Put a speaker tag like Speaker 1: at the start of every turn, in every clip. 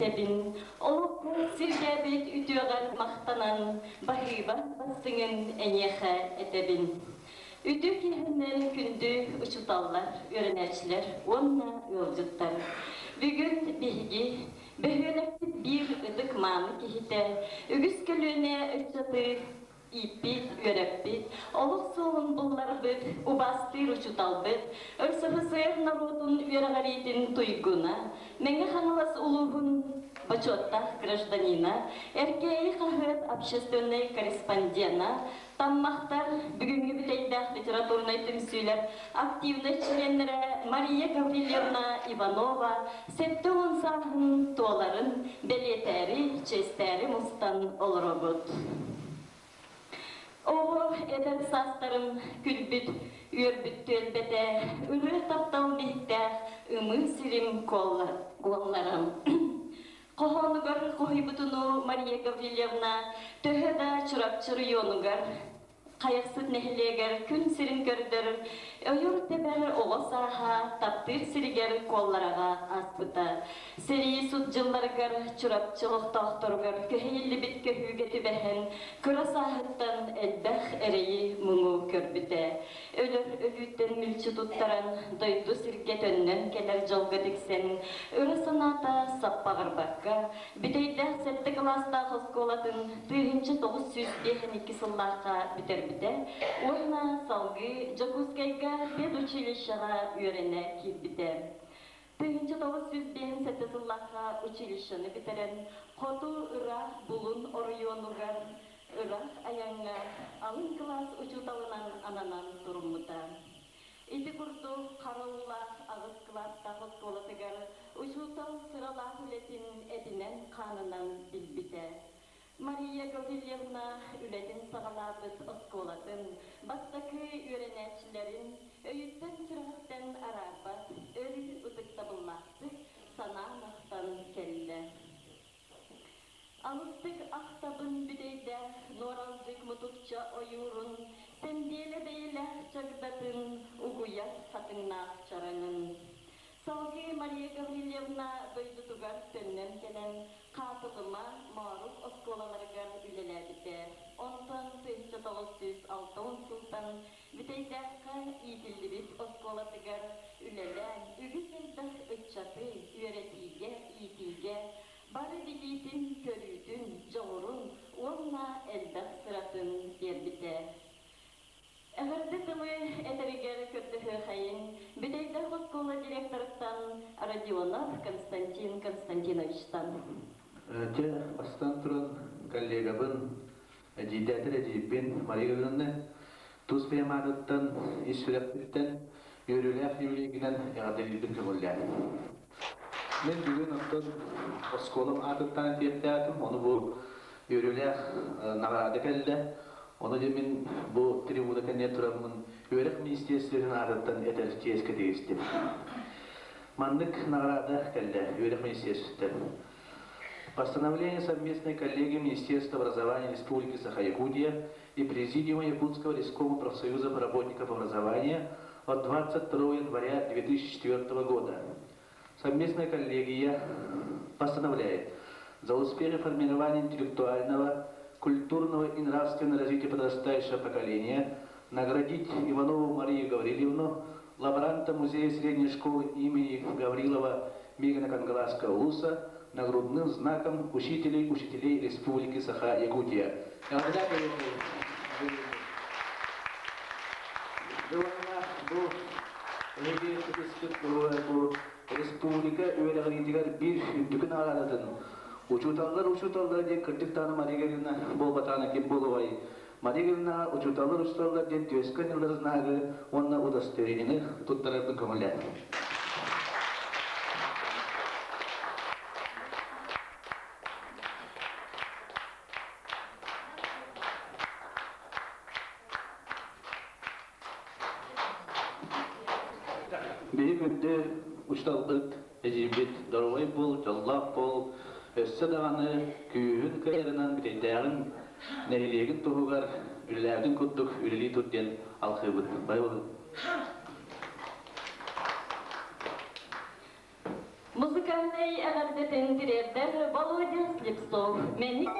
Speaker 1: Этэбин, олоххо сиргээбит үтүөҕэр махтанан, баһыыба бастыҥын эйиэхэ этэбин. Үтүө киэһэнэн күндү учууталлар, үөрэнээччилэр уонна ыалдьыттар. Бүгүн биһиги бөһүөлэкпит биир ытык-мааны киһитэ, үгүс көлүөнэ ыччаты ииппит, үөрэппит, олох суолун булларбыт, убаастыыр учууталбыт, РСФСР норуотун үөрэҕириитин туйгуна, Мэҥэ Хаҥалас улууһун бочуоттаах гражданина, Эркээйи хаһыат общественнай корреспондена, Таммахтар бүгүҥҥү бүтэйдээх литературнай түмсүүлэр активнай чилиэннэрэ Мария Гаврильевна Иванова 70 сааһын туоларын бэлиэтээри, чиэстээри мустан олоробут. Оҕо эдэр саастарын күлбүт, үөрбүт түөлбэтэ, ырыа таптал биһиктээх ымыы сирим куолларым. Хоһоонугар хоһуйбутунуу Мария Гаврильевна төһө да Чурапчы оройуонугар Хайахсыт нэһилиэгэр күн сирин көрдөр, ойор-тэбэр оҕо сааһа таптыыр сиригэр Куоллараҕа ааспыта. Сэрии сут дьылларыгар Чурапчы олохтоохторугар көһүйүллүбүт көһүүгэ түбэһэн, кыра сааһыттан элбэх эрэйи-муҥу көрбүтэ. Өлөр өлүүттэн мүлчү туттаран, дойду сиргэ төннөн кэлэр дьолго тиксэн, ыра санаата саппаҕырбакка, Бүтэйдээх сэттэ кылаастаах оскуолатын 1952 сыллаахха бүтэрбитэ уонна салгыы Дьокуускайга педучилищеҕа үөрэнэ киирбитэ. 1957 сыллаахха училищены бүтэрэн, хоту ыраах Булун оройуонугар ыраах айаҥҥа алын кылаас учууталынан ананан туруммута. Ити курдук хараллаах аҕыс кылаастаах оскуолатыгар учуутал сыралаах үлэтин этинэн-хаанынан билбитэ. Мария Гаврильевна үлэтин саҕалаабыт оскуолатын бастакы үөрэнээччилэрин өйүттэн-сүрэҕиттэн араарбат өрүү ытыктабыллаахтык санаан-ахтан кэллэ. Алыстык ахтабын бүтэйдээх нуоралдьык мутукча ойуурун, сэндиэлэ бэйэлээх чагдатын, угуйар хатыҥнаах чараҥын. Салгыы Мария Гаврильевна дойдутугар төннөн кэлэн, Хаатылыма, Моорук оскуолаларыгар үлэлээбитэ. Онтон 1960 сылтан Бүтэйдээххэ иитиллибит оскуолатыгар үлэлээн, үгүс элбэх ыччаты үөрэтиигэ, иитиигэ бары билиитин-көрүүтүн, дьоҕурун уонна элбэх сыратын биэрбитэ. Эҕэрдэ тылы этэригэр көрдөһүөхэйин Бүтэйдээх оскуола директорыттан Родионов Константин Константиновичтан.
Speaker 2: Дьэ, бастатан туран, коллегабын, эдьиийдээтэр эдьиийбин Мария Гавриловна тус бэйэм аатыттан, ис сүрэхпиттэн үөрүүлээх юбилейгинэн эҕэрдэлиирбин көҥүллээтим. Мин бүгүн оттон оскуолам аатыттан этиэхтээтим, ону бу үөрүүлээх наҕараада кэллэ. Ону дьэ мин бу трибуна кэннигэр тураммын үөрэх министиэристибэтин аатыттан этэр чиэскэ тигистим. Маннык наҕараада кэллэ үөрэх министиэристибэтиттэн. Постановление совместной коллегии Министерства образования Республики Саха-Якутия и Президиума Якутского рескома профсоюзов работников образования от 22 января 2004 года. Совместная коллегия постановляет за успехи формирования интеллектуального, культурного и нравственного развития подрастающего поколения наградить Иванову Марию Гаврильевну, лаборанта Музея средней школы имени Гаврилова Мегана Кангаласского УЛУСа нагрудным знаком учителей учителей Республики Саха-Якутия. Бу республика үөрэҕириитигэр биир үрдүкү наҕараадатын учууталлар учууталлар диэн кырдьык даҕаны Мария Гавриловна буолбатаҕына ким буолуой? Мария Гавриловна учууталлар учууталлар диэн түөскэ анньыллар знагы уонна удостоверениены туттарарбын көҥүллээтим. Биһи күндү учууталбыт, эдьиийбит доруобай буол, дьоллоох буол, өссө даҕаны күүһүн кыайарынан бүтэйдээҕин нэһилиэгин туһугар үлэлээбитин курдук үлэлии тур диэн алхыыбыт. Бай болун.
Speaker 1: Музыкальнай эҕэрдэ. эҕэрдэтин тириэрдэр Володя Слепцов. Мэник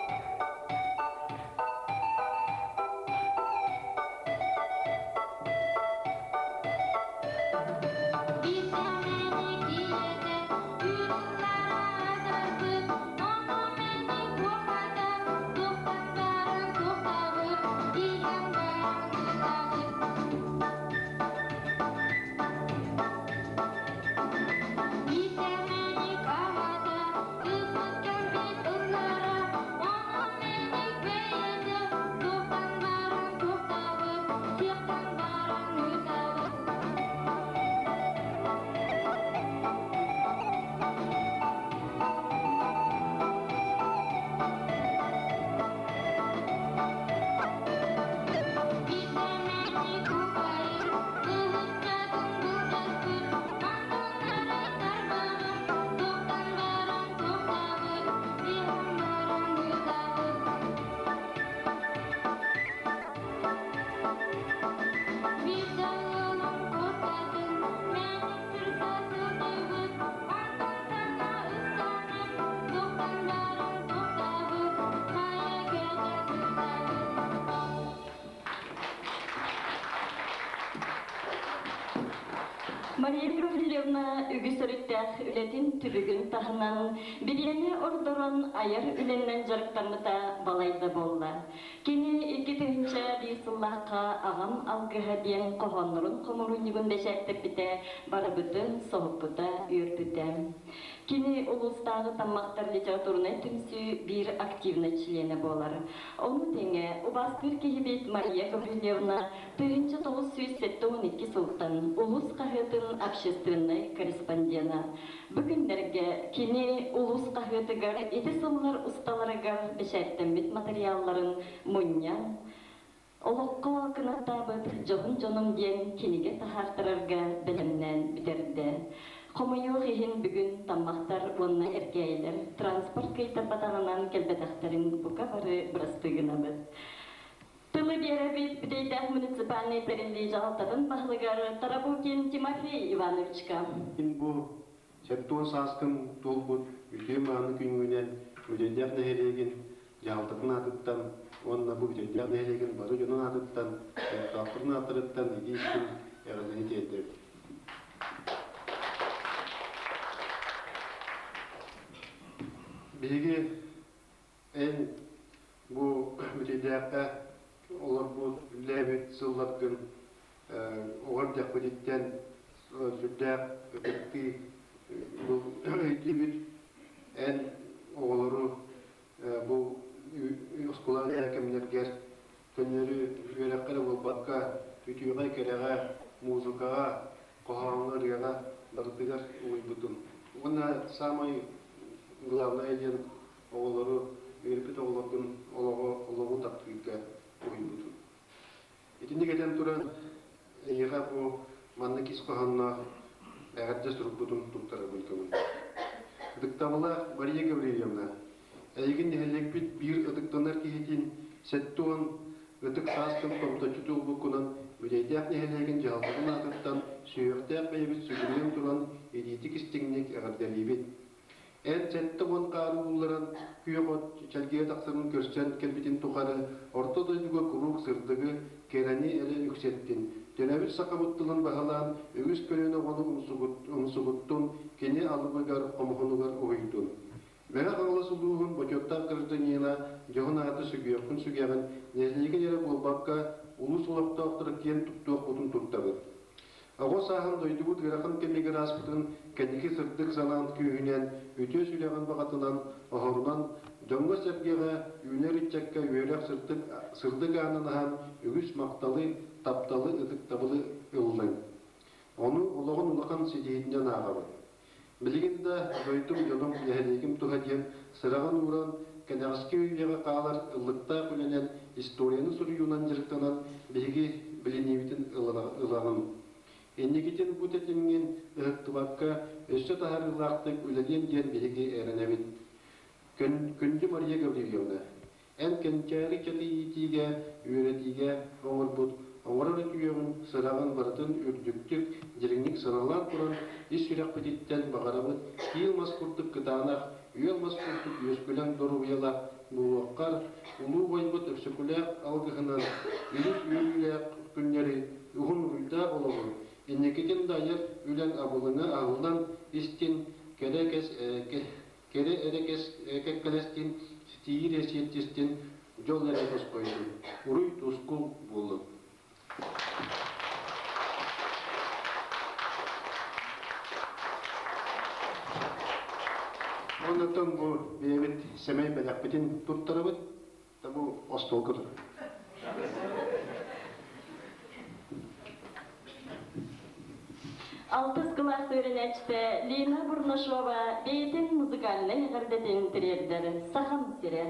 Speaker 1: Мария Гаврильевна үгүс өрүттээх үлэтин түбүгүн таһынан билиэни ордорон айар үлэннэн дьарыктаммыта балайда буолла. Кини 2001 сыллаахха «Аҕам алгыһа» диэн хоһооннорун хомуурунньугун бэчээттэппитэ барыбытын соһуппута, үөрпүтэ. Кини улуустааҕы Таммахтар литературнай түмсүү биир активнай чилиэнэ буолар. Ону тэҥэ убаастыыр киһибит Мария Гаврильевна 1972 сылтан улуус хаһыатын общественнай корреспондена. Бу күннэргэ кини улуус хаһыатыгар ити сыллар усталарыгар бэчээттэммит матырыйаалларын мунньан, олоххо кынаттаабыт дьоһун дьонум диэн кинигэ таһаартарарга бэлэмнээн бүтэрдэ. Хомойуох иһин бүгүн таммахтар уонна эргээйилэр транспорт кыайтарбатаҕынан кэлбэтэхтэрин бука бары бырастыы гынабыт. Тылы биэрэбит Бүтэйдээх муниципальнай тэриллии дьаһалтатын баһылыгар Тарабукин Тимофей Ивановичка.
Speaker 3: Мин бу сэттион сааскын туолбут үтүө мааны күҥҥүнэн Бүтэйдээх нэһилиэгин дьаһалтатын аатыттан уонна бу Бүтэйдээх нэһилиэгин бары дьонун аатыттан, олохтоохторун ааттарыттан итии-истиҥ эҕэрдэни тиэрдэбит. Биһиги эн бу Бүтэйдээххэ олорбут, үлэлээбит сылларгын оҕо эрдэхпититтэн сүрдээх ытыктыы өйдүүбүт. Эн оҕолору бу оскуола кэмнэргэр көннөрү үөрэххэ эрэ буолбакка, үтүөҕэ-кэрэҕэ, музыкаҕа, хоһооҥҥо, ырыаҕа барытыгар угуйбутум. Уонна саамай главное диэн оҕолору, үөрэппит оҕолоргун олоҕу, олоҕу таптыырга уһуйбутум. Итинник этэн туран, эйиэхэ бу маннык ис хоһоонноох эҕэрдэ сурукпутун туттарабын көҥүл. Ытыктабылаах Мария Гаврильевна, эйигин нэһилиэкпит биир ытыктанар киһитин 70 ытык сааскын томточчу туолбуккунан Бүтэйдээх нэһилиэгин дьаһалтатын аатыттан сүһүөхтээх бэйэбит сүгүрүйэн туран илиитик истиҥник эҕэрдэлиибит. Эн 70 хаары уулларан, күөх от чэлгийэ тахсарын көрсөн кэлбитин тухары орто дойдуга куруук сырдыгы, кэрэни эрэ үксэттин. Төрөөбүт сахабыт тылын баһылаан, үгүс көлүөнэ оҕону умсугуттун, кини алыбыгар, хомуһунугар уһуйдун. Мэҥэ Хаҥалас улууһун бочуоттаах гражданина дьоһун ааты сүгүөххүн сүгэҕин, нэһилиэгин эрэ буолбакка, улуус олохтоохторо киэн туттуохпутун туттабыт. Оҕо сааһын дойдубут ыарахан кэмигэр ааспытын кэнники сырдык санаан күүһүнэн, үтүө сүрэҕин баҕатынан, оһорунан, дьоҥҥо-сэргэҕэ, үүнэр ыччакка үөрэх сырдык, сырдык аанын аһан үгүс махталы, тапталы, ытыктабылы ыллыҥ. Ону олоҕун улахан ситиһиитинэн ааҕабын. Билигин да дойдум, дьонум, нэһилиэгим туһа диэн сыраҕын ууран, кэнэҕэски үйэҕэ хаалар ыллыктаах үлэнэн, историяны суруйуунан дьарыктанан биһиги билиниибитин ылаҕын. Инникитин бу тэтимҥин ыһыктыбакка, өссө таһаарыылаахтык үлэлиэм диэн биһиги эрэнэбит. Күндү Мария Гаврильевна, эн кэнчээри чэтийиитиигэ, үөрэтиигэ оҥорбут Оҥорор үтүөҕүн, сыраҕын барытын үрдүктүк, дириҥник сыаналаан туран, ис сүрэхпититтэн баҕарабыт киил мас курдук кытаанах, үөл мас курдук үөскүлэҥ доруобуйалаах буолуоххар, улуу убайбыт Өксөкүлээх алгыһынан үгүс үөрүүлээх күннэри, уһун уруйдаах олоҕу, инникитин да айар үлэҥ абылаҥа аһыллан истин, кэрэ кэс кэрэ эрэ кэс кэккэлэстин, ситиһии эрэ сиэттистин, дьол эрэ тосхойдун, уруй-тускул буоллун. Оннуттан бу бэйэбит сэмэй бэлэхпитин туттарабыт, да бу остуолга турар.
Speaker 1: Алтыс кылаас үөрэнээччитэ Лина Бурнашова бэйэтин музыкальнай эҕэрдэтин тириэрдэр Сахам сирэ.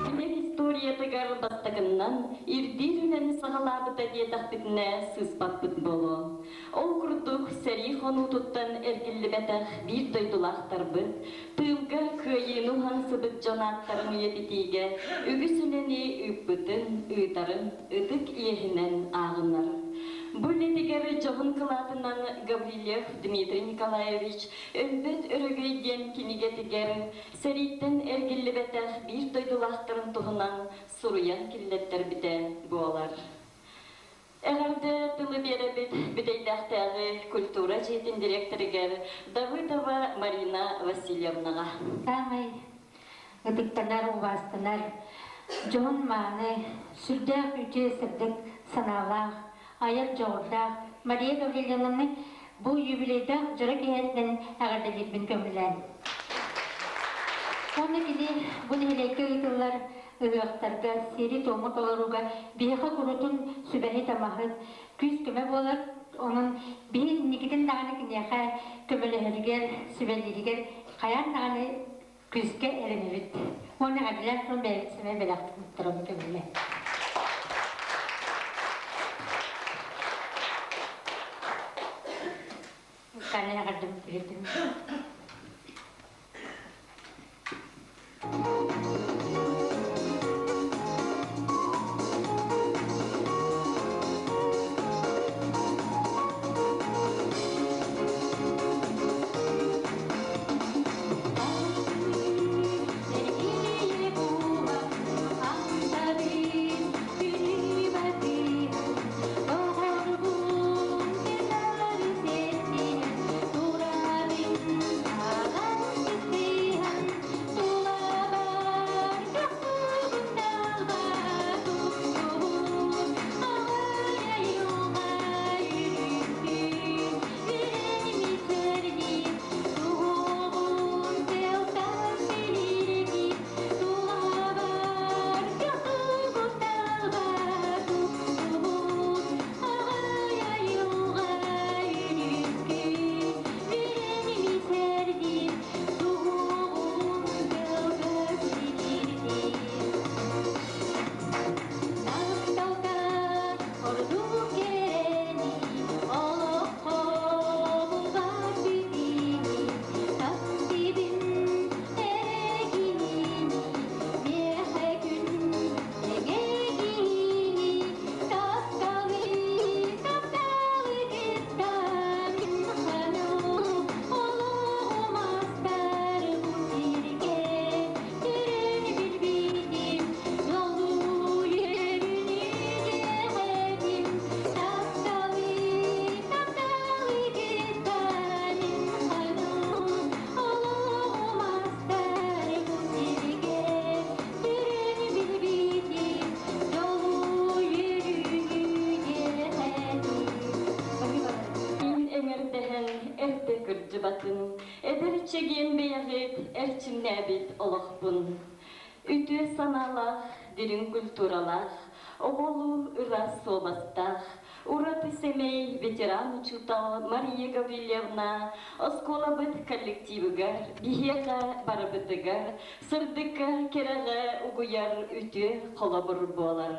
Speaker 1: Кинигэ историятыгар бастакыннан ирдиир үлэни саҕалаабыта диэтэхпитинэ сыыспаппыт буолуо. Ол курдук сэрии хонуутуттан эргиллибэтэх биир дойдулаахтарбыт, тыылга кыайыыны уһансыбыт дьон ааттарын үйэтитиигэ үгүс үлэни ыыппытын, ыытарын ытык иэһинэн ааҕынар. Бу үлэтигэр дьоһун кылаатынан Гаврильев Дмитрий Николаевич Өлбөт өрөгөй диэн кинигэтигэр сэрииттэн эргиллибэтэх биир дойдулаахтарын туһунан суруйан киллэртэрбитэ буолар. Эҕэрдэ тылы биэрэбит Бүтэйдээхтээҕи культура дьиэтин дириэктэригэр Давыдова Марина Васильевнаҕа.
Speaker 4: Саамай ытыктанар, убаастанар, дьоһун-мааны, сүрдээх үтүө сырдык санаалаах, айар дьоҕурдаах Мария Гаврильевнаны бу юбилейдаах дьоро киэһэтинэн эҕэрдэлиирбин көҥүлээн. Уонна кини бу нэһилиэккэ ыытыллар ыһыахтарга, сиэри-туому толорууга биһиэхэ курутун сүбэһит-амаһыт, күүс-көмө буолар. Онон биһи инникитин даҕаны киниэхэ көмөлөһөрүгэр, сүбэлииригэр хайаан даҕаны күүскэ эрэнэбит. Уонна эҕэрдэлээн туран бэйэбит сэмэй бэлэхпитин туттарабыт көҥүлэ. Каннын эҕэрдэбин тириэрдим.
Speaker 1: чэгиэн бэйэҕит эрчимнээбит олохпун. Үтүө санаалаах, дириҥ культуралаах, оҕолуу ыраас суобастаах, ураты сэмэй ветеран учуутал Мария Гаврильевна оскуолабыт коллективыгар, биһиэхэ барыбытыгар сырдыкка, кэрэҕэ угуйар үтүө холобур буолар.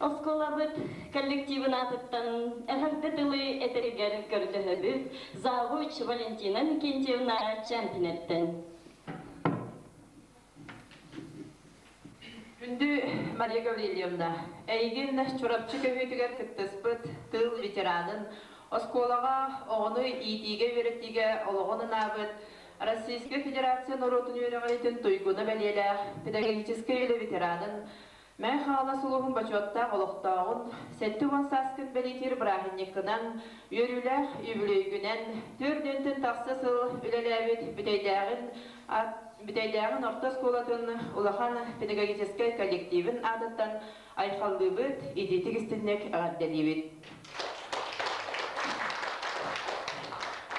Speaker 1: Оскуолабыт коллективын аатыттан эҕэрдэ тылы этэригэр көрдөһөбүт завуч Валентина Никитьевна Чемпинеттен.
Speaker 5: Күндү Мария Гаврильевна, эйигин Чурапчы көһүүтүгэр кыттыспыт тыыл ветеранын, оскуолаҕа оҕону иитиигэ-үөрэтиигэ олоҕун анаабыт Российскай Федерация норуотун үөрэҕириитин туйгуна бэлиэлээх педагогическай үлэ ветеранын, Мэҥэ Хаҥалас улууһун бочуоттаах олохтооҕун 70 сааскын бэлиэтиир бырааһынньыккынан, үөрүүлээх үбүлүөйгүнэн, 4 тахса сыл үлэлээбит Бүтэйдээҕин Бүтэйдээҕин орто оскуолатын улахан педагогическай коллективын аатыттан айхаллыыбыт, итиитик истинник эҕэрдэлиибит.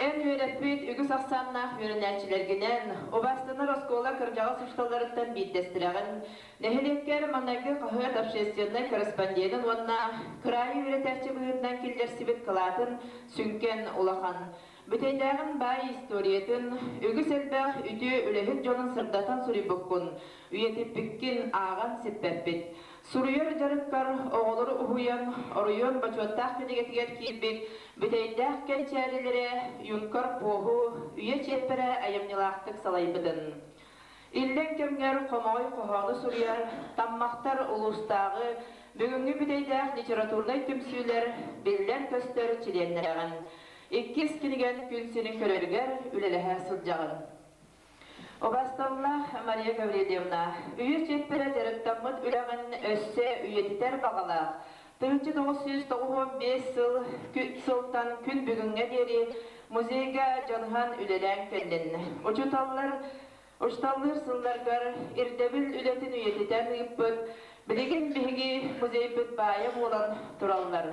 Speaker 5: Эн үөрэппит үгүс ахсааннаах үөрэнээччилэргинэн, убаастанар оскуола кырдьаҕас учууталларыттан биирдэстэрэҕин, Нэһилиэккэр маҥнайгы хаһыат общественнай корреспонденын уонна кыраайы үөрэтээччи быһыытынан киллэрсибит кылаатын сүҥкэн улахан. Бүтэйдээҕин баай историятын, үгүс элбэх үтүө үлэһит дьонун сырдатан суруйбуккун, үйэтиппиккин ааҕан сиппэппит. Суруйар дьарыккар оҕолору уһуйан, оройуон бочуоттаах кинигэтигэр киирбит Бүтэйдээх кэнчээрилэрэ юнкор Пуоһу үйэ чиэппэрэ айымньылаахтык салайбытын. Иллэҥ кэмҥэр хомоҕой хоһоону суруйар Таммахтар улуустааҕы бүгүҥҥү бүтэйдээх литературнай түмсүүлэр биллэр-көстөр чилиэннэрэҕин. Иккис кинигэн күн сирин көрөрүгэр үлэлэһэ сылдьаҕын. Убасталлаах Мария Гаврильевна, үйэ чиэппэрэ дьарыктаммыт үлэҕин өссө үйэтитэр баҕалаах, 1995 сыл сылтан күн бүгүҥҥэ диэри музейга дьаныһан үлэлээн кэллин. Учууталлар Учууталлыыр сылларгар ирдэбил үлэтин үйэтитэн ыыппыт, билигин биһиги музейбыт баайа буолан тураллар.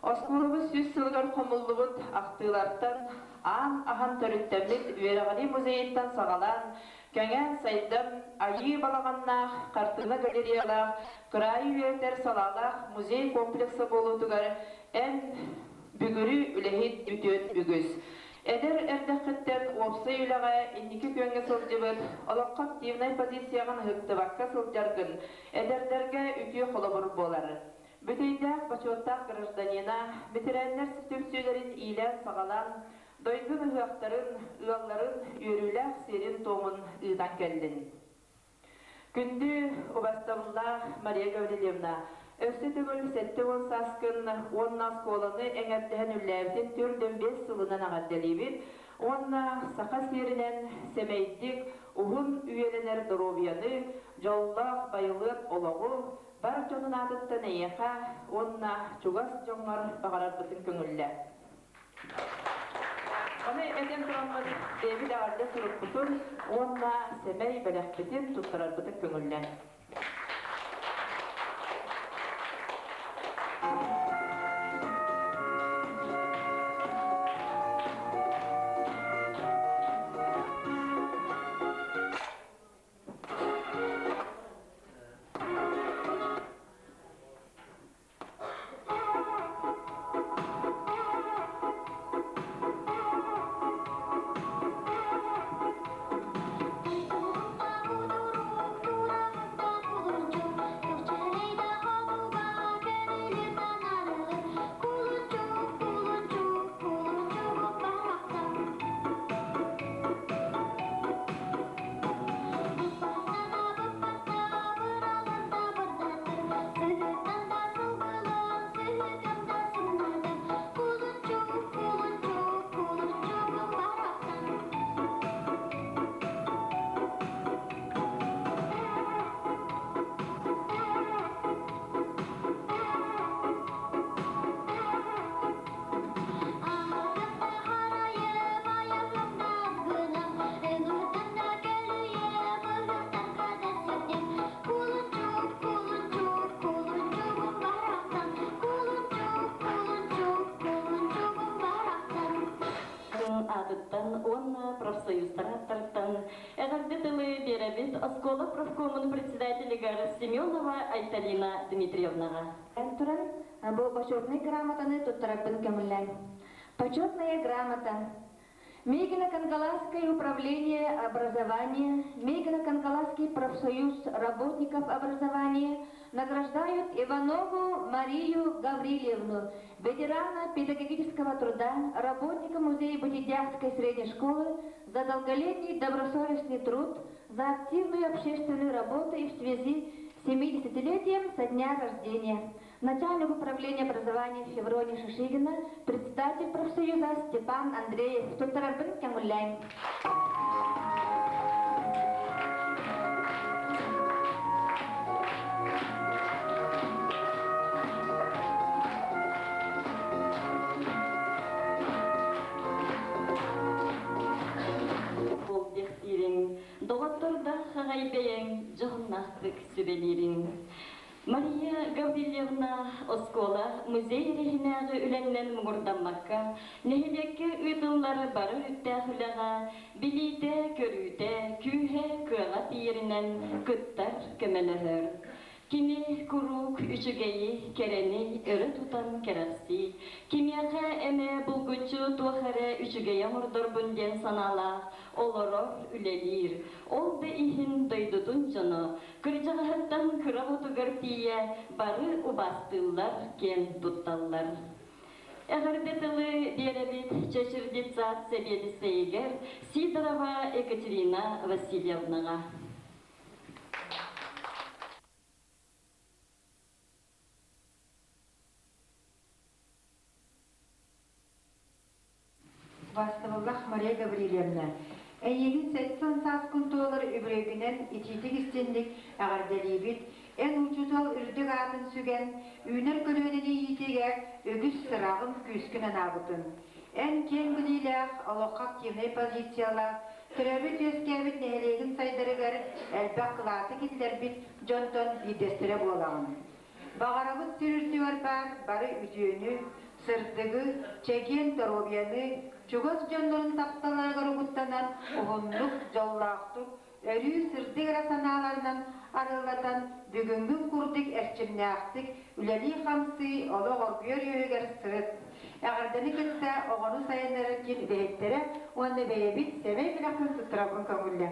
Speaker 5: Оскуолабыт 100 сылыгар хомуллубут ахтыылартан аан аһан төрүттэммит үөрэҕирии музейыттан саҕалаан, кэҥээн сайдан, айыы балаҕаннаах, хартыына галереялаах, кыраайы үөрэтэр салаалаах музей комплекса буолуутугар эн бүгүрү үлэһит үтүөн үгүс. Эдэр эрдэххиттэн уопсай үлэҕэ инники күөҥҥэ сылдьыбыт, олоххо активнай позицияҕын ыһыктыбакка сылдьаргын эдэрдэргэ үтүө холобур буолар. Бүтэйдээх бочуоттаах гражданина, бэтэрээннэр түмсүүлэрин иилээн-саҕалаан, дойдун ыһыахтарын, ыалларын үөрүүлээх сиэрин-туомун ыытан кэллин. Күндү убастабыллаах Мария Гаврильевна, өссө төгүл 70 сааскын уонна оскуоланы эҥэрдэһэн үллээбитин 45 сылынан эҕэрдэлиибит уонна саха сиэринэн сэмэйдик уһун үйэлэнэр доруобуйаны, дьоллоох байылыат олоҕу бар дьонун аатыттан эйиэхэ уонна чугас дьоҥҥор баҕарарбытын көҥүллэ. Ону этэн тураммыт бэйэбит эҕэрдэ сурукпутун уонна сэмэй бэлэхпитин туттарарбытын көҥүллэн.
Speaker 1: биэрэбит оскуола профкомун председателигэр Семенова Айталина Дмитриевнаҕа.
Speaker 6: Эн туран бу почетнай грамотаны туттарарбын көҥүллээн. Почетная грамота Мегино-Кангаласское управление образования, Мегино-Кангаласский профсоюз работников образования награждают Иванову Марию Гаврильевну, ветерана педагогического труда, работника музея Бутидякской средней школы за долголетний добросовестный труд, за активную общественную работу и в связи с 70-летием со дня рождения. Начальник управления образования Феврония Шишигина, председатель профсоюза Степан Андреев. Туттарарбын көҥүллээҥ.
Speaker 1: Ол диэхтиириҥ, доҕоттордоох аҕай бэйэҥ дьоһуннаахтык сүбэлиириҥ. Мария Гаврильевна оскуола музей иһинээҕи үлэннэн муҥурдаммакка, нэһилиэккэ ыытыллар бары өрүттээх үлэҕэ билиитэ, көрүүтэ, күүһэ, кыаҕа тиийэринэн кыттар, көмөлөһөр. Кини куруук үчүгэйи, кэрэни өрө тутан кэрэхсии, кимиэхэ эмэ булгуччу туох эрэ үчүгэйи оҥордорбун диэн санаалаах олорор, үлэлиир. Ол да иһин дойдутун дьоно кырдьаҕаһыттан кыра оҕотугар тиийэ бары убаастыыллар, киэн тутталлар. Эҕэрдэ тылы биэрэбит Чэчир детсад сэбиэдиссэйигэр Сидорова Екатерина Васильевнаҕа.
Speaker 7: Убаастабыллаах Мария Гаврильевна, эйигин сэттэн сааскын туолар үбүлүөйгүнэн итиитик истинник эҕэрдэлиибит. Эн учуутал үрдүк аатын сүгэн, үүнэр көлүөнэни иитиигэ үгүс сыраҕын, күүскүн анаабытын. Эн киэҥ билиилээх, олоххо активнай позициялаах, төрөөбүт-үөскээбит нэһилиэгин сайдарыгар элбэх кылааты киллэрбит дьонтон биирдэстэрэ буолаҕын. Баҕарабыт сир үрдүгэр баар бары үтүөнү, сырдыгы, чэгиэн доруобуйаны, чугас дьоннорун тапталларыгар угуттанан уһуннук, дьоллоохтук, өрүү сырдык эрэ санааларынан арыллатан, бүгүҥҥү курдук эрчимнээхтик үлэлии-хамсыы, олох оргуйар үөһүгэр сырыт. Эҕэрдэни кытта оҕону сайыннарар киин үлэһиттэрэ уонна бэйэбит сэмэй бэлэхпин туттарабын көҥүллэ.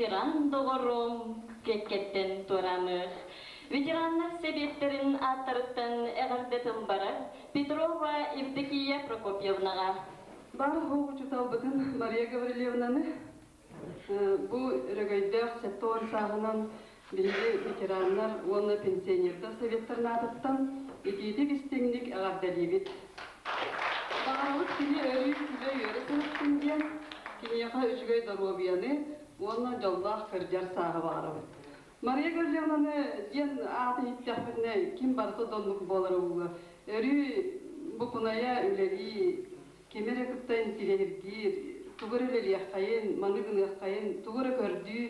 Speaker 1: ветеран доҕорум кэккэттэн туораамыах. Ветераннар сэбиэттэрин ааттарыттан эҕэрдэ тыл барар Петрова Евдокия Прокопьевнаҕа.
Speaker 8: Бар учууталбытын Мария Гаврильевнаны бу өрөгөйдөөх 70 сааһынан биһиги ветераннар уонна пенсионердар советтарын аатыттан итиитик истиҥник эҕэрдэлиибит. Баҕарабыт кини өрүү күлэ-үөрэ сырыттын диэн, киниэхэ үчүгэй доруобуйаны уонна дьоллоох кырдьар сааһы баҕарабыт. Мария Гаврильевнаны диэн ааты иһиттэхпитинэ, ким барыта да оннук буолара буолуо. Өрүү букунайа үлэлии, кими эрэ кытта интириэһиргиир, тугу эрэ үлэлиэххэйин, маны гыныаххайын, тугу эрэ көрдүү,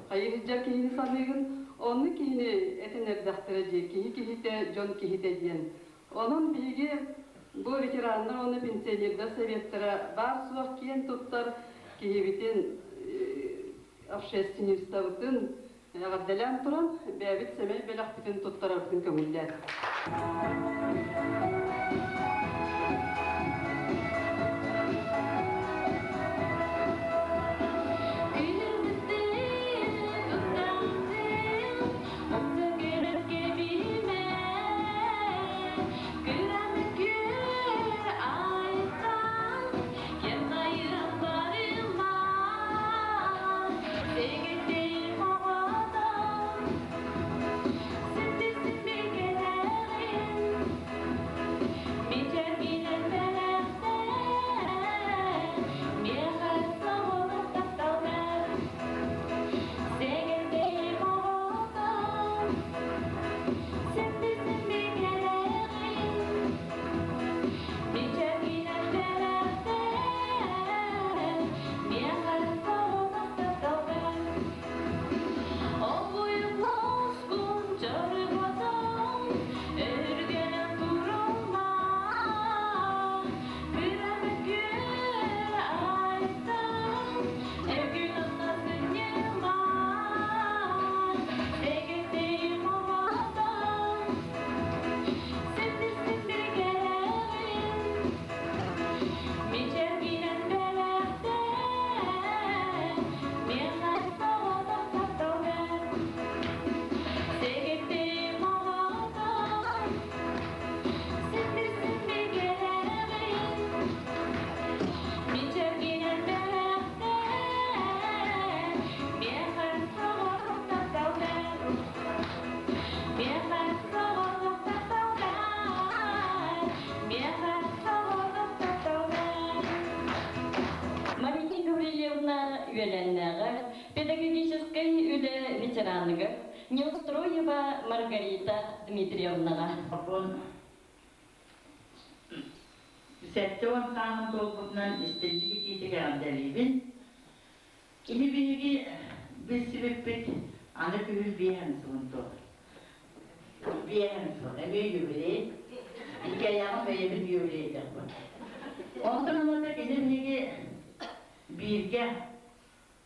Speaker 8: хайыы сылдьар киһини саныыгын, оннук киһини этэн эрдэхтэрэ дии, киһи киһитэ, дьон киһитэ диэн. Онон биһиги бу ветераннар уонна пенсионердар советтара баар-суох киэн туттар киһибитин, общественницабытын эҕэрдэлээн туран, бэйэбит сэмэй бэлэхпитин туттарарбытын көҥүллээн.
Speaker 1: Мария Гаврильевна үөлэннээҕэр педагогическай үлэ ветераныгар Неустроева Маргарита Дмитриевнаҕа.
Speaker 9: 70 сааһын туолбутунан истинник итиитик эҕэрдэлиибин. Кини биһиги билсибиппит аны күһүн биэһэн сылын туолар. Биэһэн сыл, эмиэ юбилей. Иккиэйэҕин бэйэбит юбилейдахпыт. Онтон ылата кини биһиги бииргэ,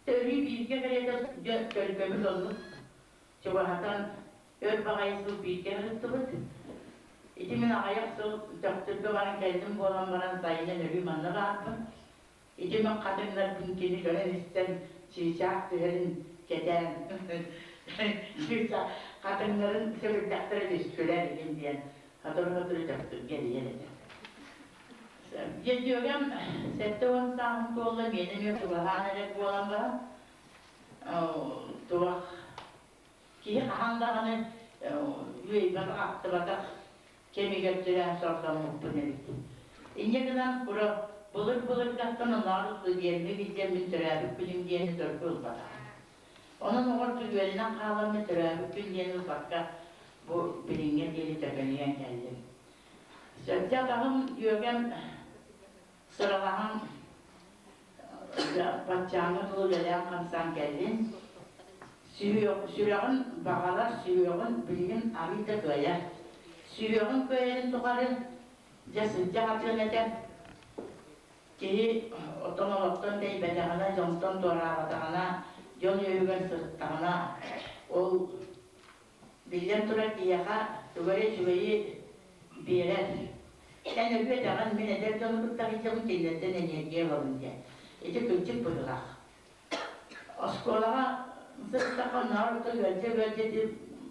Speaker 9: өрүү бииргэ кэриэтэ төлкөбүт оннук чугаһатан өр баҕайы сыл бииргэ сырыттыбыт. Ити мин аҕыйах сыл Төхтүргэ баран кэллим буолан баран сайынын өрүү манна баарбын. Ити мин хатыҥнарбын кини көрөн-истэн чыычаах түһэрин кэтээн чыычаах хатыҥнарын сөбүлэхтэрэ түстүлэр игин диэн сотору-сотору Төхтүргэ эрийэр этэ. Дьүөгэм 70 сааһын туолла миэнэ эмиэ чугаһаан эрэр буолан баран туох киһи хаһан даҕаны үөйбэтэх-ахтыбатах кэмигэр төрөөн сордоммуппун эбит. Инньэ гынан кура былыр-былыргаттан оннооҕор студиеммин илдьэммин төрөөбүт күнүм диэни төргө ылбатах. Онон оҕор түгүөлэнэн хааламмын төрөөбүт күн диэни ылбакка бу билиҥҥэ диэри төкөнүйэн кэллим. Сөрдө атаҕым дьүөгэм сыралаһан баччааҥҥа дылы үлэлээн-хамсаан кэллин. Сүрэҕин баҕарар, сүһүөҕүн билигин арыый да кыайар. Сүһүөҕүн кыайарын тухары дьэ сылдьа сатыан этэ. Киһи оттон олохтон тэйбэтэҕинэ, дьонтон туораабатаҕына, дьон үөһүгэр сырыттаҕына, ол биллэн турар киһиэхэ тугу эрэ үчүгэйи биэрэр. Эн өлүү этэҕин, мин эдэр дьону кытта сылдьабын, кинилэртэн эниэргийэ ылабын диэн. Ити кырдьык быһыылаах. Оскуолаҕа Сырыттахха оннооҕор ото ыалдьа-ыалдьа ити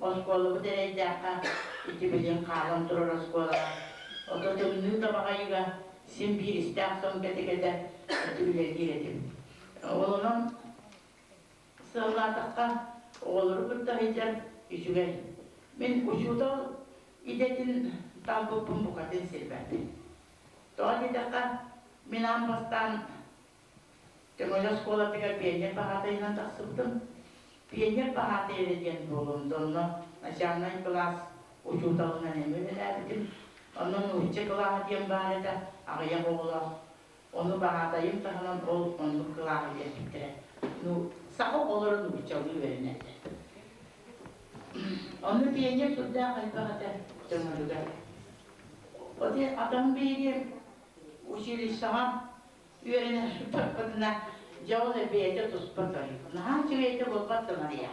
Speaker 9: оскуолабыт эрэйдээххэ ити билигин хаалан турар оскуолаҕа ото тымныы да баҕайыга син биир истээх сон кэтэ-кэтэ ити үлэлиир этим. Ол онон сыаллаатахха оҕолору кытта сылдьар үчүгэй. Мин учуутал идэтин талбыппын букатын сирбэппин. Тоҕо диэтэххэ, мин аан бастаан Төҥүлү оскуолатыгар пионер баһаатайынан тахсыбытым. Пионер баһаатай эрэ диэн буолуом да, онно начальнай кылаас учууталынан эмиэ үлэлээбитим. Онно нуучча кылааһа диэн баар этэ, аҕыйах оҕолоох. Ону баһаатайым таһынан ол оннук кылааһы биэрбиттэрэ. Ну, саха оҕолоро нууччалыы үөрэнэллэр. Онно пионер сүрдээх элбэх этэ Төҥүлүгэ. Оти атам биһиги училищеҕа үөрэнэ сыттахпытына, дьэ ол бэйэтэ туспа тойук. Наһаа үчүгэйдик буолбат да Мария.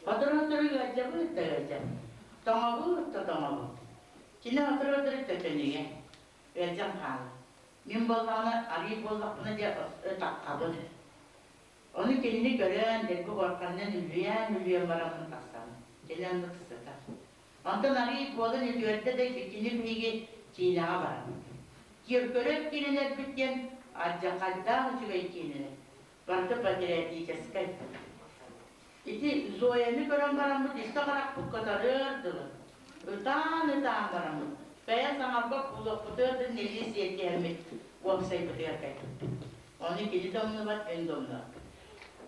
Speaker 9: Сотору-сотору ыалдьабыт да ыалдьабыт. Тоҥобут да тоҥобут. Кини сотору-сотору төтөнүйэ. Ыалдьан хаалар. Мин буоллаҕына, арыый буоллахпына дьэ ытаххабын. Ону кинини көрөн, дэлби уорганынан үлүйэн-үлүйэн бараммын тахсабын. Кини оннук сытар. Онтон арыый буолан үтүөрдэ да кини биһиги киинэҕэ барабыт. Киэркөрөр киинэлэрбит диэн алдьархайдаах үчүгэй киинэлэр. Барыта патриотическай. Ити Зояны көрөн бараммыт икки харахпыт көтөрүөр дылы. Ытаан-ытаан бараммыт. Бэйэ саҥарбат буолуохпутугар да нэлии сиэттиһэммит уопсайбытыгар кэлбиппит. Ону кини да умнубат, мин да умнубаппын.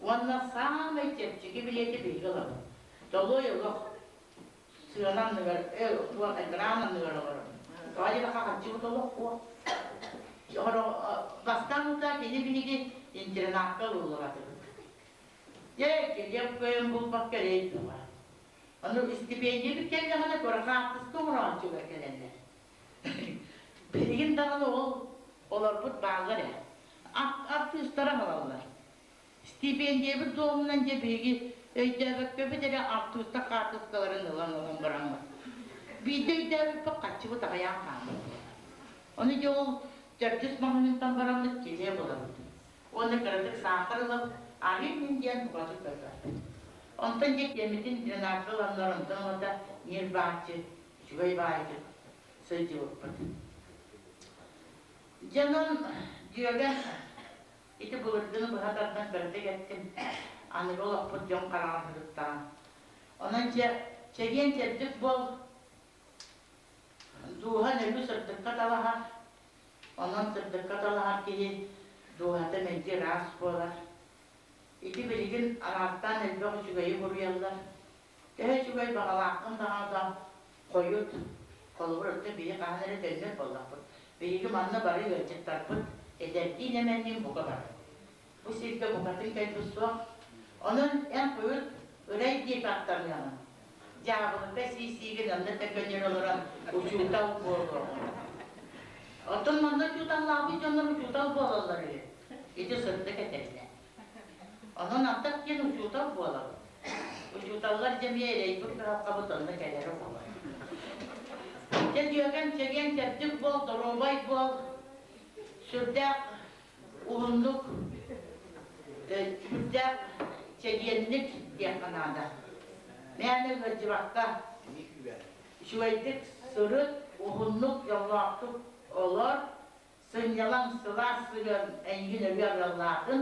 Speaker 9: Уонна саамай чэпчэки билиэти биһиги ылабыт. Долуой олох сыана анныгар, туох экран анныгар олорор. Тоҕо диэтэххэ харчыбыт олох суох. Бастаан утаа кини биһиги интернакка ылыллыбатыбыт. Дьэ, килиэп көйөн булбакка эрэй бөҕө. Ону истипиэндийэбит кэллэҕинэ кыра хаартыска оҥорооччулар кэлэллэр. Билигин даҕаны ол олорбут бааллар ээ. Артыыстара аҕалаллар. Стипендиябыт дуомунан дьэ биһиги өйдөөбөккөбүт эрэ артыыстар хаартыскаларын ылан-ылан бараммыт. Биирдэ өйдөөбүппүт харчыбыт аҕыйаан хаалбыт. Ону дьэ ол төрдүс маҕаһыынтан бараммыт килиэп ылабыт. Уонна кыратык саахар ылабыт, арыы мин диэн букатын көрбөппүт. Онтон дьэ киэммитин Ренатка ыланнар онтон ылата ньир-бааччы, үчүгэй баайдык сылдьыбыппыт. Дьэ онон дьүөгэм ити былыргыны быһа тардан кыратык эттим, аныгы олохпут дьон хараҕар сырыттаҕа. Онон дьэ чэгиэн-чэбдик буол, дууһа нөҥүө сырдыкка талаһар, онон сырдыкка талаһар киһи дууһата мэлдьи ыраас буолар. Ити билигин араастаан элбэх үчүгэйи буруйаллар. Төһө үчүгэй баҕалааххын даҕаны да хойут, холобур, өттө биһи хаһан эрэ төннөр буоллахпыт. Биһиги манна бары ыалдьыттарбыт, эдэрдиин эмэнниин бука бары. Бу сиргэ букатын кэлбит суох. Онон эн хойут ырай диэки аттаныаҕыҥ. Дьаабылыка сии-сиигин онно төкөнөр олорон учуутал буолуоҕуҥ. Оттон манна учууталлаабыт дьоннор учуутал буолаллар үһү. Ити сырдык этэллэр. Онон антах диэн учуутал буолабыт. Учууталлар дьэ эмиэ эрэйбит кыһалҕабыт онно кэлэрэ буолар. Дьэ дьүөгэм чэгиэн чэбдик буол, доруобай буол, сүрдээх уһуннук, сүрдээх чэгиэнник диэххэ наада. Мээнэ ыалдьыбакка, үчүгэйдик сырыт, уһуннук, дьоллоохтук олор, Сынньалаҥ сылаас сыһыан эйигин өрүү арыаллаатын,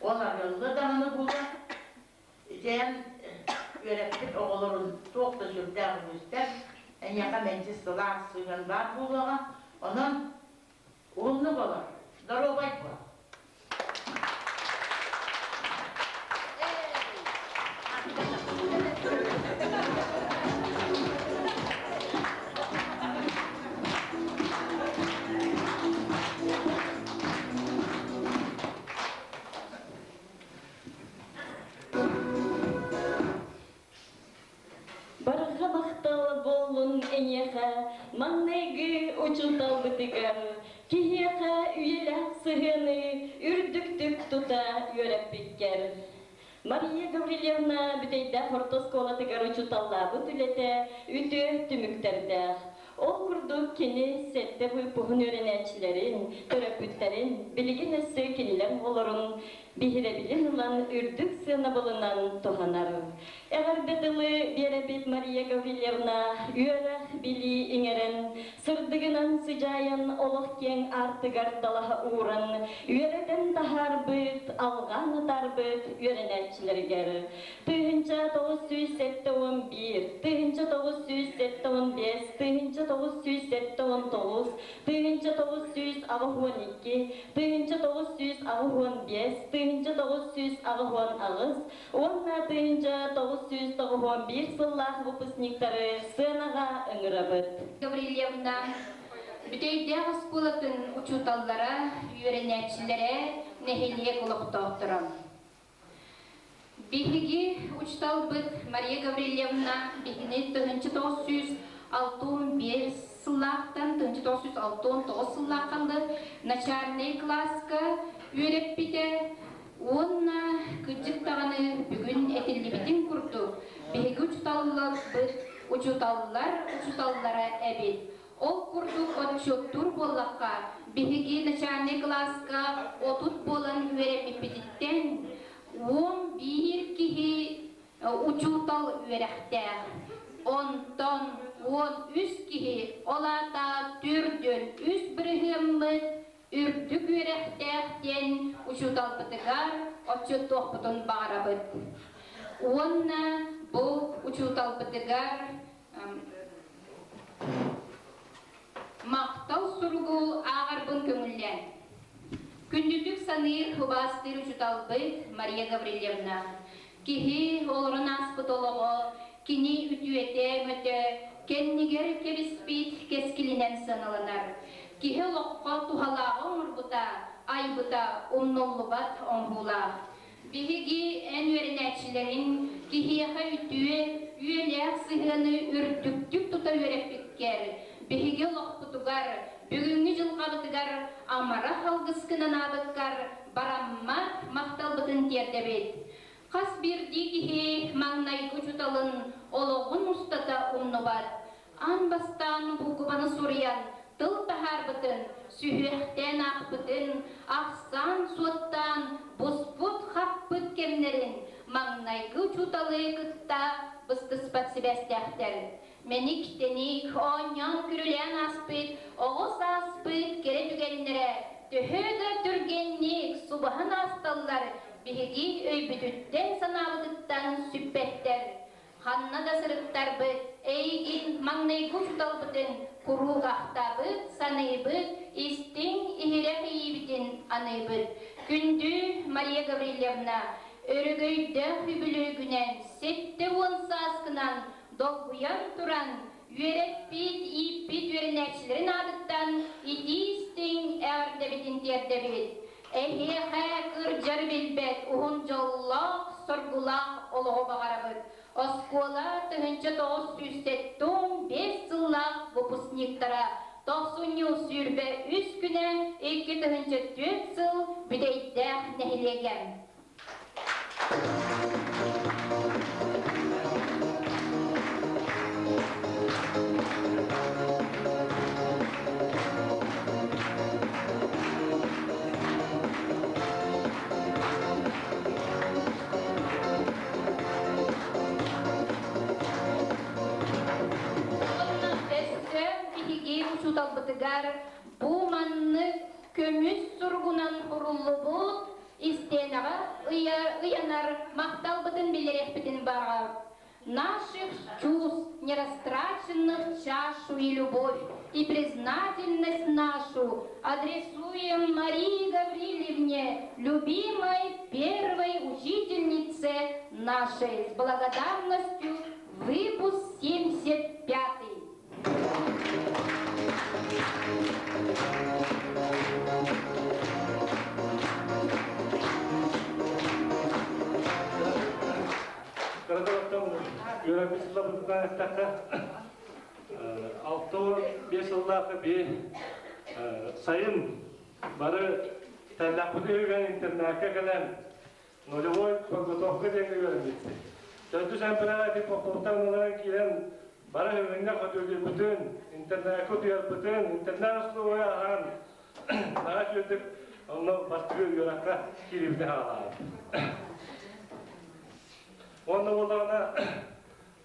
Speaker 9: ол арыаллыа даҕаны буолуо. Ити эн үөрэппит оҕолорун туох да сүрдээх үгүстэр, эйиэхэ мэлдьи сылаас сыһыан баар буолуоҕа. Онон уһуннук олор, доруобай буол.
Speaker 1: Барҕа махтал буоллун эйиэхэ, маҥнайгы учууталбытыгар, киһиэхэ үйэлээх сыһыаны үрдүктүк тута үөрэппиккэр. Мария Гаврильевна Бүтэйдээх орто оскуолатыгар учууталлаабыт үлэтэ үтүө түмүктэрдээх. Ол курдук кини сэттэ выпуһун үөрэнээччилэрин, төрөппүттэрин, билигин өссө кинилэр оҕолорун биһирэбилин ылан үрдүк сыанабылынан туһанар. Эҕэрдэ тылы биэрэбит Мария Гаврильевна үөрэх, билии иҥэрэн, сырдыгынан сыдьаайан олох киэҥ аартыгар далаһа ууран, үөрэтэн таһаарбыт, алҕаан атаарбыт үөрэнээччилэригэр. 1971, 1975, 1979, 1982, 1985, 1988 уонна 1991 сыллаах выпускниктары сыанаҕа ыҥырабыт.
Speaker 6: Гаврильевна Бүтэйдээх оскуолатын учууталлара, үөрэнээччилэрэ, нэһилиэк олохтоохторо. Биһиги учууталбыт Мария Гаврильевна биһини 1965 сыллаахтан 1969 сыллаахха начальнай кылааска үөрэппитэ уонна кырдьык даҕаны бүгүн этиллибитин курдук биһиги учууталларбыт учууталлар учууталлара эбит. Ол курдук отчуоттуур буоллахха, биһиги начальнай кылааска 30 буолан үөрэммиппититтэн 11 киһи учуутал үөрэхтээх. Онтон 13 киһи, ол аата төрдүн үс бырыһыаммыт үрдүк үөрэхтээх диэн учууталбытыгар отчуоттуохпутун баҕарабыт. Уонна бу учууталбытыгар Махтал суругу ааҕарбын көҥүллээн. Күндүтүк саныыр, убаастыыр учууталбыт Мария Гаврильевна. Киһи олорон ааспыт олоҕо, кини үтүөтэ-өҥөтө, кэннигэр кэбиспит кэскилинэн сыаналанар. Киһи олоххо туһалааҕы оҥорбута, айбыта умнуллубат оҥоһуулаах. Биһиги эн үөрэнээччилэриҥ киһиэхэ үтүө, үйэлээх сыһыаны үрдүктүк тута үөрэппиккэр, биһиги олохпутугар, бүгүҥҥү дьылҕабытыгар амарах алгыскын анаабыккар бараммат махталбытын тиэрдэбит. Хас биирдии киһи маҥнайгы учууталын олоҕун устата умнубат. Аан бастаан буукубаны суруйан, тыл таһаарбытын, сүһүөхтээн аахпытын, ахсаан суоттаан, буспут-хаппыт кэмнэрин маҥнайгы учууталы кытта быстыспат сибээстээхтэр. Мэник-тэник, оонньоон-күрүлээн ааспыт оҕо сааспыт кэрэ түгэннэрэ төһө да түргэнник субаһан аасталлар, биһиги өйбүтүттэн-санаабытыттан сүппэттэр. Ханна да сырыттарбыт, эйигин маҥнайгы учууталбытын куруук ахтабыт, саныыбыт, истиҥ, иһирэх иийбитин аныыбыт. Күндү Мария Гаврильевна, өрөгөйдөөх үбүлүөйгүнэн 70 сааскынан долгуйан туран, үөрэппит, ииппит үөрэнээччилэрин аатыттан итии-истиҥ эҕэрдэбитин тиэрдэбит. Эһиэхэ кырдьар билбэт уһун дьоллоох, соргулаах олоҕу баҕарабыт. Оскуола 1975 сыллаах выпускниктара тохсунньу 23 күнэ 2004 сыл Бүтэйдээх нэһилиэгэ. Уонна өссө биһиги учууталбытыгар бу маннык көмүс суругунан уруллубут истиэнэҕэ ыйанар махталбытын биллэриэхпитин баҕа. Наших чувств, нерастраченных чашу и любовь, и признательность нашу адресуем Марии Гаврилевне, любимой первой учительнице нашей, с благодарностью выпуск 75-й.
Speaker 10: Кыраталаттан үөрэммит сылларбытынан эттэххэ, 65 сыллаахы би сайын бары тэллэхпит үһүгэн интернакка кэлэн нулевой подготовка диэҥҥэ үөрэммиппит. Төрдүс эмпэрэ Поповтан ылан киирэн бары үҥҥэ хотуйбутун, интернакка утуйарбытын, интернат условия аһаан, наһаа үчүгэйдик. Онно бастыгы үөрэххэ киирибитэ хаалаабыт. Онно буоллаҕына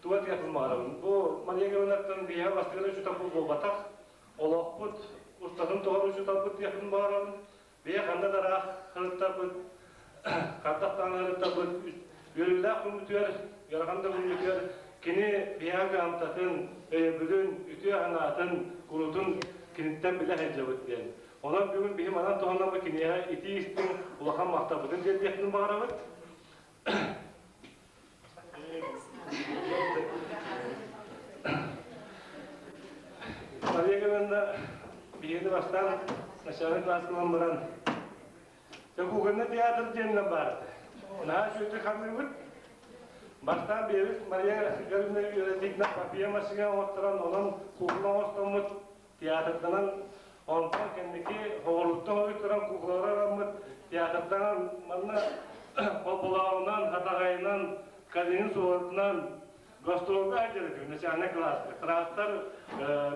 Speaker 10: туга диэхпин баҕарабын. Бу Мария Гавриловнаттан биһиэхэ бастыгы учууталбыт буолбатах, олохпут устатын тухары учууталбыт диэхпин баҕарабын. Биһи ханна да ыраах сырыттарбыт, хардах даҕаны сырыттарбыт, үөрүүлээх күммүтүгэр, ыарахан да күммүтүгэр кини биһиэхэ кыһамтатын, өйөбүлүн, үтүө санаатын, куруутун киниттэн билэ сылдьабыт диэн. Онон бүгүн биһи манан туһанаммыт киниэхэ итии-истиҥ улахан махталбытын тиэрдиэхпин баҕарабыт. Мария Гавриловна биһигини бастаан начальный класс ылан баран Кухонный театр диэннэн баар этэ. Наһаа үчүгэйдик ханыыбыт. Бастаан биэбит Мария Гавриловна үөрэтиитинэн папье массыына оҥотторон, онон куукула оҥостоммут театрданан, онтон кэнники хоҕуруттан хоруйтаран куукулалары араммыт театрданан манна холболооҕунан, хатаҕайынан, Калинин суолатынан гастролга сылдьар начальный класска. Трактор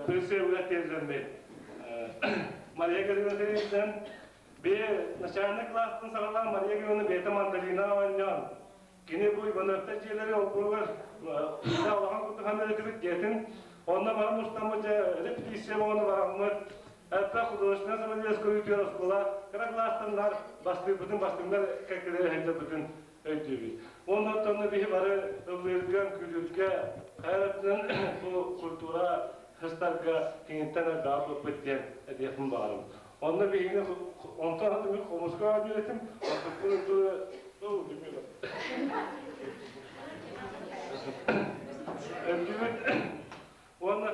Speaker 10: прицелга тиэрдэммит. Мария Гавриловна бэйэ начальный класстан саҕалаан Мария Гавриловна бэйэтэ мандолина оонньоон, кини бу Ивановтар дьиэлэри олбуругар улахан курдук ханыытыбыт диэтин, онно баран устаммыт дьэ репетиция оҕону бараммыт, элбэх художественная самодельская көрүүтүгэр оскуола кыра класстан бастыырбытын бастыҥнар кэккэлэри сылдьарбытын өйдүүбүт. Уонна оттон биһи бары ыллыырга, үҥкүүлүүргэ, хайа өттүнэн бу культура хыстарга киниттэн элбэҕи ылбыппыт диэн этиэхпин баҕарабын. Онно биһигини онтон атын мин хомуска оонньуур этим, онтукпун өйдүүбүт. Уонна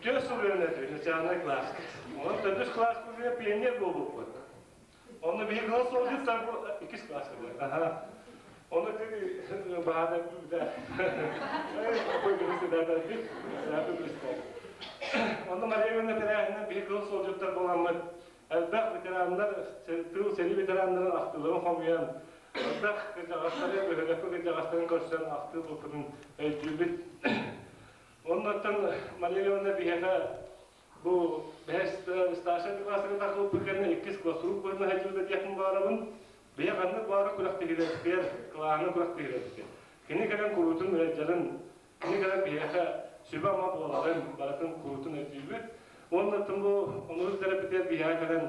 Speaker 10: түөрт сыл үөрэнэтибит начальный класска. Онон төрдүс класска пионер буолбуппут. Онно биһиги кылаас суолдьуттар бу иккис класска Аха. Ону ты баһаада да. Онно Мария Ивановна тэрээһинэн биһиги кылаас суолдьуттар буоламмыт элбэх ветераннар, тыыл сэрии ветераннарын ахтыыларын хомуйан, элбэх кырдьаҕастары, бөһүөлэккэ кырдьаҕастарын көрсөн ахтыы булпутун өйдүүбүт. Оннуттан Мария Ивановна биһиэхэ Бу бэһис старшай классыгар тахсыбыппыт кэннэ иккис классрук быһыытынан сылдьыбыта диэхпин баҕарабын. Бэйэ ханнык баара күрэхтэһиилэрбитигэр, кылааһынан күрэхтэһиилэрбитигэр. Кини кэлэн куруутун ыалдьарын, кини кэлэн биһиэхэ сүбэ-ама буоларын барытын куруутун өйдүүбүт. Уонна бу онус тэрэппитигэр биһиэхэ кэлэн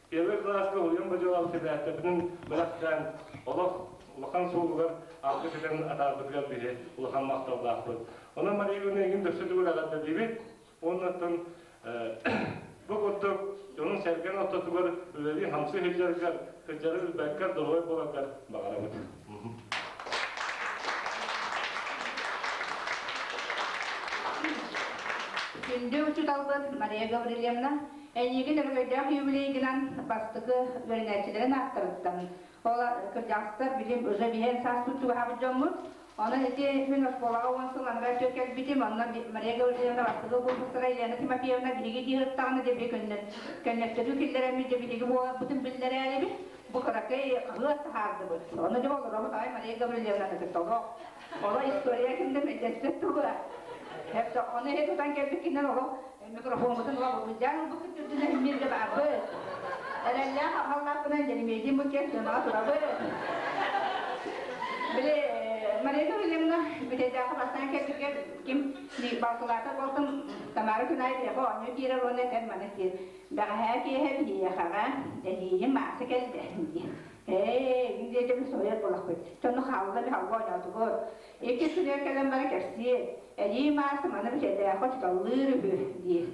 Speaker 10: первый класска уһуйан бодьуолаабыт тэтээттэрбитин бэлэхтээн олох улахан суолугар алгыс этэн атаарбытыгар биһи улахан махталлаахпыт. Онон Мария Ивановна эйигин дөссө төгүл эҕэрдэлиибит. Уоннаттан бу курдук дьонун-сэргэн ортотугар үлэлии-хамсыы сылдьаргар, сылдьары билбэккэр, доруобай буоларгар баҕарабыт.
Speaker 11: Күндү учууталбыт Мария Гаврильевна, эйигин өрөгөйдөөх юбилейгынан бастакы үөрэнээччилэрин ааттарыттан, ол кырдьаҕастар билим уже биһэн сааспыт чугаһаабыт дьоммут, Онон ити мин оскуолаҕа 10 сыл анараа өттүгэр кэлбитим, онно Мария Гаврильевна бастакы выпустара Елена Тимофеевна биһиги дии сырыттаҕына дьэ биһи көннөттөрүү киллэрэммит дьэ биһиги буоларбытын биллэрээрибит бу кыракый хаһыат таһаардыбыт. Ону дьэ олоробут аҕай Мария Гаврильевнаны кытта олох оло история кимдэ мэлдьэспэт тугура. Ону иһи тутан кэлбиккинэн олох микрофоммутун ылабыт. Ылбыккыт үрдүнэн мииргэ баарбыт. Эрэллээх аҕаллаахпынан дьэримиэдин бу киэн сыанаҕа турабыт. Били Мария Гаврильевна бүтэйдээххэ бастаан кэлбитигэр ким балтылаата балтым Тамара Күнай биһиэхэ оонньуу киирэр уонна этэр маны диир. Бэҕэһээ киэһэ биһиэхэҕэ эһиини Мааса кэллэ диир. Ээ, диэтим соһуйар буолахпыт. Тону хаалла биһалга оонньоотубут. Икки күнүгэр кэлэн бара кэпсиир. Эдьиий Мааса маны бүтэйдээххэ учууталлыыр үһү диир.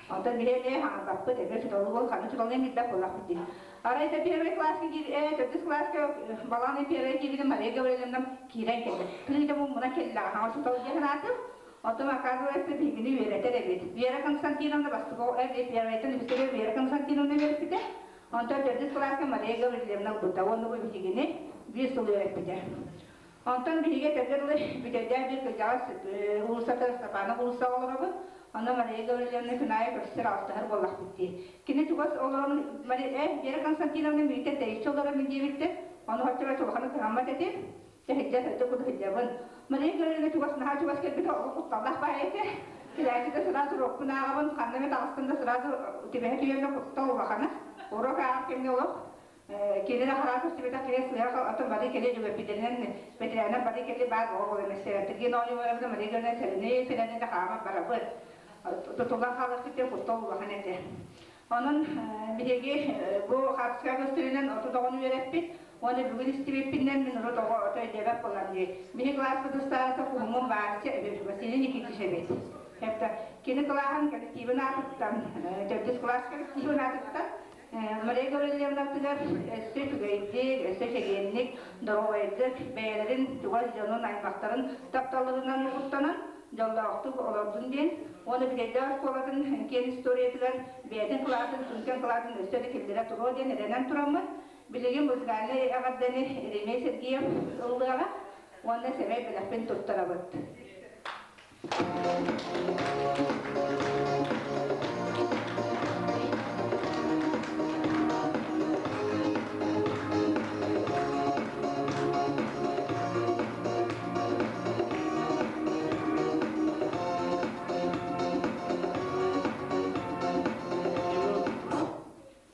Speaker 11: Онтон биһи эмиэ хаҥарбаппыт, эмиэ учууталлыы буол, ханна учууталлыан билбэт буоллахпыт дии. Арай это первый класска киир, төрдүс класска балаҕан первый киирбитим Мария Гаврильевна киирэн кэллэ. Тыый да муммунан кэллэҕэ, хаҥа учуутал диэн санаатым. Оттон оказывается биһигини үөрэтэр эбит. Вера Константиновна бастакы первыйтан үһүскэ Вера Константиновна үөрэппитэ. Онтон төрдүс класска Мария Гаврильевна ылбыта. Уонна бу биһигини биир сыл үөрэппитэ. Онтон биһиги этэргэ дылы бүтэйдээх биир кырдьаҕас уулуссата Степанов уулуссаҕа олоробут. Онно Мария Гаврильевна күн аайы көрсөр алтыһар буоллахпыт дии. Кини чугас олорон Мария, Вера Константиновна миигиттэн тэйиччи олоромун диэбиттэр. Ону оччоҕо чулаханы кыһаммат этим. Тэһирдьэ сылдьа кутуһуйдабын. Мария Гаврильевна чугас наһаа чугас кэлбитэ олох кутталлаах баайа этэ. Килээччитэ сразу уруокпун ааҕабын, ханна эмэ таҕыстым да сразу түбэһэ түһүөм да куттал улахана. Урок ааҕар кэмҥэ олох кини да хараҕа көстүбэтэх кини сыһа атын бары кэлиэ дьөгөппүтэринэн ветераннар бары кэлли баар оҕо буолан сэрэтиргин оонньуу барабыт Мария Гавриловна сэрэнэ сэрэнэ да хааман барабыт тутуллан хаалыахпыт диэн куттал улахан этэ. Онон биһиги бу хаартыска көстөрүнэн 30 оҕону үөрэппит уонна бүгүн истибиппинэн мин урут оҕо ото өйдөөбөт буолан дии. Биһи кылааспыт ыстаарата Куһумун Вася Василий Никитич эбит. Это кини кылааһын коллективын аатыттан, төрдүс кылаас коллективын аатыттан Мария Гаврильевнатыгар өссө үчүгэйдик, өссө чэгиэнник, доруобайдык бэйэлэрин чугас дьонун, аймахтарын тапталларынан угуттанан, дьоллоохтук олордун диэн уонна Бүтэйдээх оскуолатын киэн историятыгар бэйэтин кылаатын, сүҥкэн кылаатын өссө да киллэрэ туруо диэн эрэнэн тураммыт, билигин музыкальнай эҕэрдэни Еремей Сергеев ыллыаҕа уонна сэмэй бэлэхпин туттарабыт.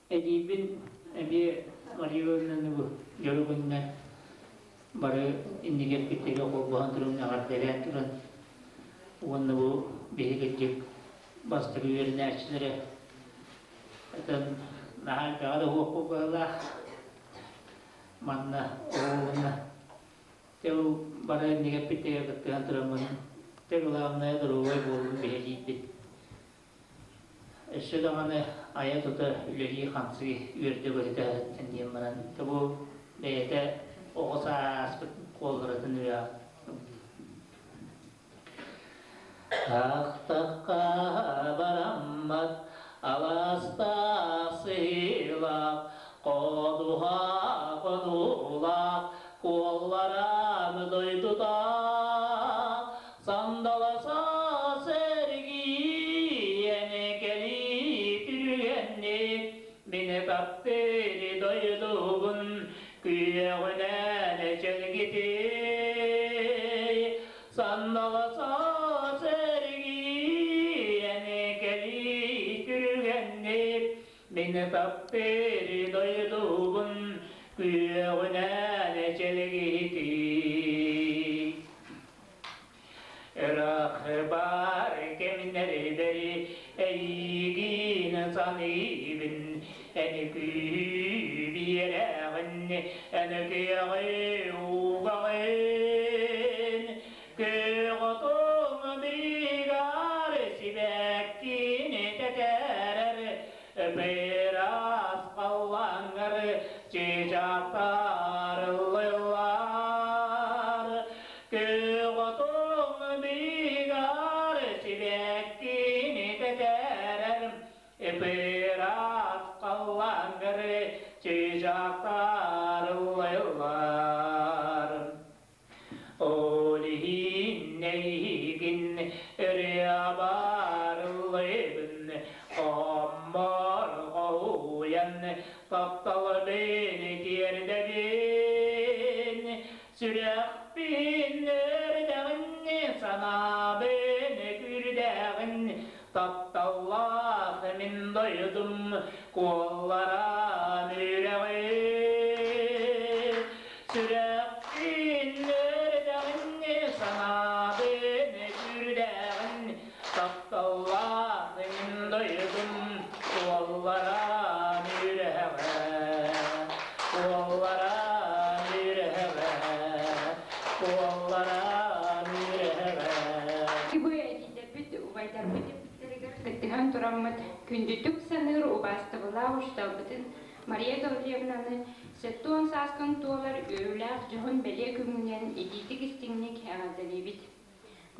Speaker 12: Эдиийбин эмиэ Мария Ивановнаны бу дьоро күнүнэн бары иннигэр киттигэ холбоһон туран эҕэрдэлээн туран уонна бу биһиги кырдьык бастакы үөрэнээччилэрэ этэн наһаа элбэҕи да уһуохпут быһыылаах манна оҕолорунна Дьэ ол бары иннигэр эппиттэригэр кыттыһан тураммын, дьэ главное доруобай буоллун биһилиирбит. Өссө даҕаны айа-тута үлэлии-хамсыы үөрдэ-көтүтэ сылдьан диэн баран, дьэ бу бэйэтэ оҕо сааспыт куолларатын үөҕэ. Ахтахха бараммат алаастаах сыһыылаах, ходуһа хонуулаах, куоллараан дойдута сандаласа сэргиэн кэлии түргэнник мин таптыыр дойдубун күөҕүнэн чэлгитий Санналаса сэргиэн кэлии түргэнник мин таптыыр дойдубун күөҕүнэн чэлгитий. Ыраах баар кэмнэрбэри эйигин саныыбын, эн күүһү биэрэҕин, эн кыаҕы угаҕын. Күөх отуҥ быыгар сибэккини тэтэрэр, Ыраас халлааҥҥар чыычаахтар ыллыыллар. Күөх отуҥ быыгар сибэккини тэтэрэр, Ыраас халлааҥҥар чыычаахтар ыллыыллар. Ол иһин эйигин ырыабар ыллыыбын, хоммор хоһуйан тапталбын тиэрдэбин. Сүрэхпин өрдөҕүн, санаабын күүрдэҕин, тапталлаах мин дойдум куолларан үрэҕин. Сүрэхпин өрдөҕүн, санаабын күүрдэҕин, тапталлаах мин дойдум куолларан үрэҕэ, куолларан үрэҕэ, куолларан үрэҕэ.
Speaker 13: Бу этиилэрбит убайдарбыт эппиттэригэр кыттыһан тураммыт күндүтүк саныыр убаастабылаах учууталбытын Мария Гаврильевнаны 70 сааскын туолар үөрүүлээх дьоһун бэлиэ күҥҥүнэн итиитик-истиҥник эҕэрдэлиибит.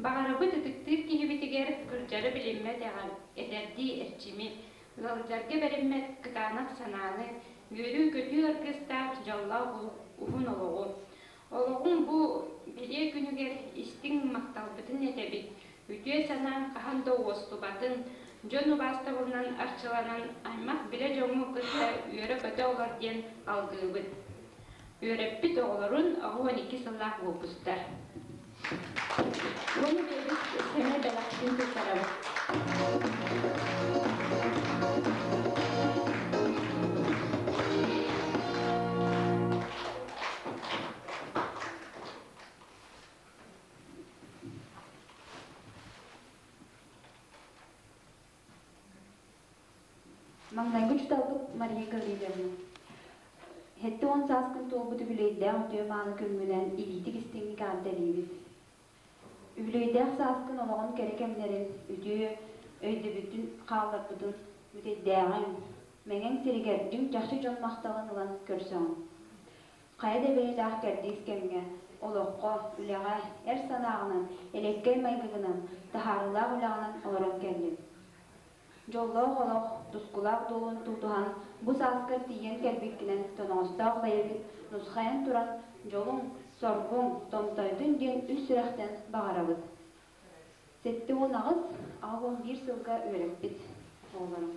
Speaker 13: Баҕарабыт ытыктыыр киһибитигэр кырдьары билиммэт эдэрдии эрчими, ыалдьарга бэриммэт кытаанах санааны, үөрүү-көтүү аргыстаах дьоллоох уһун олоҕу. Олоҕуҥ бу бэлиэ күнүгэр истиҥ махталбытын этэбит, үтүө санааҥ хаһан да уостубатын, дьон убаастабылынан арчыланан аймах-билэ дьоҥҥу кытта үөрэ-көтө олор диэн алгыыбыт. Үөрэппит оҕолорун 12 сыллаах выпустар.
Speaker 14: Уонна бэйэбит сэмэй бэлэхпин туттарабыт.
Speaker 6: Маҥнайгы учууталбыт Мария Гаврильевна. 70 сааскын туолбут үбүлүөйдээх үтүө мааны күҥҥүнэн илиитик истиҥник эҕэрдэлиибит. Үбүлүөйдээх сааскын олоҕун кэрэ кэмнэрин үтүө өйдөбүтүн хаалларбытын бүтэйдээҕиҥ, Мэҥэҥ сиригэр дьиҥ-чахчы дьон махталын ылан көрсөҕүн. Хайа да бэйэлээх кэрдиис кэмҥэ, олоххо, үлэҕэ эр санааҕынан, элэккэй майгыгынан, таһаарыылаах үлэҕинэн олорон кэллиҥ. Дьоллоох олох тускулаах дуолун тутуһан, бу сааскар тиийэн кэлбиккинэн тоноҕостоох бэйэбит нусхайан туран дьолуҥ, соргуҥ, томтойдун диэн үс сүрэхтэн баҕарабыт. 78, 81 сылга үөрэппит оҕолорум.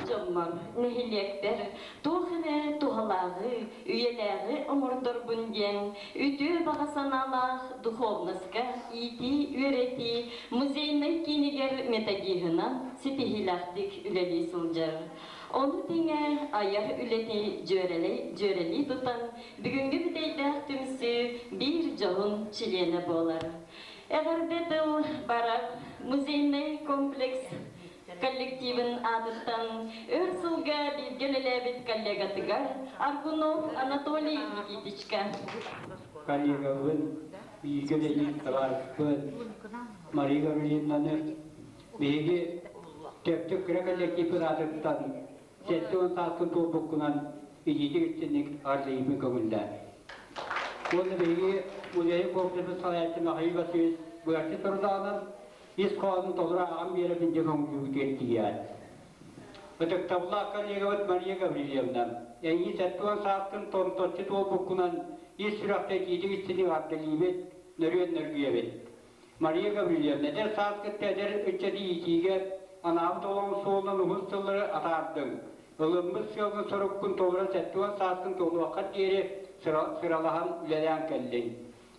Speaker 1: Дьоммор, нэһилиэкпэр туох эмэ туһалааҕы, үйэлээҕи оҥордорбун диэн үтүө баҕа санаалаах духовноска иитии-үөрэтии музейнай киинигэр методиһынан ситиһиилээхтик үлэлии сылдьар. Ону тэҥэ айар үлэти дьүөрэлэй дьүөрэлии тутан бүгүҥҥү бүтэйдээх түмсүү биир дьоһун чилиэнэ буолар. Эҕэрдэ тыл барар музейнай комплекс коллективын аатыттан өр сылга бииргэ үлэлээбит коллегатыгар Аргунов Анатолий Никитичка.
Speaker 15: Коллегабын, бииргэ үлэлиир табаарыспыт Мария Гаврильевнаны биһиги Төптүк кыра коллективпыт аатыттан 70 сааскын туолбуккунан илиитик истинник ардыйыппын көҥүллээ. Уонна биһиги музейын комплексын салайааччы Михаил Васильевич быһаччы сорудаҕынан ис хоһоонун толору ааҕан биэрэбин дьэ көҥүллүүгүтүгэр тиийээт. Ытыктабыллаах коллегабыт Мария Гаврильевна, эйии 70 сааскын томточчу туолбуккунан ис сүрэхтэ итиитик истиник ардылыыбыт, нөрүөн нөргүйэбит. Мария Гаврильевна, эдэр сааскытта эдэр ыччаты иитиигэ анаабыт олоҕун суолунан уһун сыллары атаардыҥ. Ылыммыт сыалгын-соруккун толорон 70 сааскын туолуоххар диэри сыралаһан үлэлээн кэллиҥ.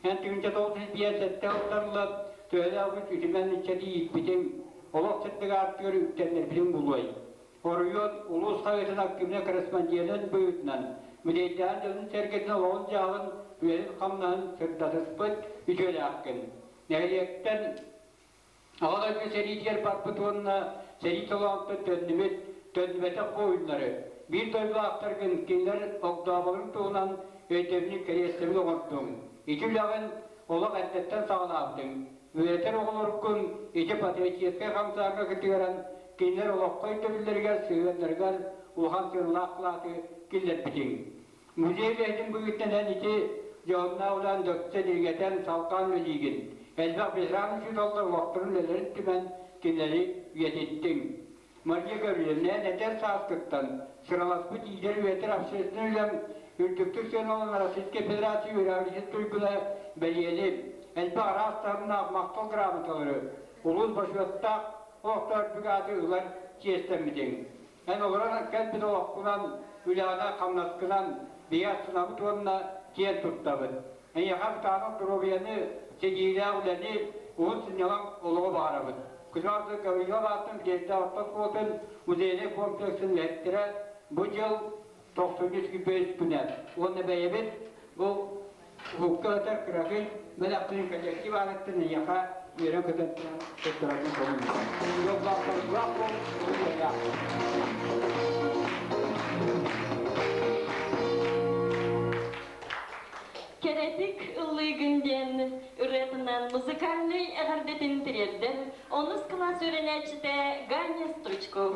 Speaker 15: Эн 1957 сылтан төһөлөөх үс үтүмэн ыччаты ииппитиҥ, олох сырдык аартыгар үктэннэрбитиҥ булуой. Оройуон улуус хаһыатын активнай корреспонденын быһыытынан музейдаан дьонун-сэргэтин олоҕун-дьаһалын, үлэтин-хамнаһын сырдатыспыт үтүөлээххин. Нэһилиэктэн Аҕа дойду сэриитигэр барбыт уонна сэрии толоонтон төннүбүт, төннүбэтэх буойуннары, биир дойдулаахтаргын кинилэр огдооболорун туһунан өйдөбүнньүк кэриэстэбил оҥордуҥ. Ити үлэҕин олох эрдэттэн саҕалаабытыҥ. Үөрэтэр оҕолоргун ити патриотическай хамсааһыҥҥа кытыаран, кинилэр олоххо өйдөбүллэригэр, сыһыаннарыгар улахан сыаналаах кылааты киллэрбитиҥ. Музей үлэһитин быһыытынан эн ити дьоһуннаах үлэҕин дөксө дириҥэтэн, салҕаан үлэлиигин. Элбэх ветеран учууталлар олохторун үлэлэрин түмэн, кинилэри үйэтиттиҥ. Мария Гаврильевна, эн эдэр сааскыттан сыраласпыт иитэр-үөрэтэр общественнай үлэҥ үрдүктүк сыаналанар Российскай Федерация үөрэҕириитин туйгуна бэлиэни, элбэх араас таһымнаах махтал грамоталары, улуус бочуоттаах олохтоох үрдүк ааты ылар чиэстэммитиҥ. Эн олорон кэлбит олоххунан, үлэҕинэн-хамнаскынан биһи астынабыт уонна киэн туттабыт. Эйиэхэ кытаанах доруобуйаны, ситиһиилээх үлэни, уһун сынньалаҥ олоҕу баҕарабыт. Кузьма Гаврилов аатын Биэрдээх орто оскуолатын музейнай комплексын үлэһиттэрэ бу дьыл тохсунньу үс күнэ уонна бэйэбит бу уһукка ытар кыракый бэлэхпин коллектив аатыттан эйиэхэ үөрэн-көтөн туттарарбын көҥүллүүбүн. Дьоллоохторгулаах буол, уһун
Speaker 1: Кэрэтик ыллыыгын диэн ырыатынан музыкальнай эҕэрдэтин тириэрдэр онус кылаас үөрэнээччитэ Ганя Стручков.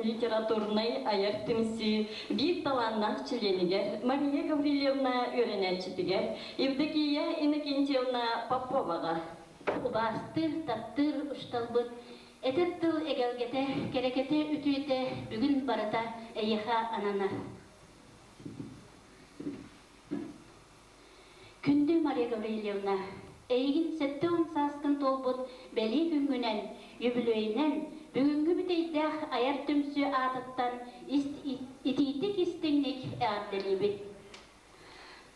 Speaker 1: Литературнай айар түмсүү биир талааннаах чилиэнигэр Мария Гаврильевна үөрэнээччитигэр Евдокия Иннокентьевна Поповаҕа
Speaker 4: Убаастыыр, таптыыр учууталбыт этэр тыл эгэлгэтэ, кэрэкэтэ, үтүөтэ бүгүн барыта эйиэхэ ананар. Күндү Мария Гаврильевна, эйигин 70 сааскын туолбут бэлиэ күҥҥүнэн, үбүлүөйүнэн бүгүҥҥү бүтэйдээх айар түмсүү аатыттан итиитик истиҥник эҕэрдэлиибит.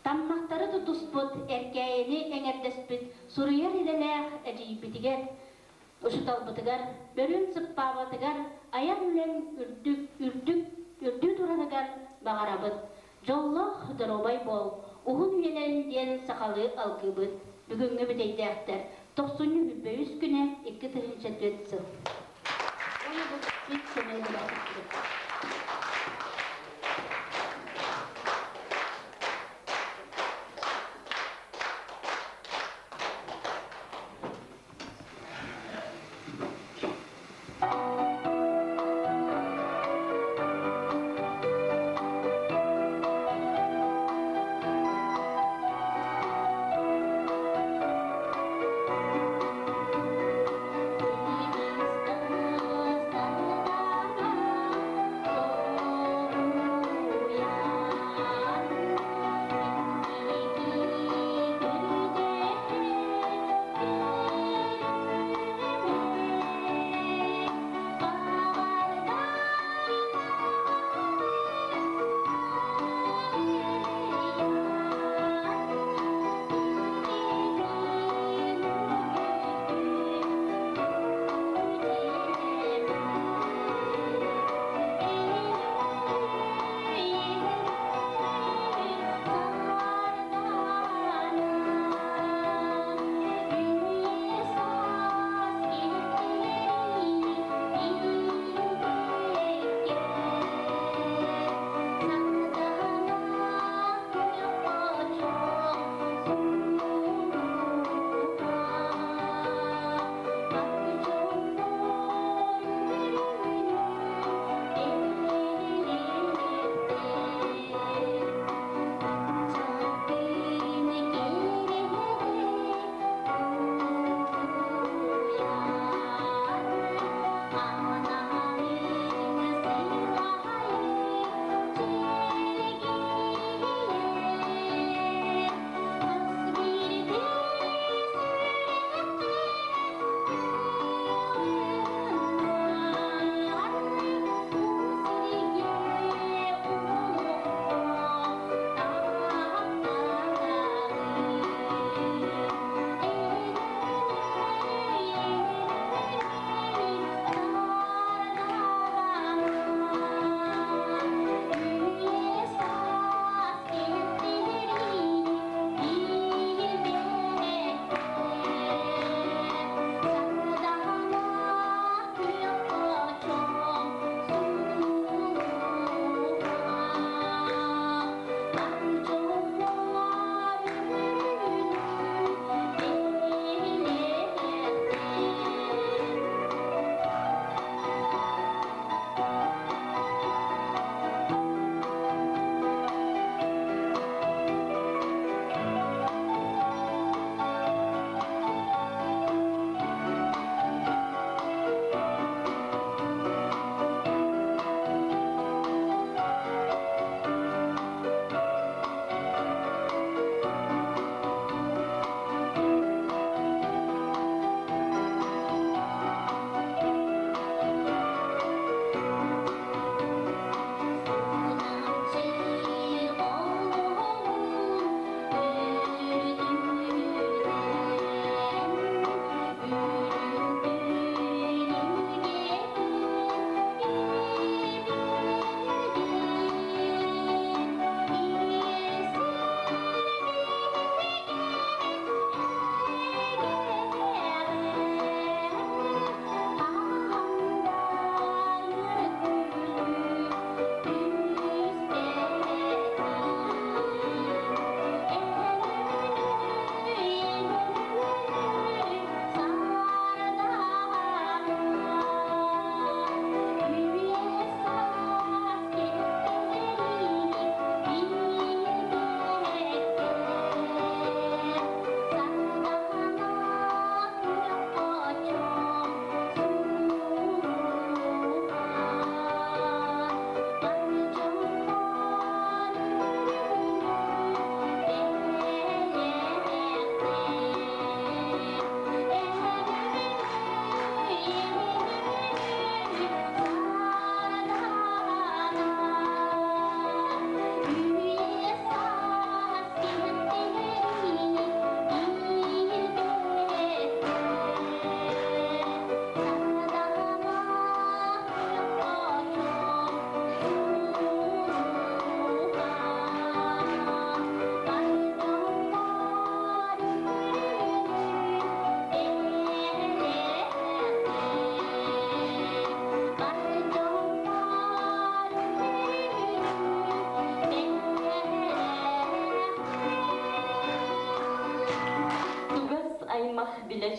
Speaker 4: Таммахтары тутуспут, эркээйини эҥэрдэспит суруйар идэлээх эдьиийбитигэр, учууталбытыгар, бөрүн сыппаабатыгар
Speaker 1: Айар үлэҥ үрдүк, үрдүк, үрдүү турарыгар баҕарабыт. Дьоллоох, доруобай буол, уһун үйэлэн диэн сахалыы алгыыбыт. Бүгүҥҥү бүтэйдээхтэр тохсунньу үс күнэ 2004 сыл. Уонна бу бит сэмэй бэлэхпит.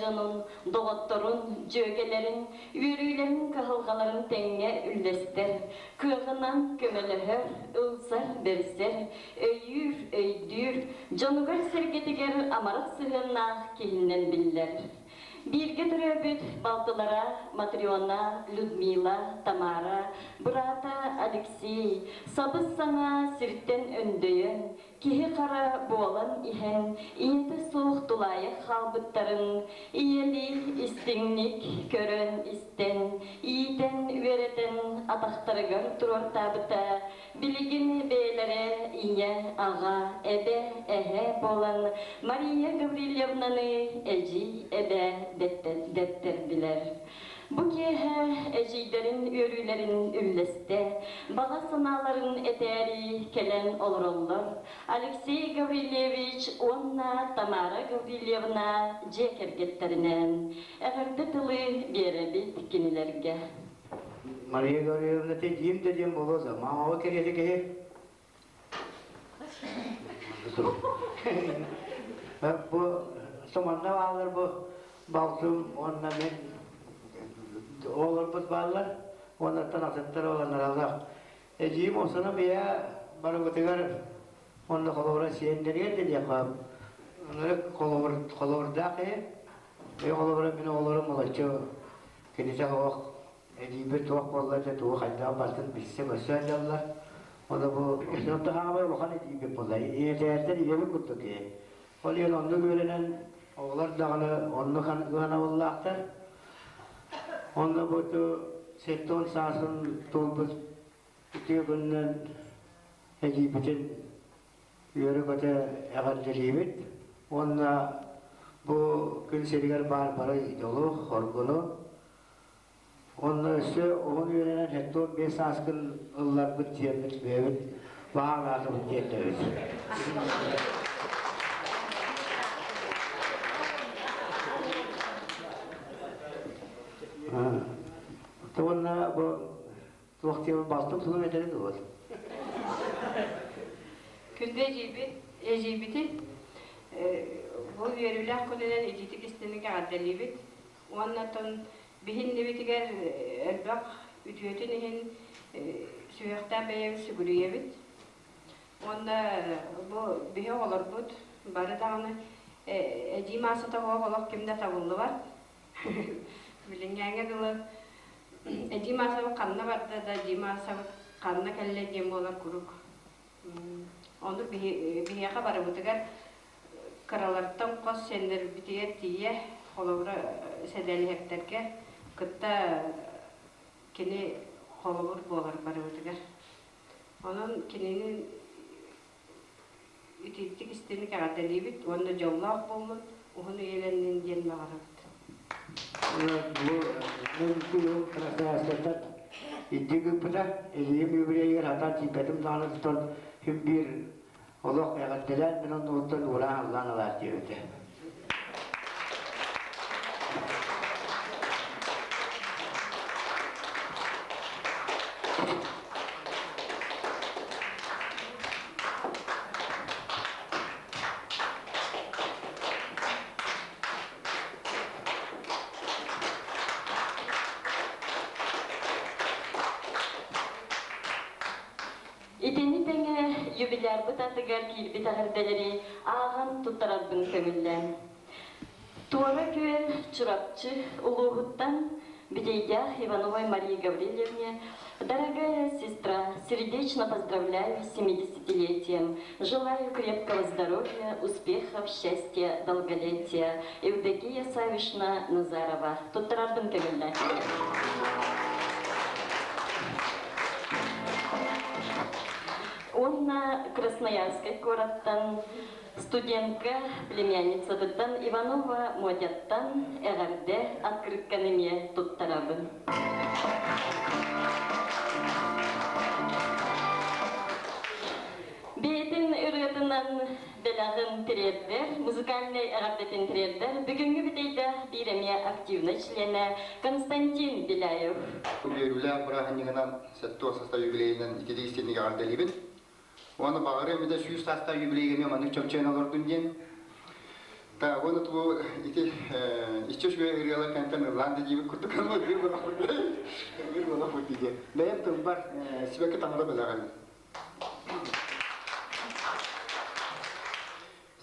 Speaker 16: дьонун, доҕотторун, дьүөгэлэрин, үөрүүлэрин, кыһалҕаларын тэҥҥэ үллэстэр, кыаҕынан көмөлөһөр, ылсар, бэрсэр, өйүүр, өйдүүр, дьонугар-сэргэтигэр амарах сыһыаннаах киһинэн биллэр. Бииргэ төрөөбүт балтылара Матрена, Людмила, Тамара, быраата Алексей сабыс-саҥа сиртэн өндөйөн, киһи-хара буолан иһэн, ийэтэ суох тулаайах хаалбыттарын ийэлии истиҥник көрөн-истэн, иитэн-үөрэтэн атахтарыгар туруортаабыта Билигин бэйэлэрэ ийэ, аҕа, эбэ, эһэ буолан Мария Гаврильевнаны эдьиий эбэ дэттэрдилэр. Бу киэһэ эдьиийдэрин үөрүүлэрин үллэстэ, баҕа санааларын этээри кэлэн олороллор Алексей Гаврильевич уонна Тамара Гаврильевна дьиэ кэргэттэринээн. Эҕэрдэ тылы биэрэбит кинилэргэ.
Speaker 17: Мария Гавриловна ты диим да диэн буолуо да, маамаба кэриэтэ киһи. Бу сомонно бааллар бу балтым уонна мен оҕолорбут бааллар уоннаттан атыттар оланараллар. Эдьиийим Оксана бэйэ барыбытыгар уонна холобура сиэннэригэр да диэххэ холобур холобурдаах киһи. Бэйэ холобура мин оҕолорум олоччу Кинитэ суох эдьиийбит туох буолла да тугу хайдах барытын билсэ-көрсө сылдьаллар. Ону бу Сылтахаабай улахан эдьиийбит буолла. Ийэтээртэн ийэбит курдук киһи. Ол иһин оннук үөрэнэн оҕолор даҕаны оннук ыанабыллаахтар. Онно бу 70 саасын туолбут үтүө күнүнэн эдьиийбитин үөрэ-көтө эҕэрдэлиибит уонна бу күн сиригэр баар бары дьолу, хоргуну уонна өссө уһун үөрэнэн 75 сааскын ылларбыт диэммит бэйэбит баҕа анаатыбыт диэннэбит. Уонна бу туох диэбин балтым тугу этэрин дуо?
Speaker 13: Күндү эдьиийбит, эдьиийбитин бу үөрүүлээх күнүнэн итиитик истиҥник эҕэрдэлиибит уонна оттон биһиннибитигэр элбэх үтүөтүн иһин сүһүөхтээх бэйэбит сүгүрүйэбит. Уонна бу биһи оҕолорбут бары даҕаны эдьиий маассата оһох олох ким да табыллыбат. Билиҥҥээҥҥэ дылы эдьиий Маасабыт ханна барда да, эдьиий Маасабыт ханна кэллэ диэн буолар куруук. Ону биһиэхэ барыбытыгар кыралартан хос сиэннэрбитигэр тиийэ, холобура сэлэлиһэктэргэ кытта кини холобур буолар барыбытыгар. Онон кинини итиитик истиҥник эҕэрдэлиибит уонна дьоллоох буоллун, уһун үйэлэннин диэн баҕарабыт.
Speaker 17: Бу Красноярскайтан инди гыппыта, Ильим юбилейыгар хатаан тиийбэтим даҕаны тутан син биир олох эҕэрдэлээн мин оннугуттан ураан аллаан алаар диэбитэ.
Speaker 16: Итини тэҥэ юбилярбыт атыгар киирбит эҕэрдэлэри ааҕан туттарарбын көҥүллээн. Туора Күөл Чурапчы улууһуттан Битейдях Ивановой Марии Гаврильевне, дорогая сестра, сердечно поздравляю с 70-летием. Желаю крепкого здоровья, успехов, счастья, долголетия. Евдокия Савишна Назарова. Туттарардым көҥүллэ. Уонна Красноярскай куораттан Студентка племянницатыттан Иванова Мотяттан эҕэрдэ открытканы эмиэ туттарабын. Бэйэтин ырыатынан бэлэҕин тириэрдэр, музыкальнай эҕэрдэтин тириэрдэр бүгүҥҥү бүтэйдээх биир эмиэ активнай членэ Константин Беляев.
Speaker 18: Үөрүүлээх бырааһынньыгынан 70 састаах юбилейынан итилии истинник эҕэрдэлиибин. Уонна баҕарыам этэ 100 саастаах юбилейга эмиэ маннык чөмчөөн олордун диэн. Та уонна тубу ити иччи үчүгэй ырыалар кэнтэн ыллаан да диэбит курдук ырыа буолахпыт ырыа буолахпыт диye. Бэйэм тылбар сибэкки таҥара бэлэҕин.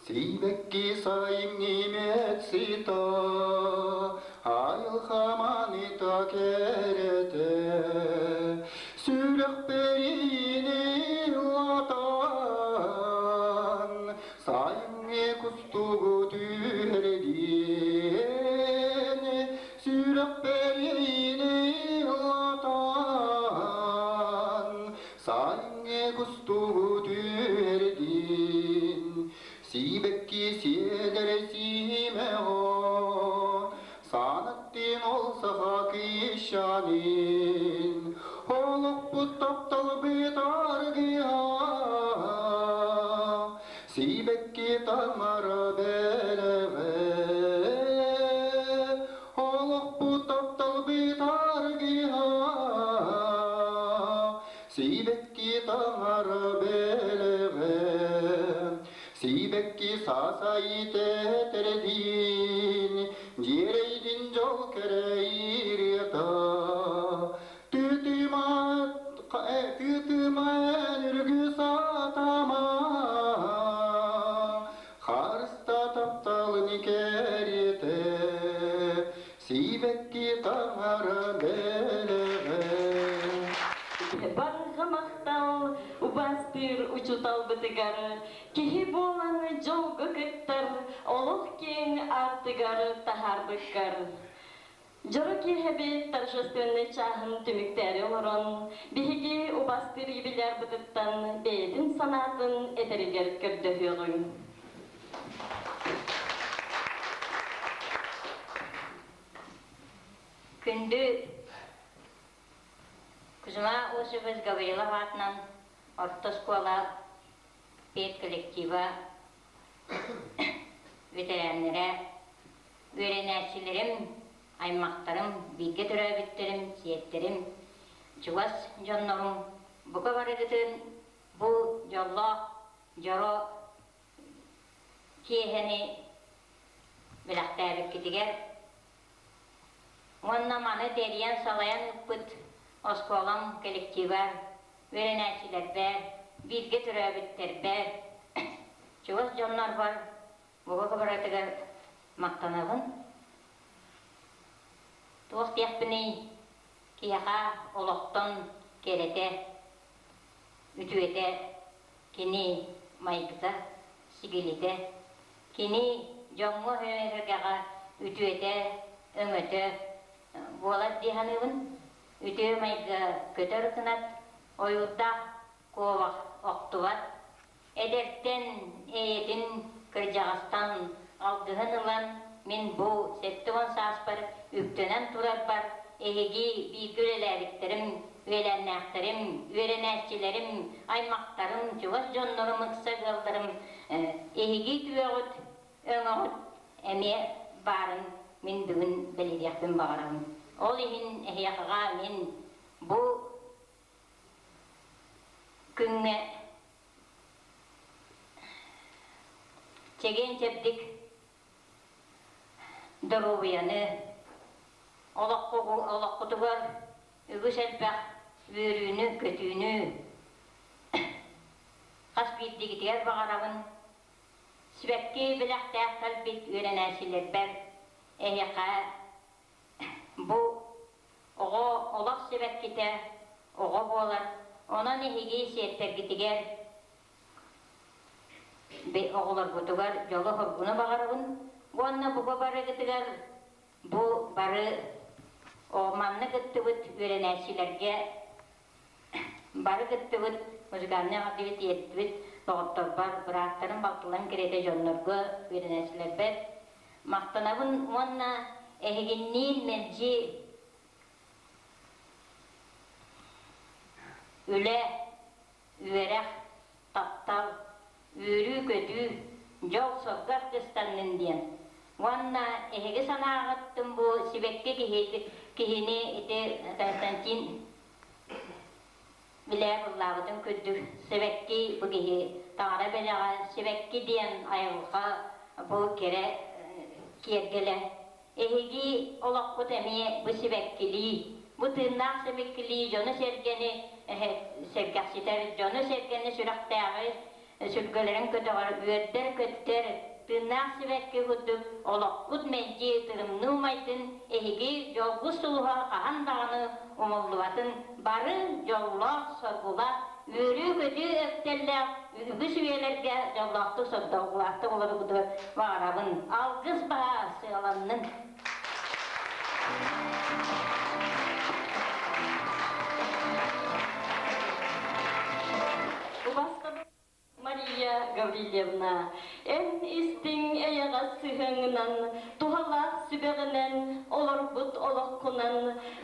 Speaker 18: Сибэкки сайын имэт сыта, айылҕа кэрэтэ, сүрэхпэр ылатан, сайыҥҥы кустугу түһэрдиэн, сүрэхпэр ылатан, сайыҥҥы кустугу түһэрдин, сибэкки сиэдэрэ сиимэҕо, санаттын ол саха кыысчаанын, олохпут тапталбыт аргыһа, сибэкки таҥара бэлэҕэ, олохпут тапталбыт аргыһа, сибэкки таҥара бэлэҕэ, сибэкки саасайы тэтэрдин, дьиэрэйдин дьол кэрэйириэта, тыытыма тыытыма үргү сатама, харыста тапталын кэриэтэ, сибэкки таҥара бэлэҕэ.
Speaker 16: Барҕа махтал убаастыыр учууталбытыгар, киһи буолан дьолго кыттар, олох киэҥ аартыгар таһаарбыккар. Дьоро киэһэбит торжественнай чааһын түмүктээри олорон, биһиги убастыыр юбилярбытыттан бэйэтин санаатын этэригэр көрдөһүөҕүҥ.
Speaker 4: Күндү Кузьма Осипович Гаврилов аатынан орто оскуола педколлектива ветераннара, үөрэнээччилэрим, аймахтарым, бииргэ төрөөбүттэрим, сиэттэрим, чугас дьоннорум бука барыгытын бу дьоллоох дьоро киэһэни бэлэхтээбиккитигэр уонна маны тэрийэн салайан ыыппыт оскуолам коллектива, үөрэнээччилэрбэр, бииргэ төрөөбүттэрбэр, чугас дьоннорбор бука барытыгар махтанабын. Туох диэхпиний, киһиэхэ олохтон кэрэтэ, үтүөтэ кини майгыта, сигилитэ, кини дьоҥҥо-сэргэҕэ үтүөтэ, өҥөтө буолар дии саныыбын. Үтүө майгы көтөр кынат, ойуурдаах куобах охтубат, эдэртэн эйэтин кырдьаҕастан алгыһын ылан мин бу 70 сааспар үктэнэн турарбар эһиги бииргэ үлэлээбиттэрим, үөлээннээхтэрим, үөрэнээччилэрим, аймахтарым, чугас дьоннорум, ыкса ыалларым эһиги үтүөҕүт, өҥөҕүт эмиэ баарын мин бүгүн бэлиэтиэхпин баҕарабын. Ол иһин эһиэхэҕэ мин бу күҥҥэ чэгиэн-чэбдик доруобуйаны, олоххутугар үгүс элбэх үөрүүнү-көтүүнү хас биирдиигитигэр баҕарабын. Сибэкки бэлэхтээх кэлбит үөрэнээччилэрбэр эһиэхэ бу оҕо олох сибэккитэ оҕо буолар. Онон эһиги сиэттэргитигэр оҕолоргутугар дьолу-соргуну баҕарабын уонна бука барыгытыгар бу бары манна кыттыбыт үөрэнээччилэргэ бары кыттыбыт музыкальнай эҕэрдэбит тиэрдибит доҕотторбор, бырааттарым, балтыларым кэриэтэ дьоннорго, үөрэнээччилэрбэр махтанабын уонна эһигинниин мэлдьи үлэ, үөрэх, таптал, үөрүү-көтүү, дьол-соргу аргыстаннын диэн уонна эһиги санааҕыттын бу сибэкки киһини ити Константин билээ ыллаабытын күрдүк сибэкки бу киһи таҥара бэлэҕэ сибэкки диэн айылҕа. бу кэрэ киэргэлэ. Эһиги олоххут эмиэ бу сибэккилии, бу тыыннаах сибэккилии дьону-сэргэни сэргэхситэр, дьону-сэргэни сүрэхтээҕи сүргэлэрин көтөҕөр, үөрдэр-көттөр, тыыннаах сибэкки курдук олоххут мэлдьи тырымныы умайдын, эһиги дьолгут сулуһа хаһан даҕаны умуллубатын, бары дьоллоох, соргулаах, үөрүү-көтүү өктөллөөх үгүс үйэлэргэ дьоллоохтук, сордоҕулаахтык олороргутугар баҕарабын. Алгыс баһа сыаланнын!
Speaker 16: Мария Гаврильевна, эн истиҥ эйэҕэс сыһыаҥҥынан, туһалаах сүбэҕинэн, олорбут олоххунан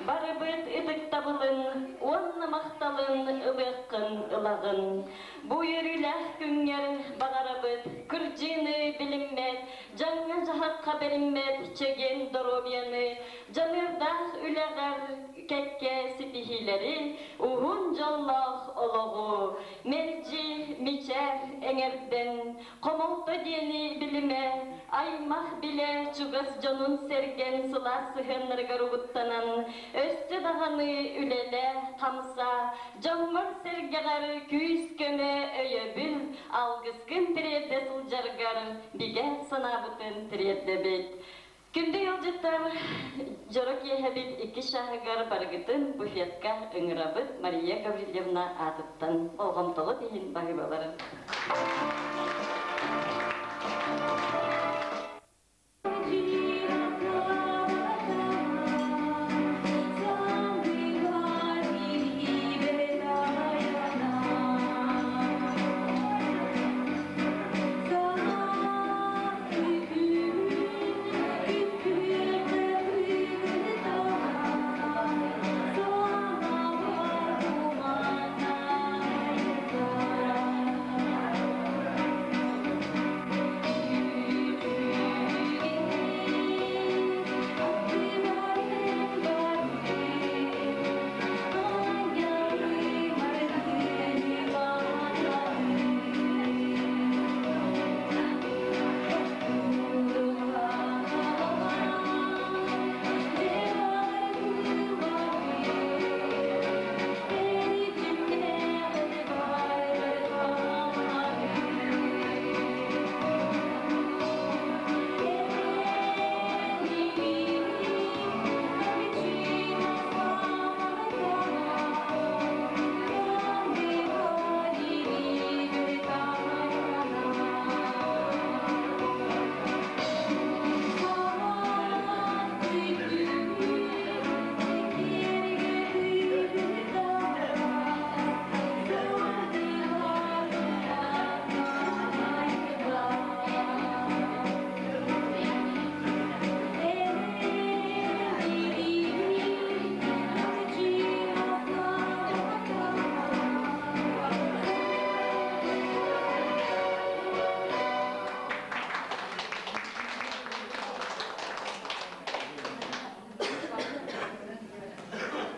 Speaker 16: барыбыт ытыктабылын уонна махталын ылыаххын ылаҕын. Бу үөрүүлээх күҥҥэр баҕарабыт кырдьыыны билиммэт, дьаҥҥа-дьаһахха бэриммэт чэгиэн доруобуйаны, дьаныардаах үлэҕэр кэккэ ситиһиилэри, уһун дьоллоох олоҕу, мэлдьи мичээр эҥэрдэн, хомолто диэни билимэ, аймах билэ чугас дьонун сэргэн сылаас сыһыаннарыгар угуттанан, өссө даҕаны үлэлэ, хамсаа, дьоҥҥор-сэргэҕэр күүс-көмө, өйөбүл, алгыскын тириэрдэ сылдьаргар бигэ санаабытын тириэрдэбит. Күндү ыалдьыттар, дьоро киэһэбит иккис чааһыгар барыгытын буфетка ыҥырабыт Мария Гаврильевна аатыттан болҕомтоҕут иһин баһыыбаларын.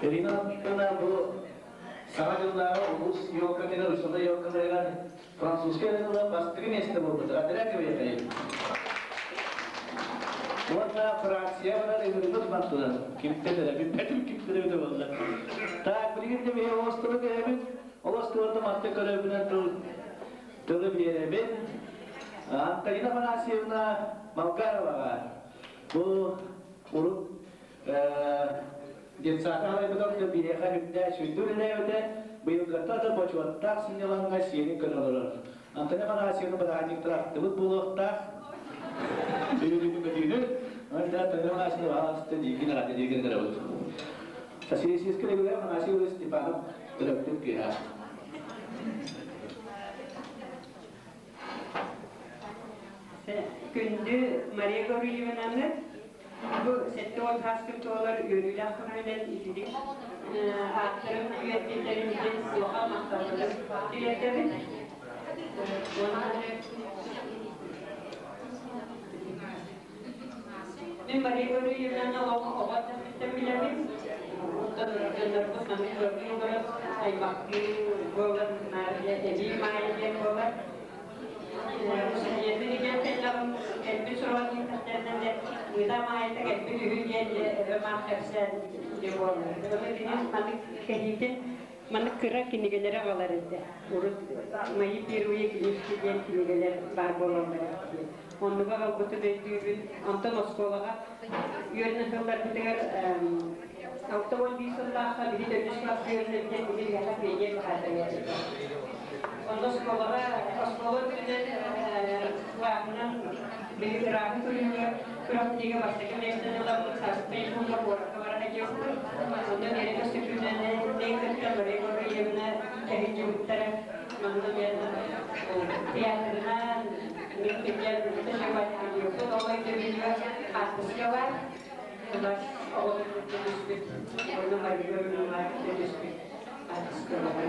Speaker 2: Ирина Антоновна бу саҥа дьыллааҕы улуус елкатыгар, учуонай елкаларыгар французскай ырыалар бастакы миэстэ буолбут. Адря Кветай. Уонна Франция барар ыҥырбыт мантынан. Кимтэн эрэ, билбэтим кимтэн эбитэ буолла. Так, билигин де биһи олос тылы көһөбүт. Олос тылы матты көрөбүнэн тыл тылы биэрэбин. Антонина Афанасьевна Малгароваҕа бу урут детсадка халайбытын биһиэхэ үрдээх сүрдүү үлэлээбитэ, быйылгыттан да бочуоттаах сынньалаҥҥа сиэнин көрө олорор. Антония Афанасьевна бырааһынньыктар аттыбыт буолуохтаах. Үүнү-көтүүнү. Антония Афанасьевна аҕаста диигин аҕата диигин гынабыт. Сосиска регулярно Афанасий Степанов төрөппүт кыыһа.
Speaker 13: Күндү Мария Гаврильевнаны бу 70 сааскын туолар үөрүүлээх күнүнэн итинник ааттарын үөрдүлэрин иһин улахан махталбытын тириэрдэбин. Мин Мария Гаврильевнаны оҕо эрдэхпиттэн билэбин. Оттон дьоннорбут маннык ыалдыы олорон аймахтыы буолан эбии Маайа диэн буолар. Музеятын кэллэҕим кэлбит суруган диэтэхтэринэ мыыта маайта кэлбит үһү диэн эбэм аах кэпсээн дьэ буолар. Онно кини маннык кэһиитин маннык кыра кинигэлэри аҕалар этэ. Урут «Мои первые книжки» диэн кинигэлэр баар буолаллар диэн. Оннугу аҕалбытын өйдүүбүн. Онтон оскуолаҕа үөрэнэ сылларбытыгар 61 сыллаахха биһи төрдүс класска үөрэнэрбитин кини биһиэхэ пионер баһаатайа этэ. Онно оскуолаҕа оскуола үрдүнэн кылааһынан биһи ырааһы көрүүгэ күрэхтэһиигэ бастакы миэстэни ыламмыт Сааскай кууга куоракка бара сылдьыбыппыт. Онно Лена Көстөкүүнэни кытта Мария Гаврильевна тэһилдьибиттэрэ. Манна диэн театрынан мин кырдьан ташабат ол өйдөбүлүгэр хаартыска бар. Кылаас оҕолорун кытта түспүт. Онно Мария Гаврильевна кытта түспүт хаартыскалара.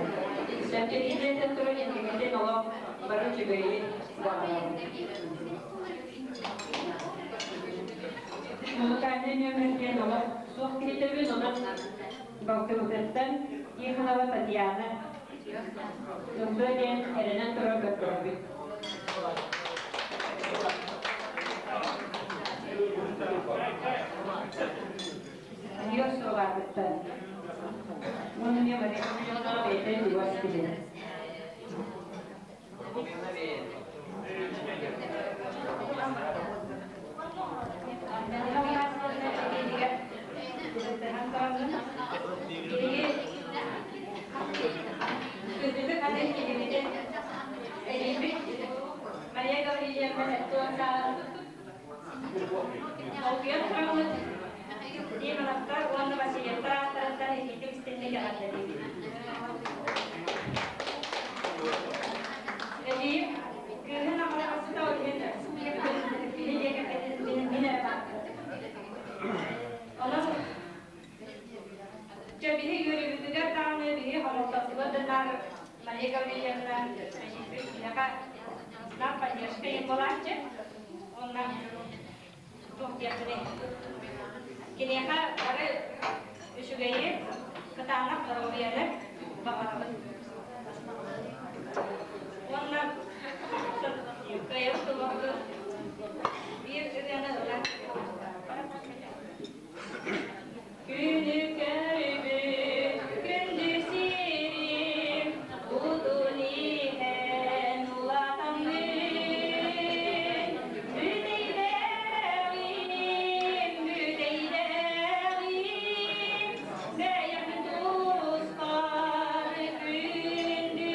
Speaker 13: Сэмтэтиилэртэн туран инникитин олох бары үчүгэйи баҕарабын. Музыкальнай нүөмэр диэн олох суох киһитэбин, онон балтыбытыттан Тихонова Татьяна ыллыа диэн эрэнэн туран көрдөрөбүт. Диос суолаатыттан. Уонна мне Мария Гавриловна бэйэтэ чугас киһи.
Speaker 14: Мария Гаврильевна Толкуйан тураммыт Тихоновтар уонна Васильевтар ааттарыттан итиитик истинник эҕэрдэлиибит. Эдиим, кыыһын аҕалаҕасыта ол иһин кини диэки мин эрэ баартым. Онон чэ биһи үөрүүбүтүгэр даҕаны биһи хомолтотугар да наар Мария Гаврильевна биһиэхэ нам поддержка им буолааччы. Онно туох диэхпиний киниэхэ бары үчүгэйи, кытаанах доруобуйаны баҕарабын. Уонна кыайар тулукту биир ырыаны ылан Күнү көрбүт күндү сирим, Утун иһэн улаатаммын, Бүтэйдээҕим, бүтэйдээҕим, Бэйэм туспар күндү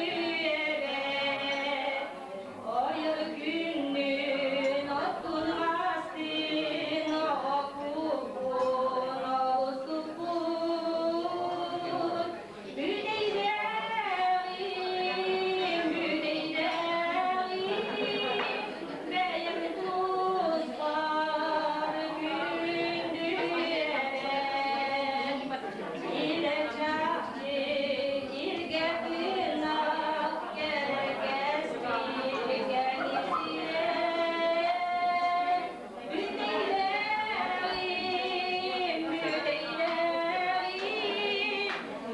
Speaker 14: эбээт. Ойор күннүн оттун мастын оҕокуппун олус туппут. Бүтэйдээҕим, бүтэйдээҕим, бэйэм туспар күндү эбээт. Илэ чахчы илгэ тыынах кэрэ Бүтэйдээҕим, бүтэйдээҕим,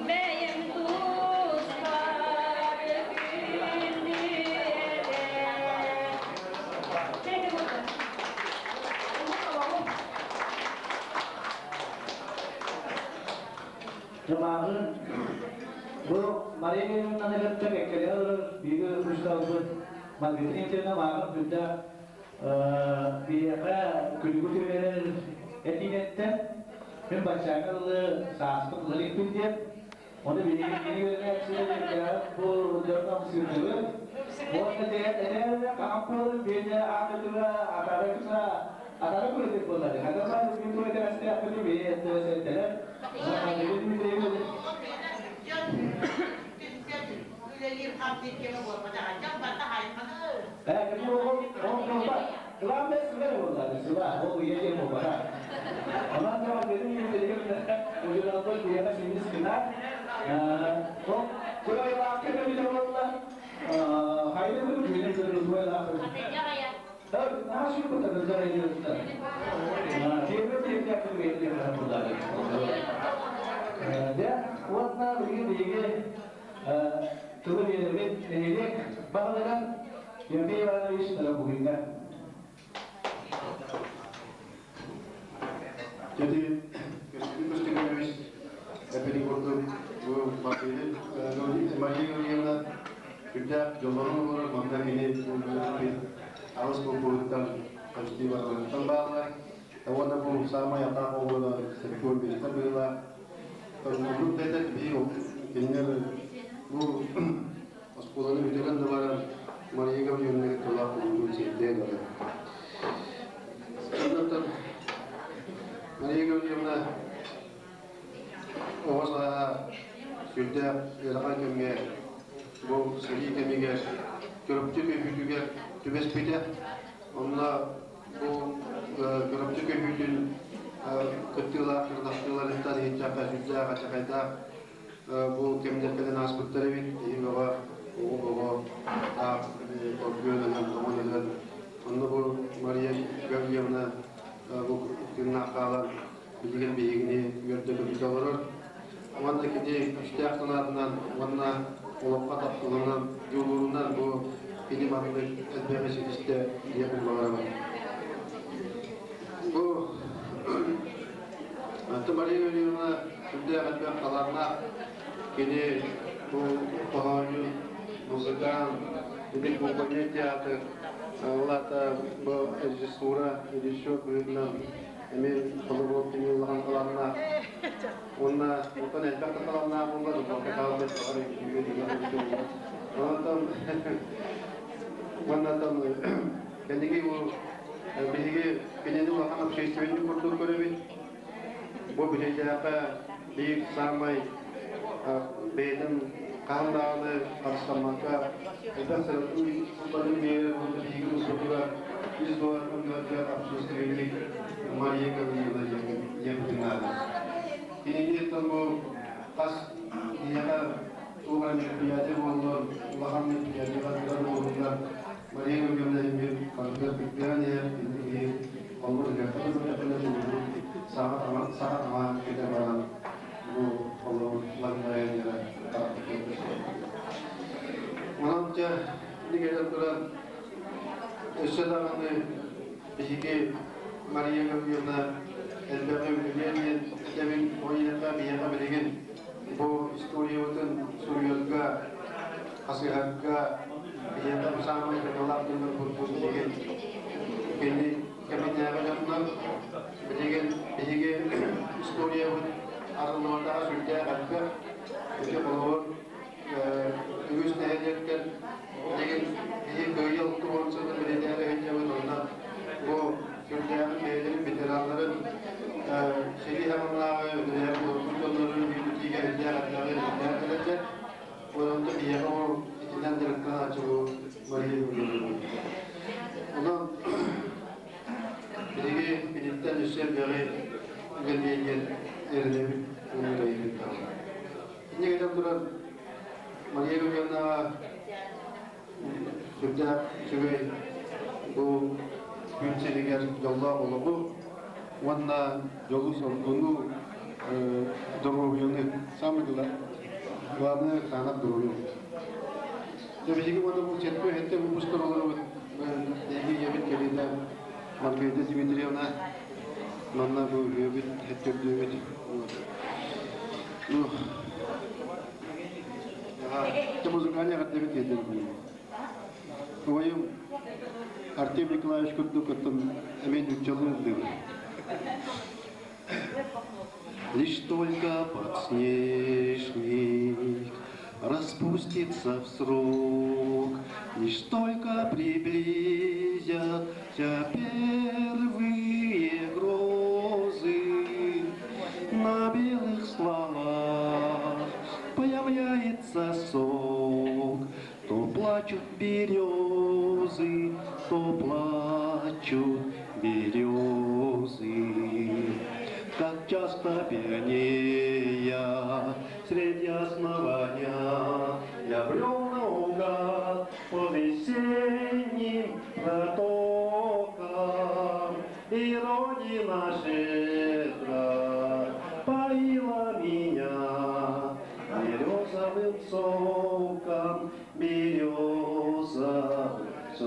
Speaker 14: бэйэм туспар күндү эбээт.
Speaker 2: Дьамааҕын бу Мария Ивановнаны кытта кэккэлэһэ олорор бииргэ учууталбыт Маргарита Дмитриевна мааҕын сүрдээх биһиэхэ күлүгү түһэрэр этиинэттэн мин баччааҥҥа дылы сааспын ыла иликпин диэн ону биһиги кини үөрэнээччилэр бу дьонно ымсыырдыбыт уонна этээр хаһан буоларын биэнэ аатытыга атара кыса атара күрэтик буолар хата баар мин туой тэрэстээхпини биһи этэлэр Маргарита Дмитриевна
Speaker 9: үлэлиир хамсыыр кэмэ буолбатаҕа. Дьон барыта хайҕанар.
Speaker 2: Главное сыгар буоллар, сыла, ол уйа диэн буолбата. Онон да бэйэм учууталбыт биһиэхэ синнис гынар. Ол куйайлаахка көмүтэ буолла. Хайда бу күнү көрү куйайлаах. Наһаа сүрбүтэ кыздар айдыыттар. Тиэрбэ тиэрдэ күнү буоллар. Дэ, уонна биһиги тылы биэрэбит нэһилиэк баһылыгар.
Speaker 19: Тимофей Иванович Тарабугинга.
Speaker 3: Jadi Костякович эпили курдук бу Мария Гавриловна сүрдээх дьоллорун олорор манна кини аҕыс култууруттан почти барыларыттан бааллар. Уонна бу самай атаах оҕолоро Сергей Бестер быһыылаах. Оннук да этэр биһи кинилэр бу оскуоланы бүтэрэн да баран Мария Гавриловна тулаах кулуутун сирдээн ылар. Оннуттан Мария Гавриловна оҕо сааһа сүрдээх ыарахан кэмҥэ бу сэрии кэмигэр Чурапчы көһүүтүгэр түбэспитэ. Онно бу Чурапчы көһүүтүн кыттыылаах кырдахтыыларыттан иһиттэххэ сүрдээх ачахайдаах бу кэмнэр кэлэн ааспыттар эбит. Киһи бөҕө, оҕо бөҕө таах оргуйан өлөн, тоҥон өлөн. Онно бу Мария Гавриловна бу тыыннаах хаалан билигин биһигини үөрдэ-көтүтэ олорор. Уонна кини күүстээх санаатынан уонна олоххо тапталынан, дьулуурунан бу кини маннык элбэҕи ситистэ диэхпин баҕарабын. Бу Мария Гавриловна сүрдээх элбэх талааннаах кини бу хоһоонньут, музыкант, ити кукольный театр, ол аата бу режиссура, режиссер быһыытынан эмиэ холобур кини улахан талааннаах. Уонна онтон элбэх да талааннаах буоллар, улахан хаалбыт баҕар үтүө Онтон уонна кэнники бу биһиги кинини улахан общественник курдук көрөбүт. Бу бүтэйдээххэ биир саамай бэйэтин хаһан даҕаны харыстаммакка элбэх сыратын сылларын биэрэр уонна биһиги тустуутугар ис дуоһатын ыалдьар общественник Мария Гавриловна диэн наада. Кинини бу хас киһиэхэ туох эрэ мероприятие буоллун, улахан мероприятие буоллуннар, Мария Гавриловна эмиэ барытыгар кыттыһан иһэр, кини холбор ыһыахха да саха таҥаһын кэтэ баран бу холобур лаҥнайан Онон дьэ ини кэлэн туран өссө даҕаны биһиги Мария Гавриловна элбэҕи үлэлиэн диэн этэбин ойиэхэ биһиэхэ билигин бу историябытын суруйарга, хасыһарга биһиэхэ бу саамай кыталаах дьоннорбут билигин кини кэминээҕи дьоннор билигин биһиги историябыт арыллыбатаҕа сүрдээх элбэх. Ити холобур үгүс нэһилиэктэр билигин биһи кыайыы 60 сылын бэлиэтээри сылдьабыт онно бу сүрдээҕин бэйэлэрин ветераннарын сэрии саҕанааҕы үлэлээх олорбут дьоннорун үйэтитиигэ элбэх элбэҕи үлэлээн кэлэллэр. Онон биһиэхэ ол итинэн дьарыктанааччы бу Мария Юрьевна. Онон биһиги киниттэн өссө элбэҕи үлэлиэ диэн эрэнэбит уонна эрэйбит даҕаны. Инньэ гынан туран Мария Юрьевнаҕа сүрдээх үчүгэй бу күн сиригэр дьоллоох олоҕу уонна дьолу-соргуну, доруобуйаны, самый главное, кытаанах доруобуйа. Дьэ, биһиги уонна бу сетко иһиттэ выпусктар олоробут. Биһиги ийэбит кэлиитэ Маргарита Дмитриевна манна бу үһүөбүт, хэттөрдүөбүт. Ну, Те музыкальный эҕэрдэбит тиэрдэбит. Убайым Артем Николаевич курдук оттон эмиэ нууччалыы ыллыыбын. Лишь только подснежник распустится в срок, Лишь только приблизятся первые грозы, На белых стволах появляется сок, То плачут березы, то плачут березы. Как часто пьянея средь ясного дня я брел наугад по весенним протокам, и Родина щедро поила меня березовым соком, березовым соком.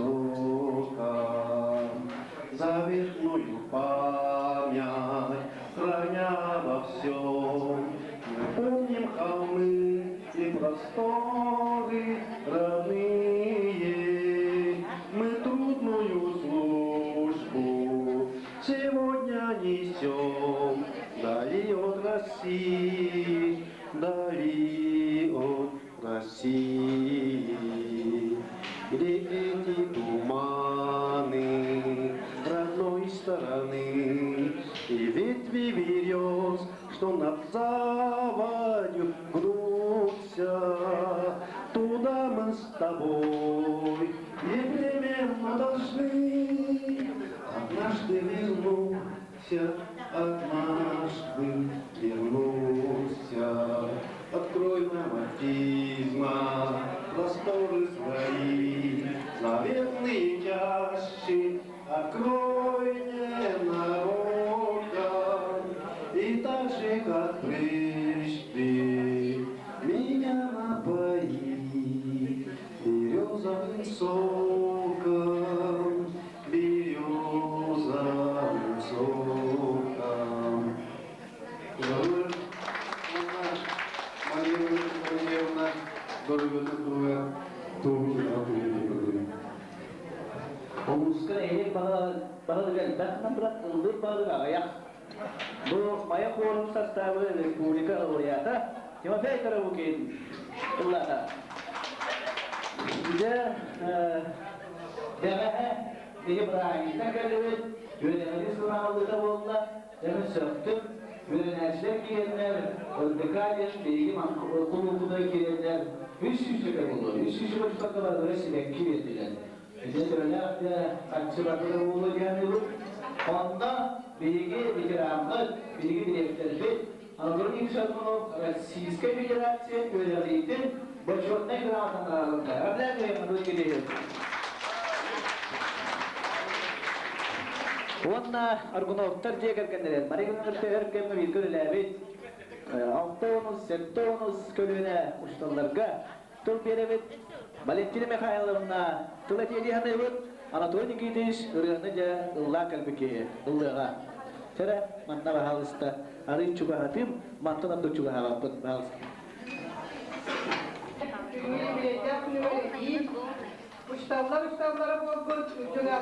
Speaker 20: Эти туманы родной стороны и ветви берез, что над заводью гнутся. Туда мы с тобой непременно должны однажды вернуться, однажды вернуться. Открой нам отизма просторы свои, заветные чащи, открой ненароком, и так же, как прежде, меня напои березовым соком, березовым соком.
Speaker 3: Мария Владимировна, дорогая
Speaker 19: Улуска элек бағалыға бәхнан бірақ ылдыр бағалыға аяқ. Бу Мая хорун составы республика лауреата Тимофей Караукин ыллата. Дә дәгәһә диге браһита кәлебет, yönetimi sınavlıda болла, demin söktüm, yöneticiler kirenler, ÖDK'den bilgi kulukuna kirenler, үс yüzüge болду. Үс yüzüge tutakalar böyle kirendiler. Bize öyle kaççı bakıda болу yani Onda bilgi ветеранlar, bilgi direktörü, Анатолий Николаевич Российской Федерация yönetimi почетный грамоталарында. Онна Аргуновтар жекергендер, Маригуннар тегеркемге бир көрүләбит. Алтонус, сеттонус көлүнә ушталларга тыл беребит. Валентина Михайловна тыл этиди Анатолий Никитич ырыаны жа ылла калбики ыллыга. Тере манна бахалыста арын чугахатым, мантан ардык чугахабаппыт бахалыста.
Speaker 11: Uçtallar uçtallara bolbut, ucuna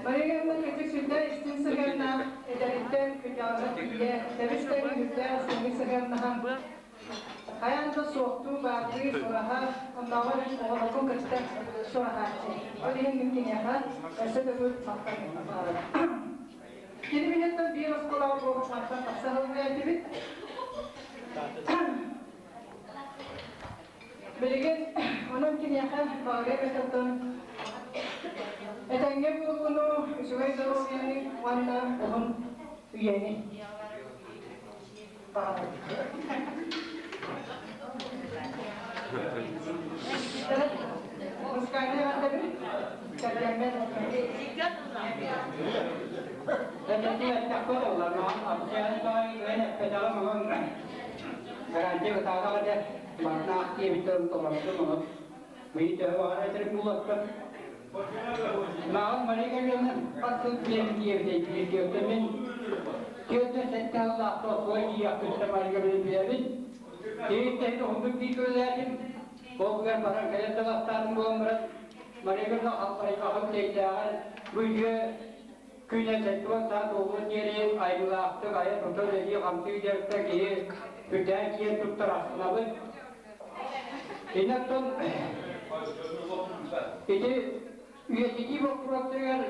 Speaker 11: Mariyanna küçük sütte istin sıgırna, ederitten künyağına diye, demişten güzel seni sıgırna. Hayanda soğuktu, bağlı, suraha, ondan oğlakun kaçta suraha. O diye mümkün yaha, öse de bu maktan. Yeni milletten bir oskola bu maktan tapsalı verdi. Билигин онон киниэхэ баҕарыа бэтэртэн этэҥҥэ буолууну, үчүгэй доруобуйаны уонна уһун үйэни баҕарабын. Музыкальный антабил, кэргэммин.
Speaker 15: Күнә сәттуан саат оғын ери айгылақты ая тұтыр әди қамты үйдерді киі күдән киен тұттар астынабы. Инаттон ити үйетики боппуроттыгар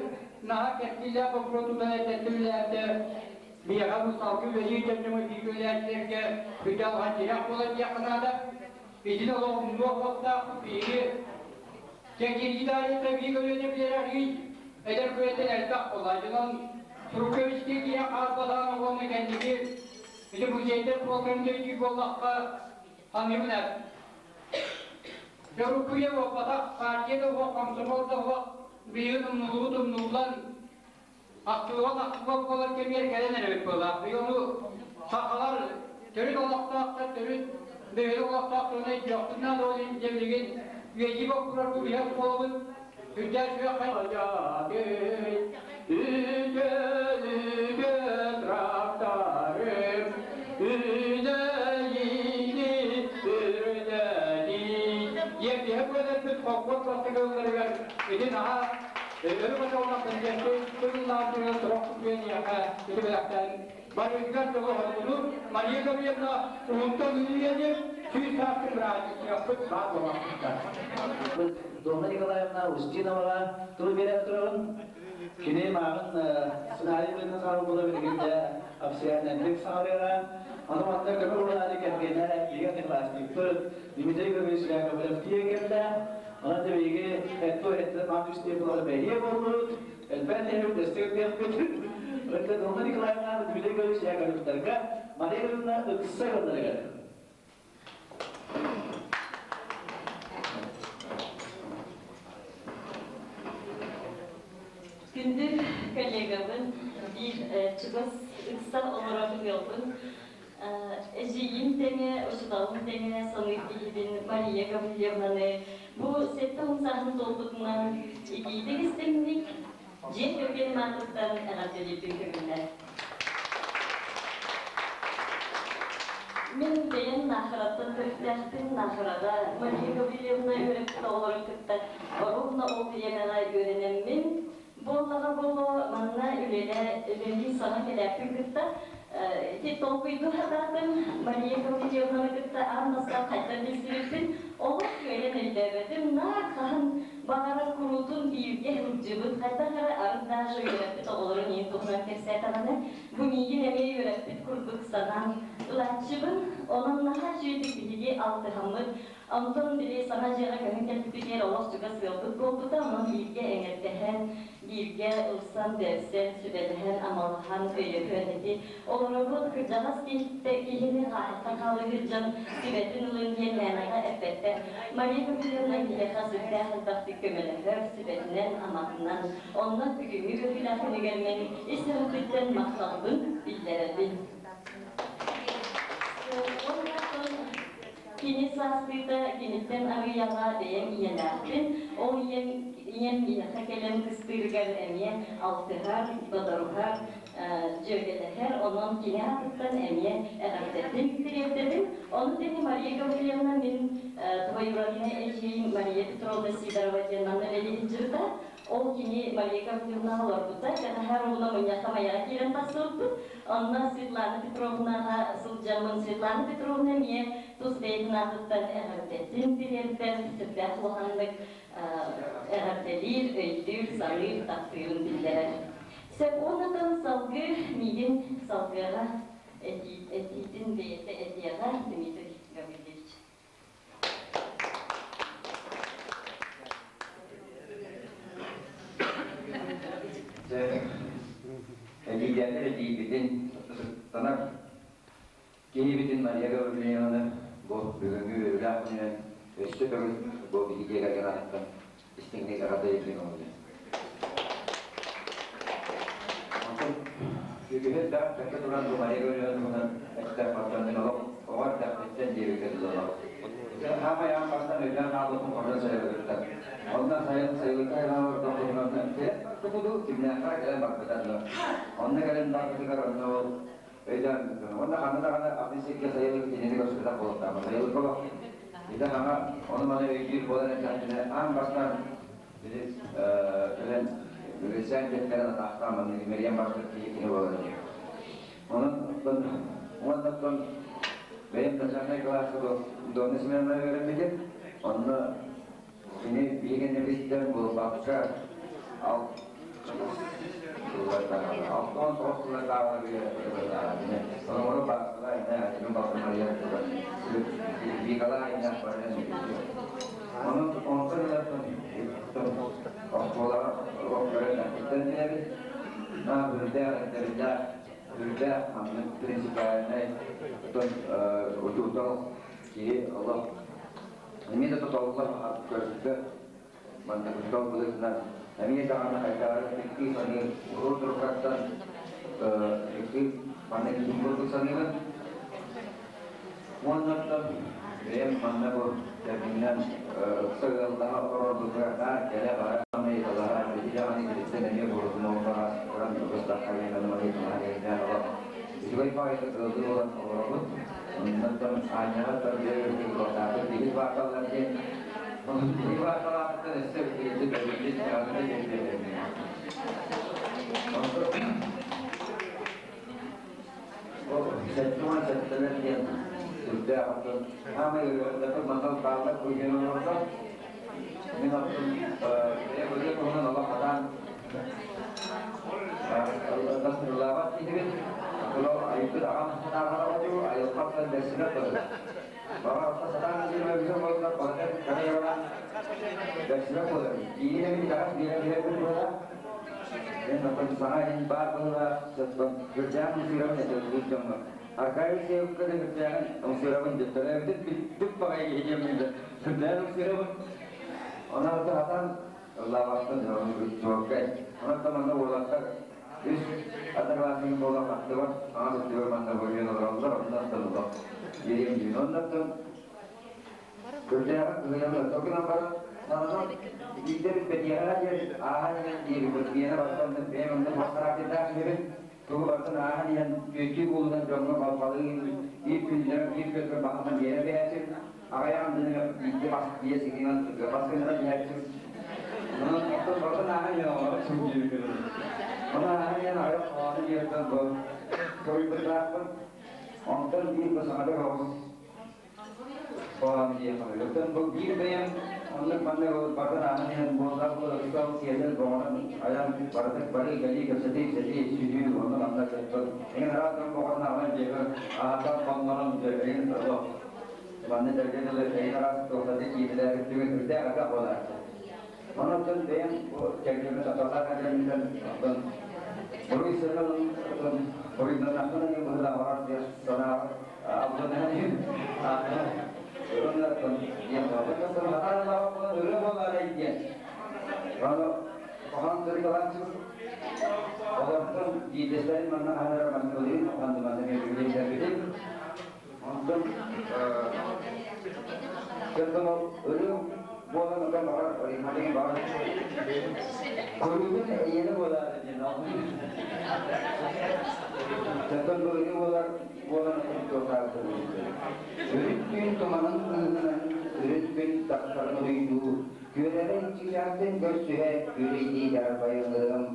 Speaker 15: наха кэскилля боппуротутан этеттүллэрде биэха бу салгы үлэлии дьонньомо бииргэлээчилэргэ күдэ алҕан тирэх буолан диэхханаада итини олоҕумнуох уоттаах бииги кэкириидаайыта биир көлүөнэ билэр эдэр күөтэн элбэх буолла. Сруковичке киһи хаалбатаан оҕону кэнники ити музейдер буолган дөйдүү буоллахха ханыыбын эп. Дөрүкүйе буолбатах, партия да буол, комсомол да буол, биһиги тумнулуу тумнуллан актылыган актылыган буолар кэмигэр кэлэн эрэбит буоллаах. Биһиги ону сахалар төрүт олохтоохтор, төрүт бэйэли олохтоохторуна өйдүөхтүнэн ол дьэбилигин үөйии боппурар бу биһиги буолабыт. Үрдээ сүөх тракторым, үлэйини үрдэни. Епиһэ бөлөппүт холкуот бастыгылларыгар итин аха Өрө көтөҕүллэх президенти тыллаан түһэн сорох күөньиэхэ ити барыгар дьолу хоргуну Мария Гавриловна уһунтан үйэни 100 саастын бырааһынньыктыахпыт баар буолуохтар.
Speaker 19: Домна Николаевна Устиноваҕа тыл бере турабын. Кини мааҕын сценарий быһыытынан саҕар буола билигин дьэ официальнайдык саҕарыаҕа. Ону манна көмө буолаары кэргэнэ биһиги одноклассникпыт Дмитрий Гаврилович Яковлев тиийэн кэллэ. Онон да биһиги этту эттэ маан үстиэ буолар бэлиэ буолбут. Элбэх тэһэбит өстө диэхпит. Өттө Домна Николаевна Дмитрий Гаврилович Яковлевтарга Мария Гавриловна ыкса ыалларыгар.
Speaker 16: Күндү коллегабын, биир чугас ыкса олорор ыалбын, эдьиийим тэҥэ, учууталым тэҥэ саныыр киһибин Мария Гаврильевнаны бу 70 сааһын туолбутунан итиитик истиҥник дьиэ кэргэним аатыттан эҕэрдэлиирбин көҥүллээ. Мин бэйэм Наахараттан төрүттээхпин. Наахараҕа Мария Гаврильевна үөрэппит оҕолорун кытта ровно ол бириэмэҕэ үөрэнэммин, буоллаҕа буолуо, манна үлэлээ үлэлии саҥа кэлээппин кытта ити толкуйдуу сатаатым. Мария Гаврильевнаны кытта аан бастаан хайдах билсибиппин олох кыайан өйдөөбөтүм. Наар хаһан баҕарар куруутун бииргэ сылдьыбыт, хайдах эрэ арыт даже үөрэппит оҕолорун иин туһунан кэпсээтэҕинэ, бу миигин эмиэ үөрэппит курдук санаан ылааччыбын. Онон наһаа үчүгэйдик биһиги алтыһаммыт. Онтон били саҥа дьиэҕэ көһөн кэлбиппитигэр олох чугас ыалбыт буолбута, онон бииргэ эҥэрдэһэн, бииргэ ылсан, бэрсэн, сүбэлэһэн, амалаһан, өйөһөн ити олоробут. Кырдьаҕас киһини хаһыттан хаалыыр дьон сүбэтин ылын диэн мээнэҕэ эппэттэр. Мария Гаврильевна киһиэхэ сүрдээх элбэхтик көмөлөһөр, сүбэтинэн, аматынан. Онно бүгүҥҥү үөрүүлээх күнүгэр мин ис сүрэхпиттэн махталбын биллэрэбин. Кини саастыыта киниттэн арыйаҕа бэйэм ийэлээхпин. Ол ийэм, ийэм миэхэ кэлэн кыстыырыгар эмиэ алтыһар, бодоруһар, дьүөгэлэһэр. Онон кини аатыттан эмиэ эҕэрдэтин тириэрдэбин. Ону тэҥэ Мария Гаврильевна мин двоюродная эдьиийим Мария Петровна Сидорова диэн манна үлэлии сылдьыбыта. Ол кини Мария Гаврильевнаҕа олорбута. Кэтэһэр ууна мунньахха майаҕа киирэн тахсыбыппыт. Онно Светлана Петровнаҕа сылдьаммын, Светлана Петровна эмиэ тус бэйэтин аатыттан эҕэрдэтин тириэрдэр, сүрдээх улаханнык эҕэрдэлиир, өйдүүр, саныыр, таптыырын биллэрэр. Сөп уоннатан салгыы миигин салгыаҕа этиитин бэйэтэ этиэҕэ Дмитрий Гаврильевич.
Speaker 21: Эдьиийдээтэр эдьиийбитин ытыктанар киһибитин Мария Гаврильевнаны бу бүгүҥҥү үөрүүлээх күнүнэн өссө төгүл бу биһиги дьиэ кэргэн аатыттан истиҥник эҕэрдэлиирбин көҥүллүн. Онтон үгүһү элбэх эппэккэ туран бу Мария Гаврильевна туһунан эттэхпиттэн мин олох оҕо эрдэхпиттэн диэбиккэ дылы Хаамай аан бастаан өйдөөн хаалбыппын хордон сайылыгыттан. Онно сайын сайылыкка айылаан олордохпутуна кэлэн барбыт кимнээххэ кэлэн барбыта онно. Онно кэлэн барбытыгар онно ол өйдөөн Уонна ханна даҕаны атын сиргэ сайылык кинини көрсүбэтэх буолуохтаах. Сайылыкка олох ити хаҥа ону-маны өйдүүр буолан эрдэхпинэ аан бастаан били кэлэн Үлэсээн диэн кэлэн атаахтаан маннык имэрийэн барбыт киһи кини буолар ини. Онон уонна бэйэм начальнай кылааска Донна Семеновна үөрэммитим. Онно кини биһиги кэннибититтэн буолбакка 69 сыллардааҕы Ону баасыла инэ атыгын балта Мария Викала инэ баран Онон онтон ылаттан оскуолаҕа көрөн билэбит. На бүрдээх этэрдээх үрдээх маннык принципиальнай отон учуутал киһи олох эмиэ да тотоллор көрбөт маннык учуутал быһыытынан эмиэ даҕаны хайдаҕары ытыктыы саныыр урут уруккаттан ытыктыы маннык киһи курдук саныыбын. Уонна оттон бэйэм манна бу кэргэнинэн ыкса ыаллаһа олорорбутугар наар кэлэ-бара ыйыталаһа, ити даҕаны ититтэн эмиэ буруутун олбаҕас туран быстахха диэн ыйыталаһа кэлиннээх олох үчүгэй баҕайытык ыалдыы буолан олоробут. Оннуттан аанньаҕар дьиэ үрдүк балдааппыт биһиги баарталлар диэн. Иван өссө үчүгэйдик бэлиэтин аҕата диэн. Ол сэттион сэттэлэр диэн сүрдээх оттон хаамай ырыаларга манал бааллар куйган олордор. Мин оттон бэйэ ырыа туһунан олох хатаан тастырылаабат киһибин. Оттон айбыт аҕам сатааҕара оту айылҕаттан бэрсибэт бары. Баҕар сатаан диэн буолла, барыта карайалаан бэрсибэт буолар. Киинэ мин таҕас биэрэ биэрбит буола. Мен оттон саҥа иһин баар буола сырдьаан ымсыырабын этэ улуус дьоҥҥо. Аркадий Сеевка да сырдьаан ымсыырабын деп төрөөбүтүн бүттүк баҕайы киһи диэммин да сырдьаан ымсыырабын. Онон оттон хатан ыллаабаттан чуолкай. Онон манна уолаттар үс одноклассник буолан аттыбар, аҥас өттүгэр манна бойуон олороллор, оннуттан олох биэриэм диин. Оннуттан Көрдөөҕүн кыһыйаллар. Ол гынан баран, сананан биирдэ билбэтиэҕэ диэн ааһан иһэн диэбиппит. Миэнэ барытын бэйэм онно туох характердаах киһибин. Тугу барытын ааһан иһэн түөттүү куулунан дьоҥҥо балбалыы биир күннэр, биир күөлгө баһынан биэрэ биһээччим. Аҕыйаҕын дэнэ биирдэ бас биэс игинэн бас гыннаран иһээччим. Онон оттон барытын ааһан иһэн оҕолору сылдьыы Ону ааһан иһэн аҕыйах хоһоону диэттэн бу суруйбуттаахпын. Онтон биир бу саҥата оҕус Оттон бу биир бэйэм оннук маннык барытын ааһан иһэн буоллар буолар сиэтэн боҕонон айан барытын бары кэлии кэпсэтии сэтии сүһүү онно манна кыттан эҥин араас дьон боҕонон ааһан дьиэбэр аатан хоннорон эҥин олох манна дэргэ дылы эҥин араас туохтаты киирилээбит түгэн үрдээх элбэх буолааччы. Онон бэйэм бу кэргэммин тапталлаах кэргэммиттэн оттон буруй сыһын оттон буруйданнахпына диэн быһыылаах диэн санааҕа Буолан туохтаабыта Үрүт түүн туманын быыһынан үрүт күн тахсарын уруйдуу, күөрэрэ иччилээхтин көрсүһэ күөрэйдии дарбайыллыам.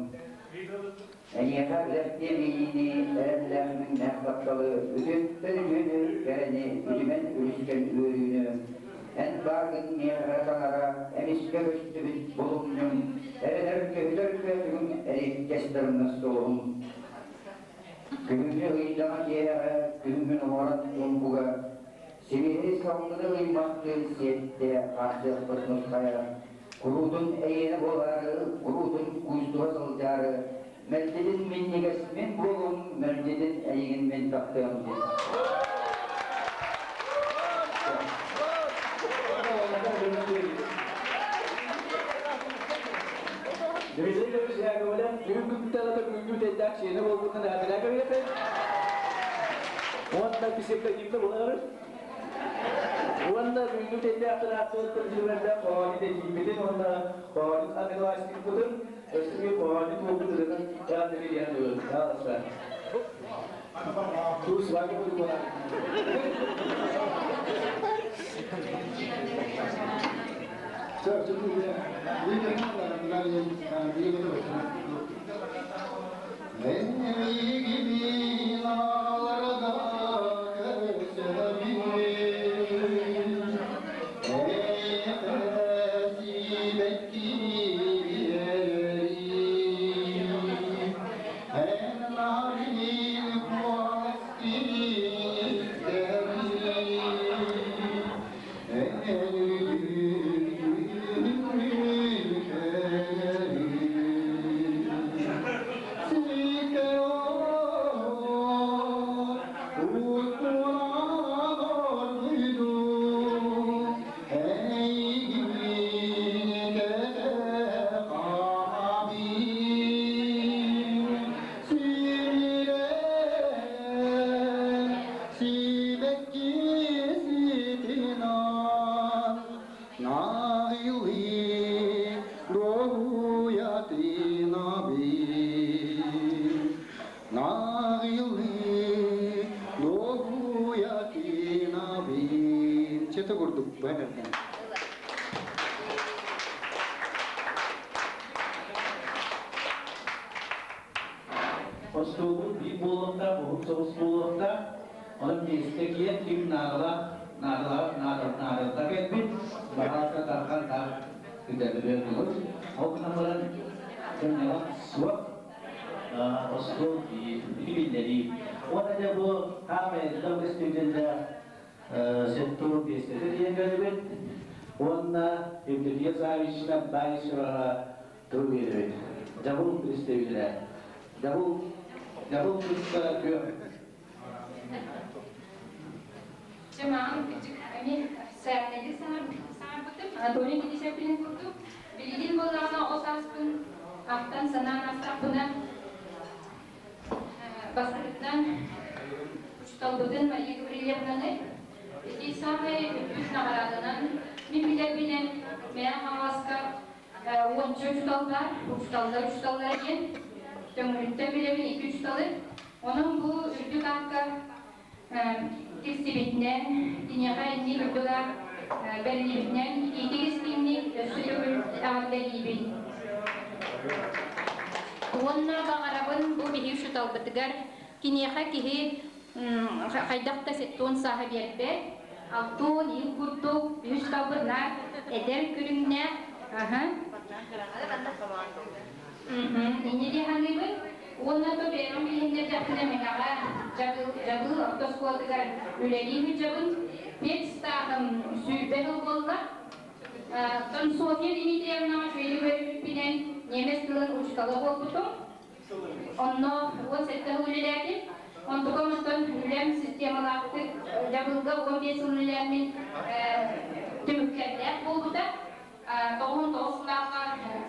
Speaker 21: Эйиэхэ билэртиэм иэйиини, эрэллээх мүннээх тапталы, үтүөттэн үтүөнү, кэрэни, үтүмэн үлүскэн үөрүүнү. Эн бааргын миэхэ таҥара, эмискэ көстүбүт булумньум, эрэнэр көһүтэр күөтүгүм эриккэс тырымнас суолум. Күһүҥҥү ыйдаҥа киэһэҕэ күҥҥүн уһаран тумпуга, сибиэһэй салгыны ыймахтыы сиэттэ хаардыахпыт нусхайа, куруутун эйиэнэ буолаары, куруутун куустуһа сылдьаары, мэлдьитин минньигэс мин буолуом, мэлдьитин эйигин мин таптыам диэн.
Speaker 19: Дмитрий Ильич Яковлев бүгүн күнтэн бүгүҥҥү үтэйдээх сиэнэ буолбутун эҕэрдэлээн кэбиһэппин. Уонна псевдонимда булары. Уонна бүгүҥҥү үтэйдээх ааттыыр дьиэлэрдээх хоһоонньут эдьиийбитин уонна хоһоонньут одноклассникпытын өссө биир хоһоонньут уолбут ырыатын эҕэрдэлиэн ылыахтаах. Туус вами була. буолуохтаах, уһун соҕус буолуохтаах. Онон миэстэ киэн ким наадалаах, наадалаах, наадалта кэлбит, баҕалаата тархан таах күтэрбит тулус. Ол гынан баран сынньалаҥ суох, остуол биир, ити биллэрии. Уонна дьэ бу хаамай элбэх көстүүтэллээх Сеттур биэстэтэ диэн көрөбүт уонна Евдокия Саввична Баишеваҕа тыл биэрэбит. Дьабыл представителэ. Дьабыл, дьабыл кытта күөх.
Speaker 5: Дьэ, маған кырдьык эмиэ официальнайдык саҥарбытым. Анатолий Никитич курдук. Билигин буоллаҕына ол сааспын ахтан санаан аастахпына, бастакытынан учууталбытын Мария Гаврильевнаны ити саамай үрдүк наҕарааданан мин билэрбинэн Мэҥэ Хаҥаласка уонча учуутал баар, учууталлар учууталлара диэн Төҥүлүттэн билэбин икки учууталы. Онон бу үрдүк аакка тиксибитинэн, киниэхэ инник үрдүк аат бэриллибитинэн итиитик истиҥник өссө төгүл эҕэрдэлиибин. Уонна баҕарабын бу биһи учууталбытыгар киниэхэ киһи хайдах да сеттуон сааһа биэрбэт, алтуон ил курдук үһүс талбыт наар эдэр көрүҥнээх. Аха. Инньэ дии саныыбын. Уонна то бэйэм билиһиннэрдэхпинэ Мэҥэҕэ Дьабыыл орто оскуолатыгар үлэлии сылдьабын. Педстааһым 20 сыл буолла. Оттон Софья Дмитриевнаҕа үчүгэйдик үөрэммиппинэн немец тылын учуутала буолбутум. Онно 17 сыл үлэлээтим. Онтукам оттон үлэм системалаахтык Дьабыылга 15 сыл үлэлээммин түмүктэрдээх буолбута. 99 сыллаахха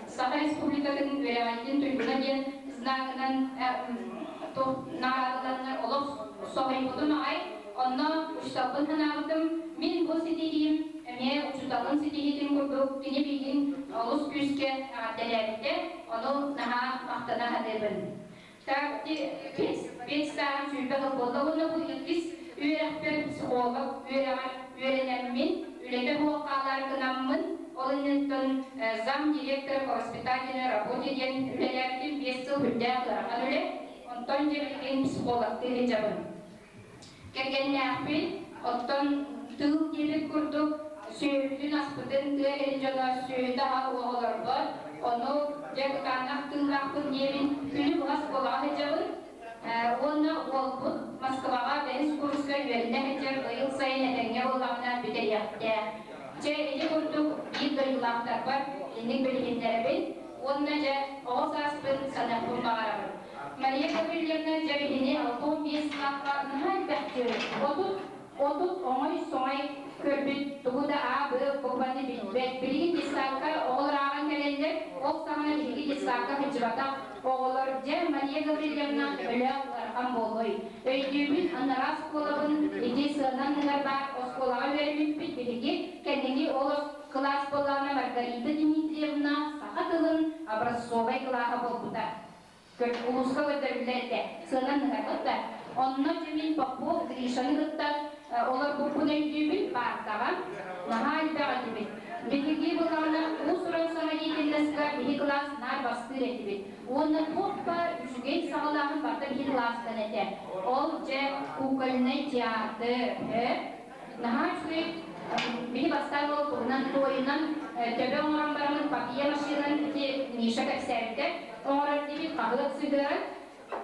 Speaker 5: Саха Республикатын үөрэҕириитин туйгуна диэн знагынан наҕараадаланнар олох соһуйбутум аҕай. Онно учууталбын санаабытым. Мин бу ситиһиим эмиэ учууталым ситиһиитин курдук кини миигин олус күүскэ эҕэрдэлээбитэ. Ону наһаа махтана саныыбын. Так, педстааһым 20 сыл буолла уонна бу иккис үөрэхпэр психолог үөрэҕэр үөрэнэммин, үлэтэ суох хаалаары гынаммын, ол инниттэн зам директора по воспитательной работе диэн үлэлээбитим 5 сыл үрдээх ыарахан үлэ, онтон дьэ билигин психологтыы сылдьабын. Кэргэннээхпин, оттон тыыл диэбит курдук сүөһүбүтүн-аспытын тыа сирин дьоно сүөһүтэ-аһа оҕолорбор, ону дьэ кытаанах тыыллаахпын диэбин күнү быһа оскуолаҕа сылдьабын. Уонна уолбут Москваҕа бэһис курска үөрэнэ сылдьар, быйыл сайын этэҥҥэ буоллаҕына бүтэриэхтээх. Чэ, ити курдук биир дойдулаахтарбар инник билиһиннэрэбин уонна дьэ оҕо сааспын саныахпын баҕарабын. Мария Гаврильевна дьэ биһини 65 сыллаахха наһаа элбэхтик 30 оҥой-соҥой көрбүт, тугу да аа-быа букваны билбэт. Билигин детсадка оҕолор ааҕан кэлэллэр, ол саҕана биһиги детсадка сылдьыбатах оҕолор дьэ Мария Гаврильевна өлөөх ыарахан буолуой. Өйдүүбүн, анараа оскуолабын ити сыана анныгар баар оскуолаҕа үөрэммиппит биһиги кэнники ол кылаас буоллаҕына Маргарита Дмитриевна саха тылын образцовай кылааһа буолбута. Улууска көрдөрүллэр этэ. Сыанан ыһарбыт да. Онно дьэ мин Попов Гришаны кытта олорбуппун өйдүүбүн, паартаҕа. Наһаа элбэх этибит. Биһиги былаана уус-уран самодеятельноска биһи кылаас наар бастыыр этибит. Уонна туох баар үчүгэй саҕалааһын барыта биһи кылаастан этэ. Ол дьэ кукольнай театр, Наһаа үчүгэй. Биһи бастаан ол туһунан туойунан төбө оҥорон бараммыт папье машинан ити Миша кэпсээбитэ. Оҥорор диэбит хаһыат сыһыаран.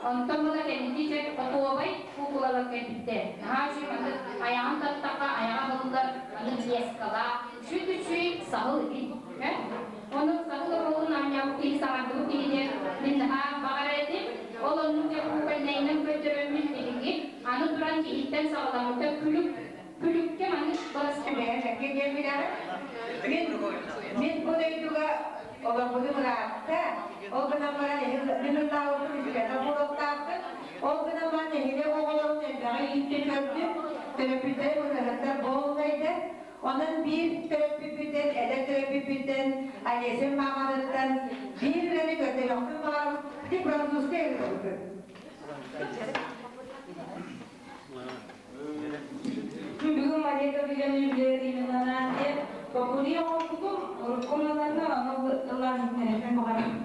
Speaker 5: Онтон була кэнники дьэ хотуобай куукулалар кэлбиттэр. Наһаа үчүгэй маннык айаҕын таттахха айаҕа аһыллар маннык лескалаах. Үчүгэй-үчүгэй саһыл ити. Ону саһыл оруолун аанньаабыт киһи саҥардыбыт киһи диэн мин наһаа баҕарар этим. Ол оннук дьэ куукольнайынан көрдөрөммүт биһиги аны туран киһиттэн саҕаламмыта күлүк күлүккэ маннык
Speaker 7: Бэйэм диэн билэҕин. Мин мин бу дойдуга олорбутум ыраатта. Ол гынан баран мин ыллаабыппын үчүгэтэ буолуохтаахпын. Ол гынан баран нэһилиэк оҕолорун элбэҕи ииттэ көрдүм. Төрөппүттэрим ырыаһыттар буоллайдар. Онон биир төрөппүппүттэн, эдэр төрөппүппүттэн, Олеся мааматыттан биир үлэни көрдөрүөхпүн баҕарабын. Ити французскай ырыабытын.
Speaker 22: Бүгүн Мария Гаврильевна юбилейынан диэн попури оҥорбутум, урукку ырыаларынан ону ыллаан иһитиннэриэхпин баҕарабын.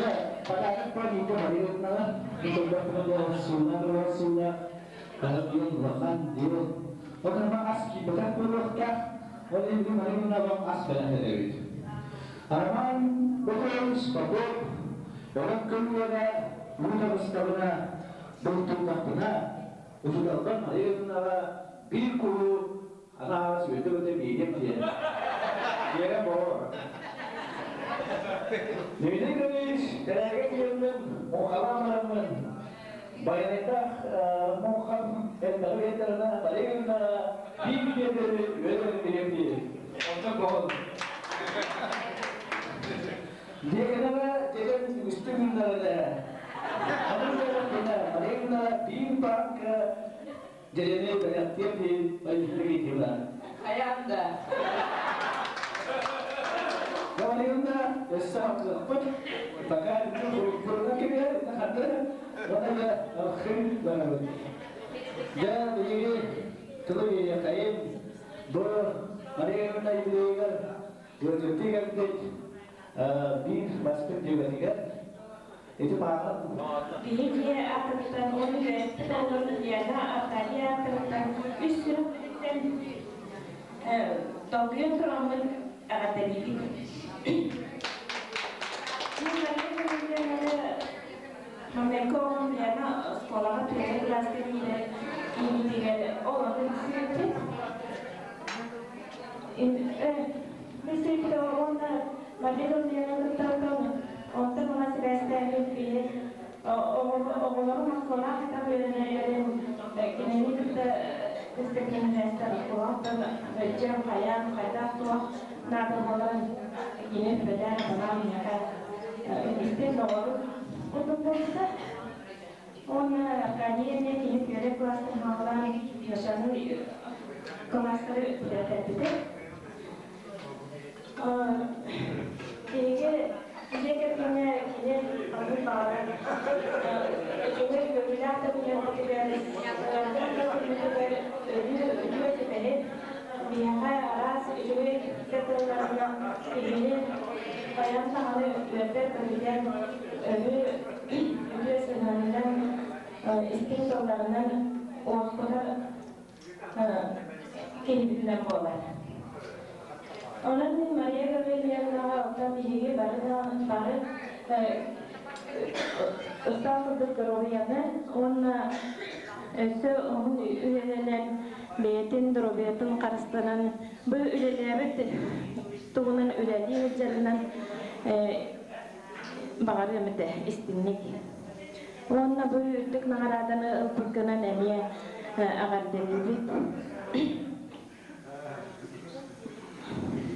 Speaker 19: Дьэ, подарок полиция Мария Итогаппына сууна турар сууна, диэн улахан диэн. Онон ас киирбэтэх буолуохтаах, ол иһин Мария ас бэлэхтэтэбит. Роман Петрович Попов, онон күн уона уу табыстабына, бултуйдахпына, учууталбар Мария Ивановнаҕа биир куһу анаа сүөтэ-өтө биэриэм диэн. Диэгэ боҕор. Дмитрий Григорьевич, тэрээгэ тиийэммин, муҥхалаан бараммын, байанайдаах муҥхам элбэҕи биэрдэринэ, Мария Ивановнаҕа биир биэрдэри үөрэн бириэм дии. Онтон боҕор. Дьиэгэнэҕэ дьэгэн үгүстүк гыннарына, ханнык үөрэхпинэ, Мария Ивановна биир бааҥка дьэрэни бэлэхтиэм диэн Валентина
Speaker 22: Хайаан да.
Speaker 19: Мария өссө хапсыахпыт. Пока курунан кэбиһэр, ханна уонна архын барабыт. Дьэ, биһиги тылы биэриэххэйин. Бу Мария Ивановна юбилейыгар ыалдьыттыы кэлбит биир бастыҥ дьүөгэтигэр ити мааҕын
Speaker 22: Биһиги аатыттан уонна үөрэппит оҕолорун Лена, Аркадий ааттарыттан үс сүрэхпититтэн долгуйан тураммын эҕэрдэлиибин. Маҥнайгы оҕом Лена оскуолаҕа первый кылааска киирэр киириитигэр ол ону билсибиппит. Билсибиппит уонна Мария Гаврильевна кытта онтон ыла сибээстээбит киһи оҕолорум оскуолаҕа кытта үөрэнэллэрин кинини кытта кыстыккиннээстэр оскуолаттан мөлдьөм хайаан хайдах туох наада буолан кини сүбэлээн санаан миэхэ истин доҕорум курдук буолбута. Уонна Аркадий эмиэ кини первый класстан хааллаан Яшаны класстары бүтэртэрбитэ. Биһиги дьиэ кэргэҥҥэ кини ханнык баҕарар үчүгэй үөрүүлээх да күннэрбитигэр, ыарахан да күммүтүгэр өрүү үтүө сүбэһит, биһиэхэ араас үчүгэй да тылларынан киһини хайаан даҕаны үөрдэр-көтүтэр өрүү үтүө сыһыанынан, истиҥ тылларынан уоскутар киһибитинэн буолар. Онон мин Мария Гаврильевнаҕа оттон биһиги бары да бары ыстаал курдук доруобуйаны уонна өссө уһун үйэлэнэн бэйэтин доруобуйатын харыстанан бу үлэлээбит тугунан үлэлии сылдьарынан баҕарыам этэ истинник. Уонна бу үрдүк наҕарааданы ылбыккынан эмиэ эҕэрдэлиибит.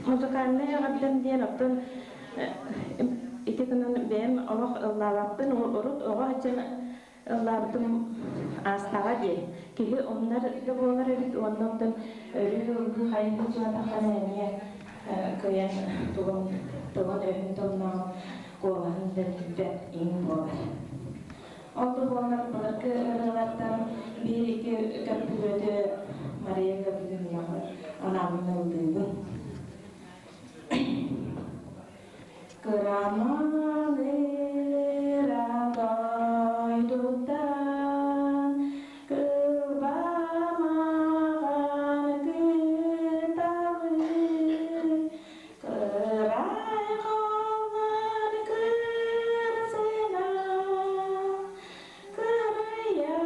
Speaker 22: Музыкальнай эҕэрдэм диэн оттон ити гынан бэйэм олох ыллаабаппын урут оҕо сылдьан ыллаабытым аастаҕа дии. Киһи умнар да буолар эбит уонна оттон өрүү ыллыы хайыы сылдьыбатаххына эмиэ кыайан тугун тылын өһүн тыллаан куолаһын да билбэт иҥ буолар. Ол да буоллар былыргы ырыалартан биир-икки көппүлүөтү Мария Гаврильевнаҕа анааммын ыллыыбын. Кырамалыра дойдуттан кылбамаҕан кыталы Кырай хааллар кырсына кырыйа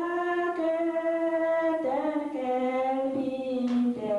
Speaker 22: көтөн кэлбитэ.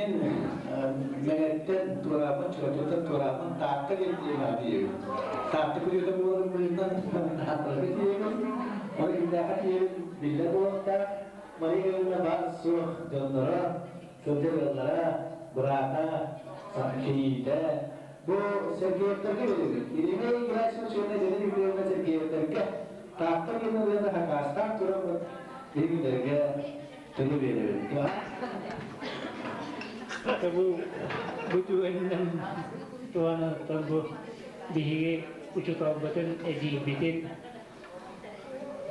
Speaker 19: Мин Мэҥэттэн туораабын, Чурапчыттан туораабын, Таатта диэн тиэмэҕэ тиийэбин. Таатта күрүөтэ буоларын быһыытынан Таатталарга тиийэбин. Ол кимнээхэ тиийэбин биллэр буолуохтаах. Мария Ивановна баар-суох дьонноро, сылдьар ыаллара, быраата, кийиитэ. Бу Сергеевтэргэ биэрэбит. Ирина Герасимович уонна Елена Юрьевна Сергеевтэргэ Таатта диэн ырыаны хакаастаан тураммыт биһигилэргэ тылы биэрэбит.
Speaker 12: Бу бу түгэнинэн туһанан бу биһиги учууталбытын, эдьиийбитин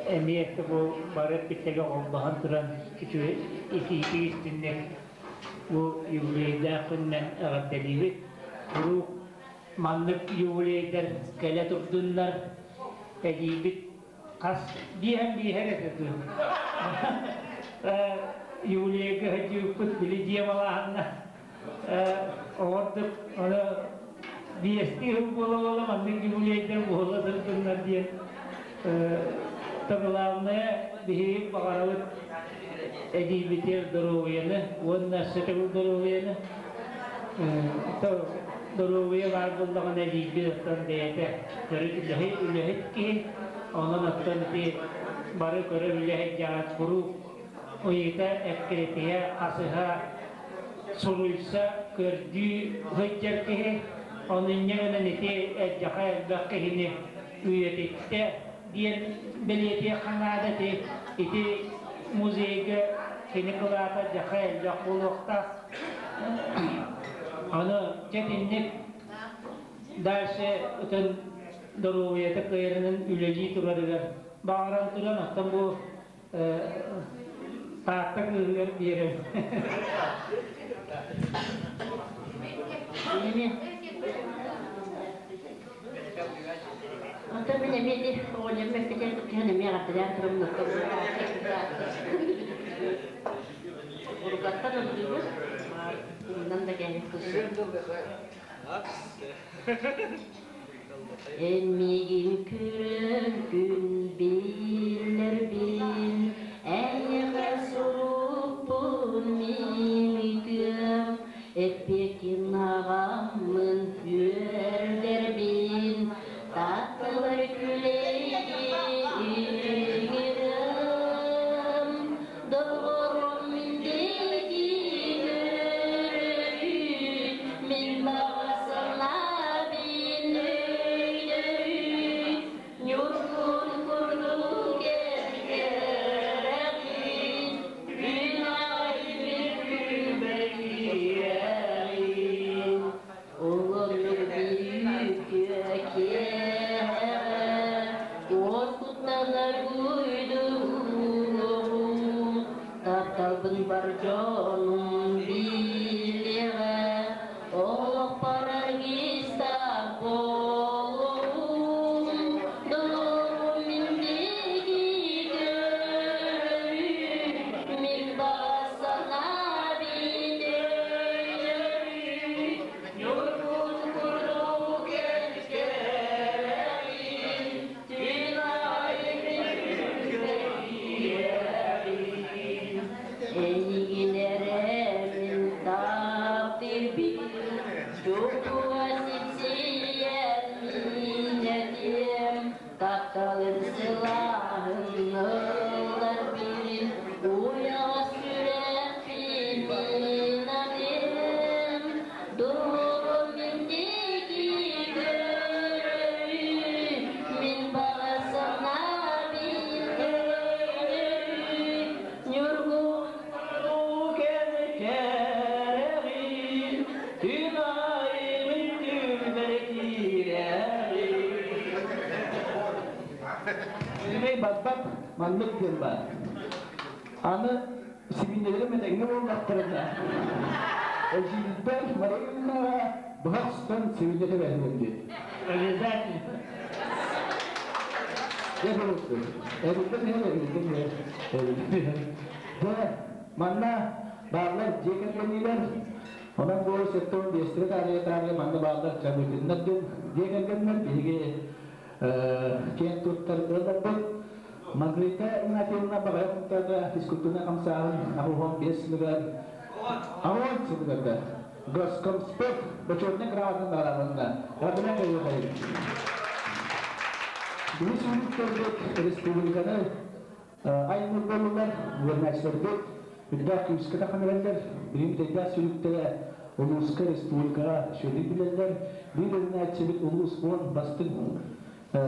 Speaker 12: эмиэ бу бары эппиттэгэ холбоһон туран үчүгэй итиитик истинник бу юбилейдаах күнүнэн эҕэрдэлиибит. Куруук маннык юбилейдар кэлэ турдуннар, эдьиийбит хас биэһэн биэһэр этэ дуу. Юлияга сылдьыбыппыт били дьиэ малааһынна оҕордук ону биэстии сыл буола-буола маннык юбилейдар буола сылдьыннар диэн то главное биһиги баҕарабыт эдьиийбитигэр доруобуйаны уонна өссө төгүл доруобуйаны доруобуйа баар буоллаҕына эдьиийбит оттон бэйэтэ төрүт үлэһит үлэһит киһи онон оттон ити бары көрөр үлэһит дьаҕат куруук ыйыта эккирэтиһэ хасыһа суруйса көрдүү сылдьар киһи ону инньэ гынан ити элдьэхэ элбэх киһини үйэтиттэ диэн бэлиэтиэххэ наада ити ити музейга кини кылаата дьаха элбэх буолуохтаах. Аны дьэ дальше ытын доруобуйата кыайарынан үлэлии турарыгар баҕаран туран оттон бу Таатта кыыһыгар биэрэн.
Speaker 1: Онтон мин эмиэ ити оҕонньорум эппитин түһэн эмиэ аҕатталаан турабын оттон Урукаттан ыллыыбын, умнан да кээһиппин. Эн миигин көрөн күн биллэрбин, Эйиэхэ сурукпун мин ыытыам, Эппиэккин аҕаммын үөрдэрбин, Тапталар күлэйгин ыҥырыам, Доҕорум мин диэки көрөрүн, мин баҕа санаабын өйдөрүн, Ньургун курдук эркэрэҕин, күн аайы күлбэр киирэҕин. Олорнук бүккэ киэһэҕэ уоскуттанар уйдугуҥ, тапталбын бар дьонум билиэҕэ, олохпор аргыстаах буолуоҕум, доҕорум мин диэки көрөрүм, мин баҕа санаабын өйдөрүм, Ньургун курдук кэрэҕин, түн аайы күлбэйиэҕин. Эйигин эрэ мин таптыырбын, чугуга сипсийэн мин этиэм, тапталым сылааһын ылларбын, уйаҕас сүрэхпин мин аныам, доҕорум мин диэки көрөрүн, мин баҕа санаабын өйдөрүн, Ньургун
Speaker 19: кэрэҕин, түн аайы мин түүлбэр киирэҕин. Симэй баппат маннык диэн баар. Аны сибиинньэлэрим этэҥҥэ буоллахтарына, эдьиийбэр Мариннаҕа быһах устан сибиинньэ тэбэһиэм диэн.
Speaker 12: Обязательно.
Speaker 19: Дьэ булуттум. Эбиллэн иһэр, эбиллэн иһэр, эбиллэн иһэр. Дьэ, манна бааллар дьиэ кэргэниилэр. Онон бу 75-тири таарыйа-таарыйа манна бааллар Чабыкиннар диэн дьиэ кэргэннэр биһиги киэн туттар ыалларбыт. Маргарита Игнатьевна Баҕайа Кунтаата физкультурнай хамсааһын 85 сылыгар Амон сылыгар Госкомспорт бочуотунай грамотатын наҕараадаланна. Эҕэрдэлээн кэлиэхэйин. Биһи сүүрүктэрбит республиканы аймыыр буоллулар, үөрэнээччилэрбит үрдээх күүскэ тахан эрэллэр, билим тэйдээх сүүрүктэрэ улууска, республикаҕа үчүгэйдик билэллэр. Биир үөрэнээччибит улуус уон бастыҥ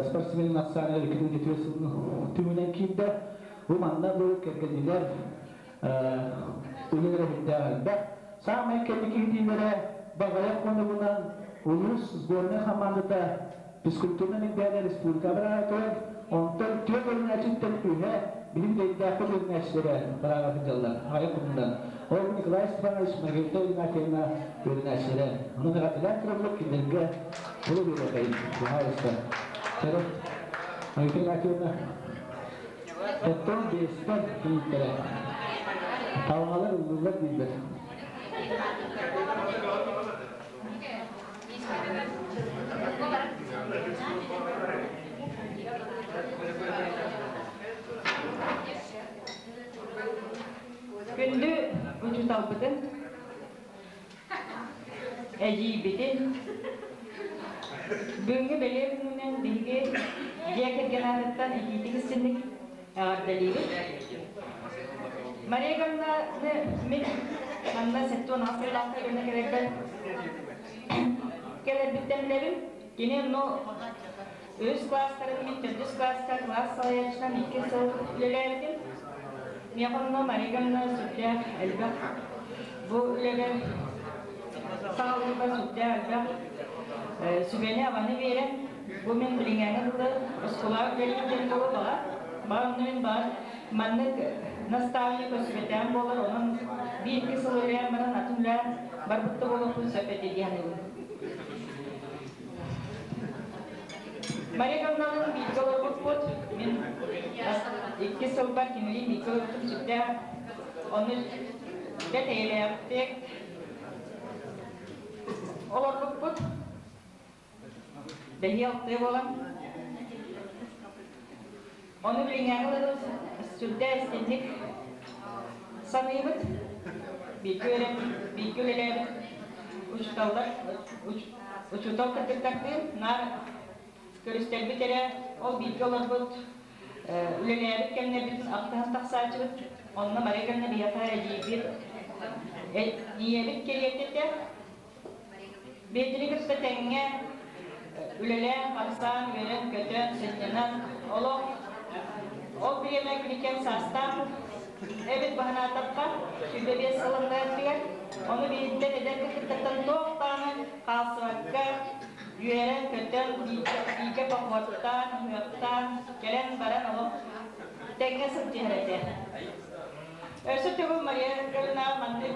Speaker 19: спортсменын ахсааныгар 2004 сылын түмүнэн киирдэ. Бу манна бу кэргэннилэр үлэлэрэ үрдээх элбэх. Саамай кэнники иһитиилэрэ Баҕайах хонугунан улуус сборнай хамаандата физкультурнай олимпиада республика быраабатыгар, онтон түөрт үөрэнээччиттэн үһэ билим дэйдээхпит үөрэнээччилэрэ бырааба сылдьаллар аҕыйах хонугунан. Ол Николай Степанович, Маргарита Игнатьевна үөрэнээччилэрэ. Онон эҕэрдэлээн тураллар кинилэргэ тылы биэрэхэйин. Пожалуйста. Чэрэ. Маргарита Игнатьевна. Оттон биэстэр кийииттэрэ. Талаҥалар ыллыыллар дииллэр.
Speaker 8: Күндү учууталбытын, эдьиийбитин, бүгүҥҥү бэлиэ күнүнэн биһиги дьиэ кэргэн аатыттан итиитик истинник эҕэрдэлиибит. Мария Ивановна мин манна 76 сыллаахха үөрэнэ кэлэрбэр кэлэрбиттэн билэбин. Кини онно үһүс класстарын мин төрдүс класска класс салайааччынан икки сыл үлэлээбитим. Миэхэ онно Мария Ивановна сүрдээх элбэх бу үлэбэр саҕалыырбар сүрдээх элбэх сүбэни-абаны биэрэн, бу мин билиҥҥээҥҥэ дылы оскуолаҕа үлэлиир диэн буолуо баҕар. Баҕар онно мин баҕар маннык наставник көрсүбэтэҕим буолар, онон биир-икки сыл үлэлээн баран атын үлэҕэ барбыт да буолуохпун сөп этэ дии саныыбын. Мария Ивановналыын бииргэ олорбуппут. Мин икки сылбар кинилиин бииргэ олорбутум сүрдээх. Ону бэрт эйэлээхтик олорбуппут. Бэһиэ алтыа буолан. Ону билиҥҥээҥи ылары сүрдээх истинник саныыбыт. Бииргэ үөрэммит, бииргэ үлэлээбит учууталлар, учуутал кыргыттардыын наар көрүстэрбит эрэ, ол бииргэ олорбут, үлэлээбит кэмнэрбитин ахтыһан тахсааччыбыт. Онно Мария Ивановна биһиэхэ эдьиийбит, ийэбит кэриэтэ этэ. Бэйэтини кытта тэҥҥэ үлэлээн-хамсаан, үөрэн-көтөн, сынньанан, олох ол бириэмэ күнүкэм саастаах эбит баһынаатахха, 25 сылыннарыгар, ону биирдэн эдэр кыргыттартан туох даҕаны хаалсыбакка, үөрэн-көтөн, бииргэ похуоттаан, ыһыахтаан, кэлэн-баран олох тэҥҥэ сылдьыһар этэ. Өссө төгүл Мария Ивановна маннык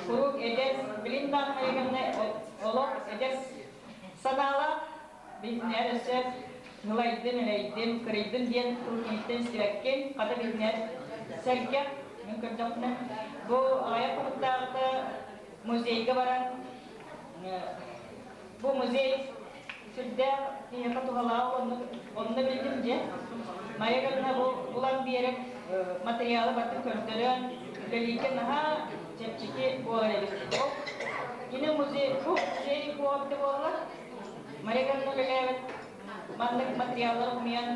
Speaker 8: куруук эдэр, билин даҕаны Мария Ивановна олох эдэр санаалаах, билинэр өссө ылайдым, элэйдим, кырыйдым диэн тыл киниттэн истибэккин, хата билинэр сэргэх, мин көрдөхпүнэ, бу аҕыйах хонуктааҕыта музейга баран, бу музей сүрдээх киһиэхэ туһалаах онно биллим дьэ. Майя Галина бу булан биэрэр материалы барытын көрдөрөн, үлэлииргэ наһаа чэпчэки буолар эбит. Ол кини музей, бу музей буолбута буолла. Мария Галина үлэлээбит маннык материаллары хомуйан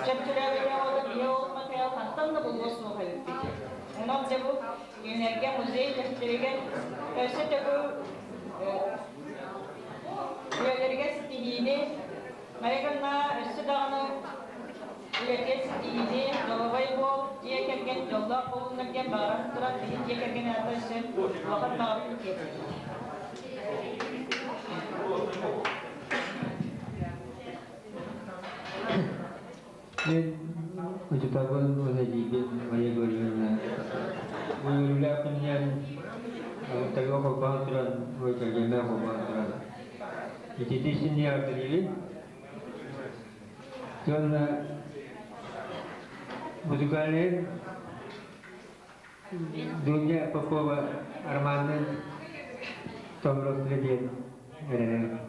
Speaker 8: чөпчөлөөбүтэ буолла, биһи ол материал хантан да булуо суох эбиппит. Онон дьэ бу кинилэргэ музей үлэһиттэригэр өссө төгүл үлэлэригэр ситиһиини, Майгынна өссө даҕаны үлэтигэр ситиһиини, доруобай буол, дьиэ кэргэн дьоллоох буолуннар диэн баҕаран туран биһи дьиэ кэргэн аата өссө улахан баҕабын тиэрдэбит.
Speaker 10: Мен учуталбын үлэлиибин Мария Гавриловна. Үөрүүлээх күнүнэн тагы холбоон туран, кэргэммэр холбоон туран. Итити синни ардылыыбын. Уонна музыкальный Дуня Попова романын Томрос диэн эрэнэбин.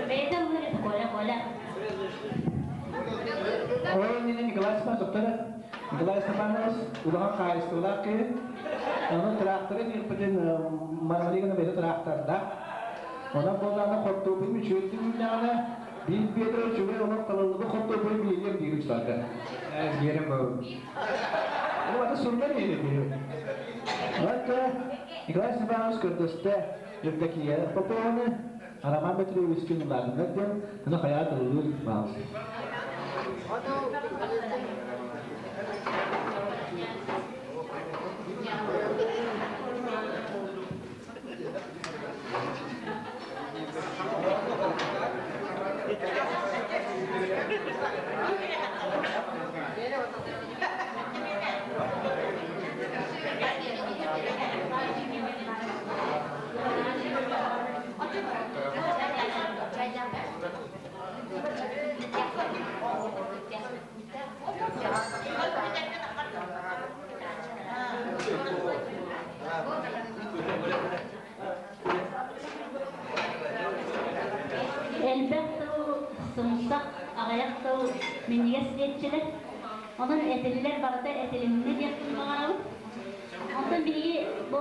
Speaker 1: Бэйэтэ ыллыыр Коля, Коля.
Speaker 19: Ой, Николай Степанович, доктора. Николай Степанович, улахан хаһаайыстыбалаах киһи. Онон тракторы диэхпитин Маргарина бэйэтэ трактордаах. Онон буоллаҕына хортуоппуй үчүгэйдик үүннэҕинэ биир биэдэрэ үчүгэй олох талыллыбыт хортуоппуй биэриэм диир учууталга.
Speaker 10: Биэрэн буолун.
Speaker 19: Ол аты сурган иһин диир. Онон Николай Степанович көрдөстө Евдокия Попованы Роман Петровичтыын улаатыннар диэн, аны хайаат ыллыыр баал.
Speaker 1: Элбэх тыл сымсах, аҕыйах тыл минньигэс диэччилэр. Онон этиллэр барыта этилиннэ диэхпин баҕарабын. Онтон биһиги бу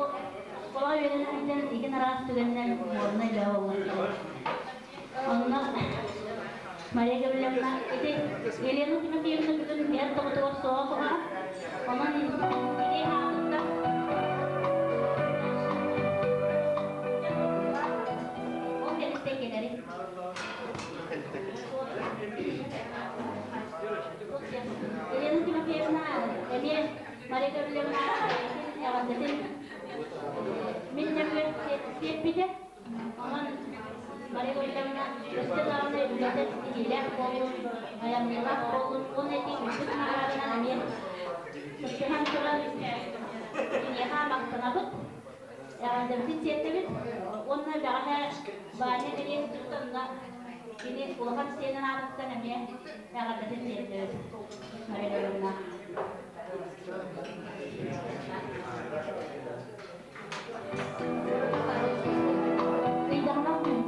Speaker 1: оскуолаҕа үөрэнэ сылдьан игин араас түгэннэр муодунай бөҕө буоллахтара. Онно Мария Гаврильевна ити Елена Тимофеевна бүгүн бэйэт тоҕотугар суоҕа куһаҕан. Онон ити аатыттан ол кэнниттэн кэлэри. Елена Тимофеевна эмиэ Мария Гаврильевна эҕэрдэтин мин нөҥүө сиэппитэ. Онон Мария Гаврильевна өссө даҕаны үлэтэ ситиһиилээх буоллун, айымньылаах буоллун уонна ити үрдүк наҕарааданан эмиэ кыттыһан туран киниэхэ махтанабыт, эҕэрдэбитин тиэрдэбит уонна бэҕэһээ Ваня кэлиэ сылдьыбыта онно кини улахан сиэнин аатыттан эмиэ эҕэрдэтин тиэрдэбит Мария Гаврильевна. Ыйдаҕына күн.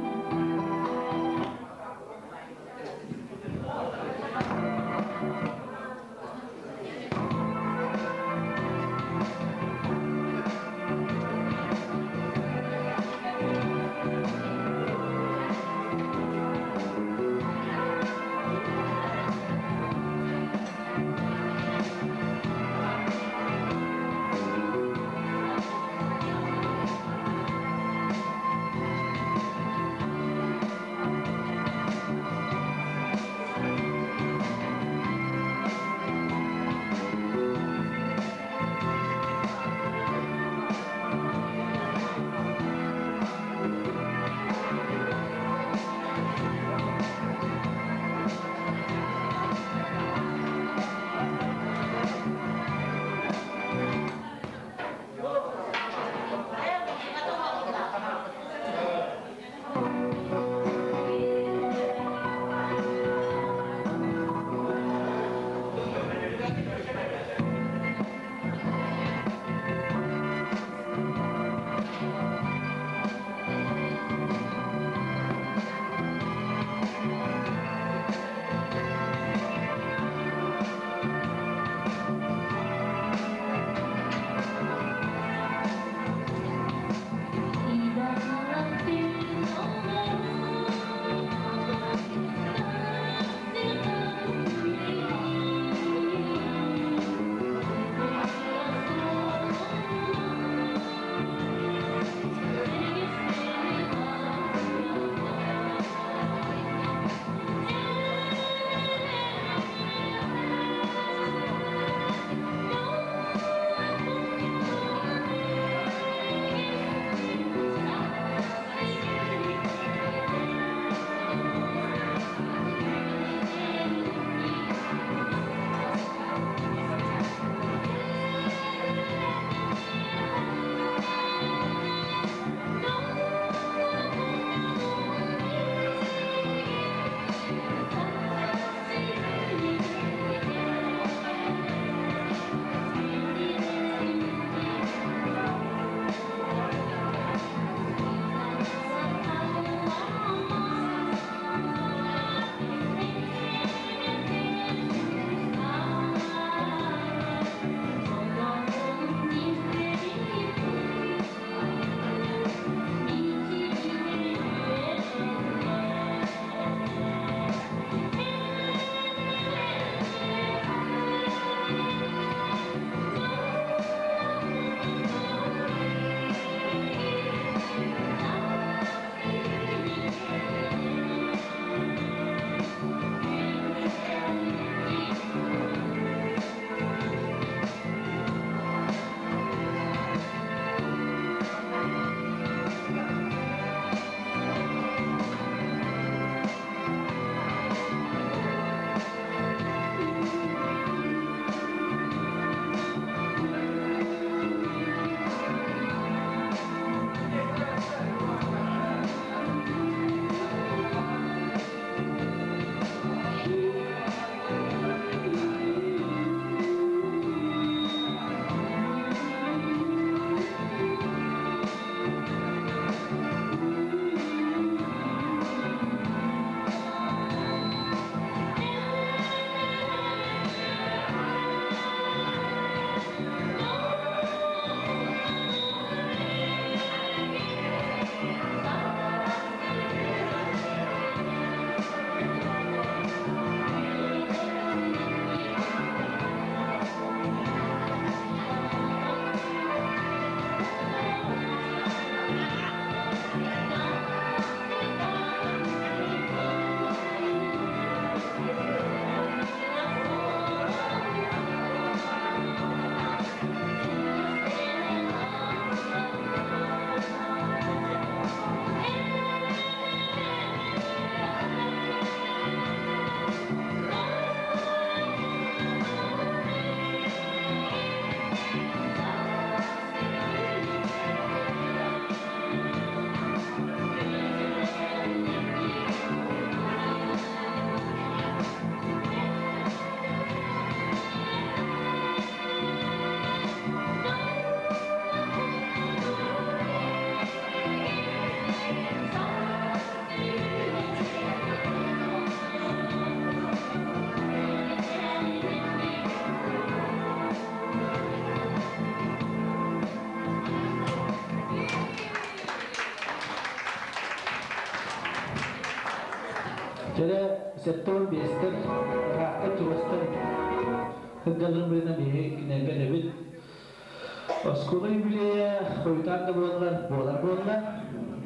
Speaker 19: Чэрэ 75-тэр ыраахтан чугастан сылдьалларын быһыытынан биһиги кинилэргэ этэбит. Оскуола юбилейа хойутаан да буоллар буолар буолла.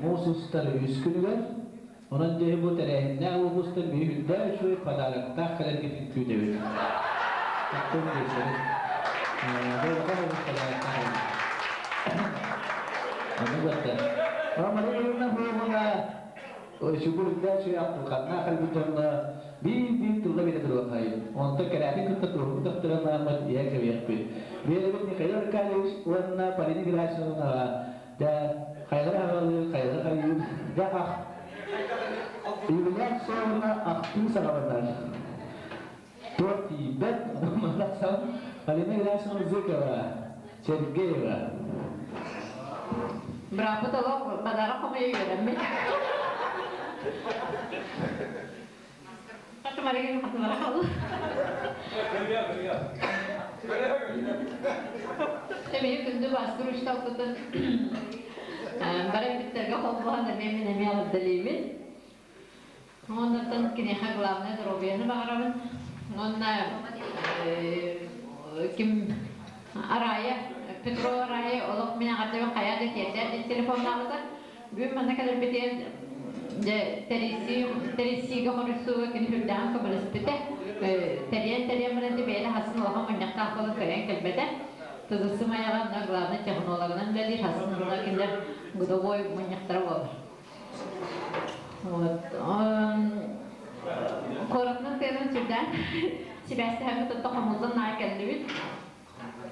Speaker 19: Муус устар үс күнүгэр. Онон дьэ бу тэрээһиннээх улуустан биһи үрдээх үчүгэй подароктаах кэлэргитин күүтэбит. Оттон биэстэри. Бу улахан олус подароктаах эбит. Ону бэртэ. Мария Ивановна Фомина Сүгүр үрдээх үчүгэй ахтылҕаннаах кэлбит дьонно биир-биир тылла биэрэ туруоххайын. Онтон кэрээтин кытта туоһу төхтөрөн бараммыт ийэ кэбиэхпит. Биэрэбит Михаил Аркадьевич уонна Полина Герасимовнаҕа дьэ хайалара аҕалыыр, хайалара хайыыр, дьэ ах Юбилей суолуна ахтыы саҕаланар. Туох тиийбэт, манна Полина Герасимовна Зыкова, Сергеева.
Speaker 6: Бырааппыт олох бадара хомуйа үөрэммит. Хатымарыгын хатымара хал. Эмиэ күндү бастыр учталпытын бары биттерге холбоһон эмиэ мин эмиэ аҕырдалиибин. Оннуттан киниэхэ главное доруобуйаны баҕарабын. Уонна ким Арая, Петро Арая олох мин аҕардыбын хайа да тиэрдэр диэн телефоннаабыта. Бүгүн манна кэлэрбитигэр дьэ тэрийсии тэрийсиигэ хоруйсууга кини сүрдээҕин көмөлөспүтэ. Тэрийэн-тэрийэн баран бэйэтэ хасын улахан мунньахтаах буолан кыайан кэлбэтэ. Тызысым айаҕа онно главный технологынан үлэлиир, хасын онно кинилэр годовой мунньахтара буолар. Вот. Куоратынан тыанан сүрдээн сибээстэһэммит отто хомуллан аҕай кэллибит.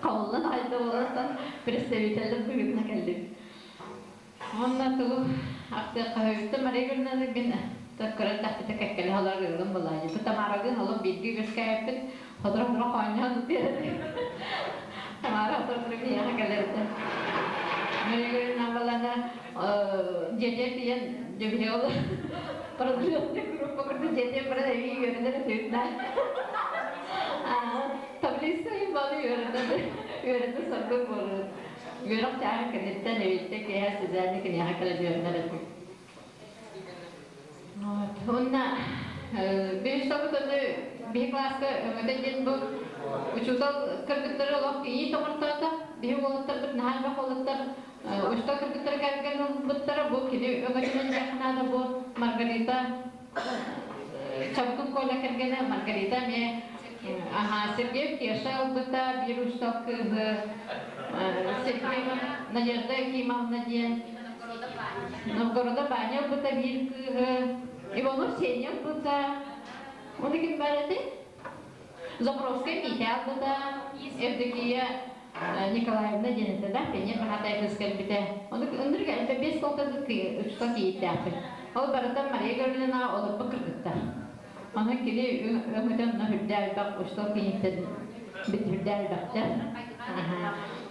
Speaker 6: Хомуллан аҕай да буолан представителлэр быһыытынан кэллибит. Уонна тугу ахтыахха сөбүттэн Мария Григорьевна мин көрөн тахпыта кэккэлэһэ олорор ыалым былаанньыппыт Тамаралыын олох бииргэ үөскээбиппит сотору-сотору хоонньоон биэрэр Тамара сотору-сотору биһиэхэ кэлэрдэ Мария Григорьевна балана дьиэтигэр тиийэн дьэбиһэ ол продленный группа курдук дьиэтигэр баран эбии үөрэнэр этибит таблица балы үөрэнэ үөрэнэ соргун буолар Үөрэх чааһын кэнниттэн эбиттэ киэһэ сизээнни киниэхэ кэлэн үөрэнэр этим. Уонна биир собут ону биһи класска өҥөтө диэн бу учуутал кыргыттары олох кийиит оҥортоото. Биһи уолаттарбыт наһаа элбэх уолаттар учуутал кыргыттары кэргэн ылбыттара. Бу кини өҥөтүнэн диэххэ наада бу Маргарита Чабыкын Коля кэргэнэ Маргарита эмиэ аха Сергей Кеша ылбыта биир учуутал кыыһы Сергей Надежда Якимовна диэн Новгорода Ваня ылбыта биир кыыһы Иванов Сеня ылбыта Оны ким бар этэй? Забровская Митя ылбыта Евдокия Николаевна диэн этэ да, пионер баһаатай кыыс кэлбитэ. Ону ынырык элбэ биэс солтан учуутал кийииттээхпин. Ол барыта Мария Гавриловнаҕа олорбут кыргыттар. Ону кини өҥөтө онно үрдээх элбэх учуутал кийииттэн бит үрдээх элбэхтэр.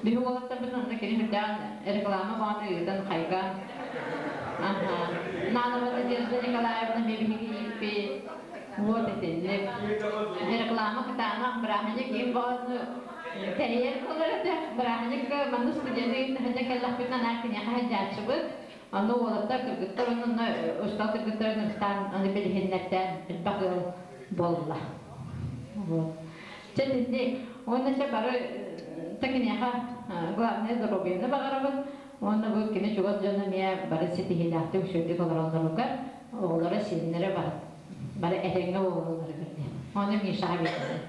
Speaker 6: Биһи уолаттарбытын онно кини үрдээх реклама баҕаны ыытан хайгаан. Нанова Надежда Николаевна эмиэ биһиги кийииппит. Вот итинник. Реклама кытаанах бырааһынньык иин баҕаны тэрийэр буолар этэ. Бырааһынньыкка манна студенты таһырдьа кэллэхпитинэ анаан киниэхэ сылдьааччыбыт. Онно уолаттар, кыргыттар онно устал кыргыттарын ыстаан аны билиһиннэртээн элбэх ыал буолла. Вот. Чэ итинник. Уонна чэ бары та киниэхэ главное здоровьены баҕарабын. Уонна бу кини чугас дьоно эмиэ бары ситиһиилээхтик үчүгэйдик олороллоругар, оҕолоро, сиэннэрэ бары бары этэҥҥэ буолалларыгар диэн. Ону Мишаҕа биэрдим.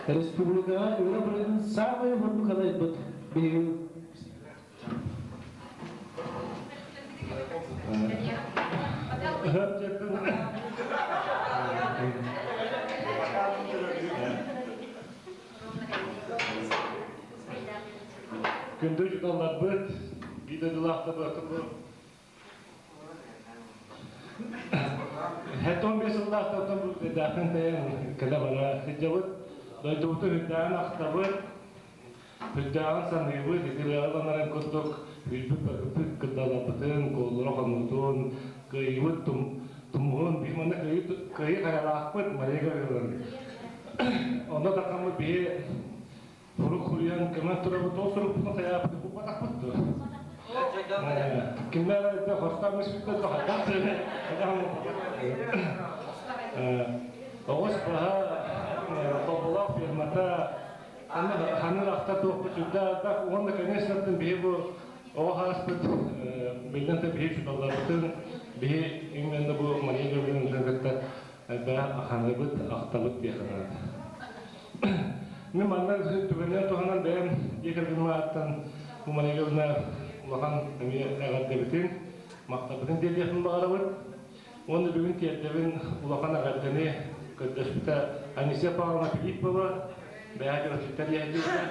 Speaker 19: Республикаҕа үөрэх үлэтин саамай уһуннук салайбыт биһиги
Speaker 17: Күндү учууталларбыт, биир дойдулаахтарбыт Хэтон бес сыллаахтартан бу дэхтэн тэйэн кэлэ бара сылдьабыт. Дойдубутун үрдээҕин ахтабыт, үрдээҕин саныыбыт, итирээҕи курдук билбит кырдаларбытын, куоллара хонуутун, кыайыыбыт тумуһун, биһи манна кыайыы хайалаахпыт Мария Гавриловна. Онно тахаммыт биһи сурук суруйан көмө турабыт, ол сурукпутун хайааппыт булбатахпыт дуо? Кимнэр да хостан мүспүттэр хайдах Оҕус баһа холболоох фирмата ханны ахта туохпут сүрдээх уонна конечно биһи бу оҕо хааспыт биллэн да биһи учууталларбытын биһи именно бу Мария Гавриловна кытта элбэх аханыбыт ахтабыт диэхэ Мин манна түгэнинэн туһанан бэйэм дьиэ кэргэним ааттан бу Мария Гавриловна улахан эмиэ эҕэрдэбитин, махталбытын тиэрдиэхпин баҕарабыт. Уонна бүгүн тиэрдэбин улахан эҕэрдэни көрдөспүтэ Анисия Павловна Филиппова, бэйэ төрөппүттэр иһэллибитэ.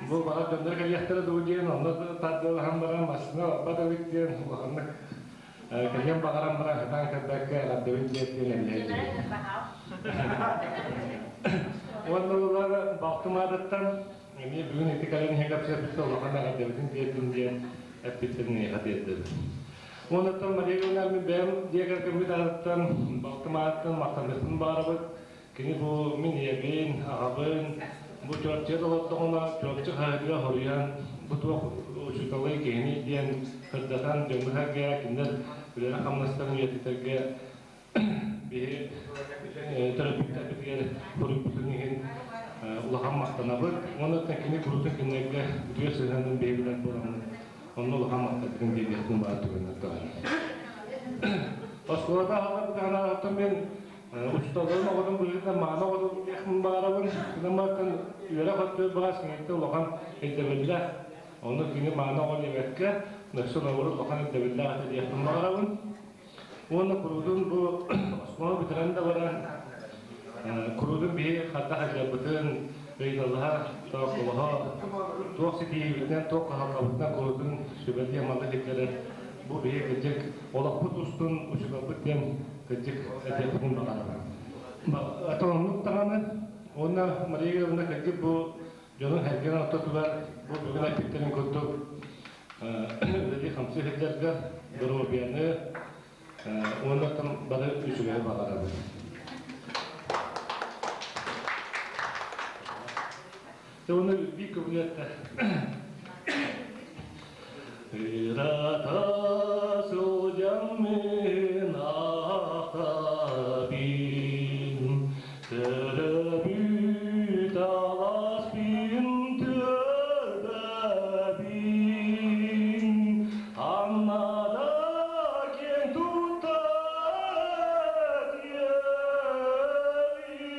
Speaker 17: Бу баҕар дьоннор кэлиэхтэрэ дуу диэн, онно тардыалаһан баран массыына барбат эбит диэн улаханнык кэлиэн баҕаран баран сатаан кэлбэккэ эҕэрдэбин тиэрдиэн эбилэр. Уонна улар балтым аатыттан эмиэ бүгүн ити кэлэн иһэн кэпсэппит улахан эҕэрдэбитин тиэрдин диэн эппиттэрин эйиэхэ тиэрдэбин. Уонна Мария Ивановна мин бэйэм дьиэ кэргэммит аатыттан, балтым аатыттан махтаныахпын баҕарабыт. Кини бу мин ийэбин, аҕабын, бу Чурапчыга олордоҕуна Чурапчы хаһыатыгар хоруйан, бу туох учууталый киһиний диэн сырдатан дьоҥҥо-сэргэҕэ кинилэр үлэлэрин-хамнастарын үйэтитэргэ биһи төрөппүттэрбитигэр хоруйбутун иһин улахан махтанабыт. Уонна кини курутун кинилэргэ үтүө сыһыанын биһи билэр буоламмыт онно улахан махталбытын биэриэхпин баар түгэннэр даҕаны. Оскуолата аһыллар мен учууталларын оҕотун быһыытынан мааны оҕотун диэхпин баҕарабын. Гынан баран үөрэх өттүгэр баҕас киниттэн улахан ирдэбиллээх. Ону кини мааны оҕо диэбэккэ, өссө норуот улахан ирдэбиллээх этэ диэхпин баҕарабын. Уонна куруутун бу оскуола бүтэрэн да баран, куруутун биһи ханна сылдьарбытын ыйыталаһа, тоокколоһо, туох ситиһиибитинэн, туох кыһалҕабытынан куруутун сүбэлии-амалыы сылдьар бу биһи кырдьык олохпут устун учууталбыт диэн кырдьык этиэхпитин баҕарабын. Оннук даҕаны уонна Мария Егоровна кырдьык бу дьонун сэргэн ортотугар бу бүгүн эппиттэрин курдук үлэлии-хамсыы сылдьарга доруобуйаны уонна бары үчүгэйи баҕарабын. Уонна биир көбүлүөттэ Ырата сылдьаммын ахтабын, Төрөбүт аласпын түөлбэбин, Аннада киэҥ туттар иэбин,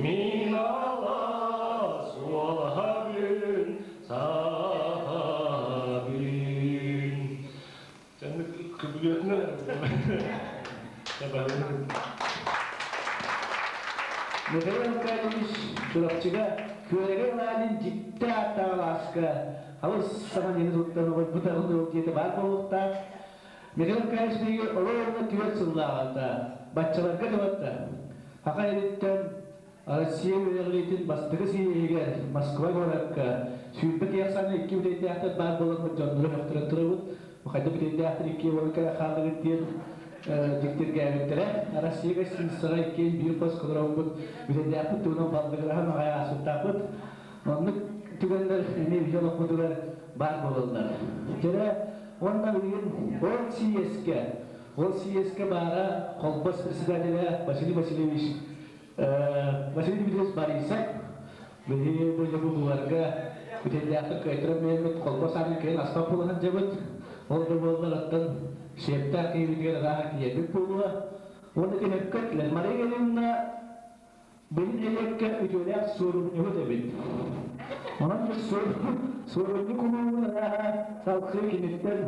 Speaker 17: Мин алаас уолабын сахабын.
Speaker 19: Михаил Аркадьевич Чурапчыга Күөрэгэй Лаанин дьикти ааттаах алааска алыс саҥа ньыны туттан олорбутаҕын ол диэтэ баар буолуохтаах. Михаил Аркадьевич биһиги олорно түөрт сыллааҕыта баччаларга дыбатта. Хаха эриттэн Россия үөрэҕириитин бастакы сийиэһигэр Москва куоракка 20 киһи икки бүтэйдээхтэр баар буоламмыт дьоннору мөхтөрөн турабыт. Хайда бүтэйдээхтэр икки буолан кэлэ хааллыгыт диэн дьиктиргээбиттэрэ. Россия гостиницаҕа иккиэн биир хос олоробут. Бүтэйдээхпит туһунан баллыгыраһан аҕай аасыттаахпыт. Оннук түгэннэр эмиэ биһи олохпутугар баар буолаллар. Дьэрэ уонна билигин ол сийиэскэ, ол сийиэскэ баара Холбос председателэ Василий Васильевич Василий Дмитриевич Борисов биһи бу дьэ бу бүтэллээхтик кыайтаран биэрбит холбос аанын кэлин аспат буола сылдьабыт. Ол да буоллар оттон сиэптээх киһибитигэр арааһа тиийэрбит буолуо. Уонна түһэккэ этилэр. Мария Ильинна билин нэһилиэккэ үтүөлээх суорумньуһут эбит. Онон суорумньу кулуубун арааһа салгыы киниттэн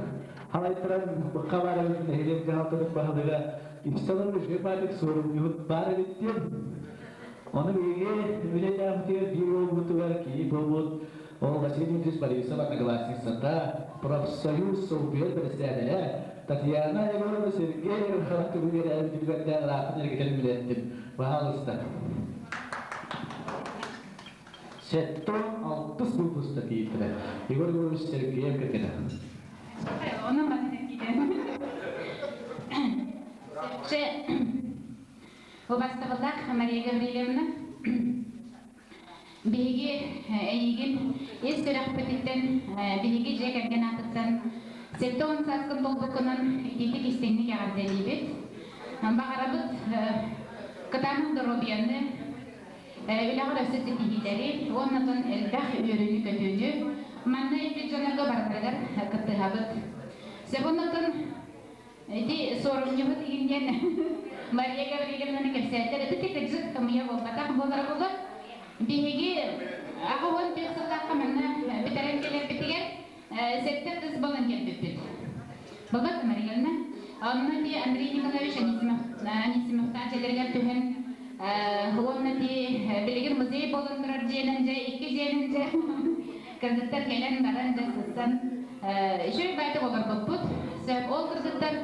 Speaker 19: халайтаран быкка баар эбит нэһилиэк дьаһалтатын баһылыга Исталар үчүгэй суорумньуһут баар эбит диэн. Ону биһиги үлэлээхпитигэр биир уолбутугар кии буолбут ол Василий Дмитриевич Борисов одноклассницата, профсоюз солбуйар бэрэссэдээтэлэ Татьяна Егоровна Сергеева түбүгэр түбүгэрдээн ыраахтан эргитэн үлэттим. Баһаалыста. Сэттэ алтыс выпуста тиийдилэр. Егор Егорович Сергеев кэргэнэ.
Speaker 5: Оны манна киирэн. Чэ, убастабыллаах Мария Гаврильевна, Биһиги эйигин ис сүрэхпититтэн, биһиги дьиэ кэргэн аатыттан 70 сааскын туолбуккунан итиитик истиҥник эҕэрдэлиибит. Баҕарабыт кытаанах доруобуйаны, үлэҕэр өссө ситиһиилэри уонна элбэх үөрүүнү-көтүүнү манна илпит дьоннорго барытыгар кыттыһабыт. Сөп оннотун ити суорумньубут игин диэн Мария Гаврильевнаны кэпсээтэр ити кыдьык ымыйа буолбатах буолара буолар. Биһиги 84 сыллаахха манна бүтэрэн кэлэрбитигэр сэттэ кыз болан кэлбиппит. Болот Мария Ивановна. Онно ти Андрей Николаевич Анисимовтаах дьиэлэригэр түһэн уонна ти билигин музей буолан турар дьиэнэн дьэ икки дьиэнэн дьэ кыргыттар кэлэн баран дьэ сыссан үчүгэй баайтык олорбуппут. Сөп ол кыргыттар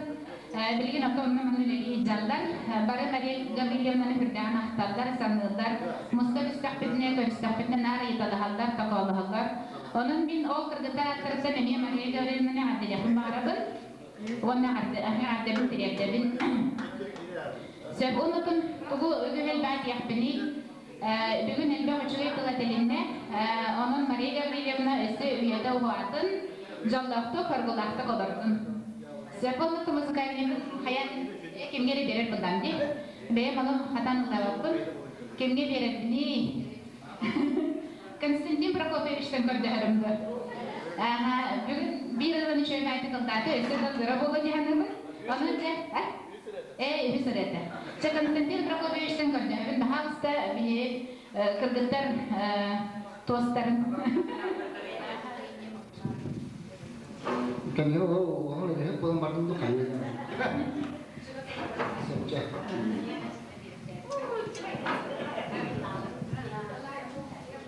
Speaker 5: билигин ото онно манна үлэлии сылдьаллар. Бары Мария Гаврильевнаны үрдээн ахталлар, саныыллар. Муста түстэхпитинэ, көрүстэхпитинэ наар ыйыталаһаллар, токоолоһоллор. Онон мин ол кыргыттар аттарыттан эмиэ Мария Гаврильевнаны эҕэрдэлиэхпин баҕарабын. Уонна эҕэрдэбин тириэрдэбин. Сөп оннутун тугу үгүһэл баа диэхпиний? Бүгүн элбэх үчүгэй тыл этилиннэ. Онон Мария Гаврильевна өссө үйэтэ уһаатын, дьоллоохтук, хоргулаахтык олордун. Сөп оннуту музыкальныйбын хайан кимҥэ эрэ биэрэр буллам дии. Бэйэм олох хатан ыллаабаппын. Кимҥэ биэрэрбиний? Константин Прокопьевичтан көрдөһөрүм да. Бүгүн биир ылан үчүгэй баайты тылдааты, өссө да ыллыра буолуо дии саныыбын. Онон дьэ, ээ, үһүс ырыата. Чэ, Константин Прокопьевичтан көрдөһөбүн, баһаалыста, биһи кыргыттар туостарын.
Speaker 4: Кэмҥэ оҕо үлэһит буолан бардым да хайыы. Сөпчө.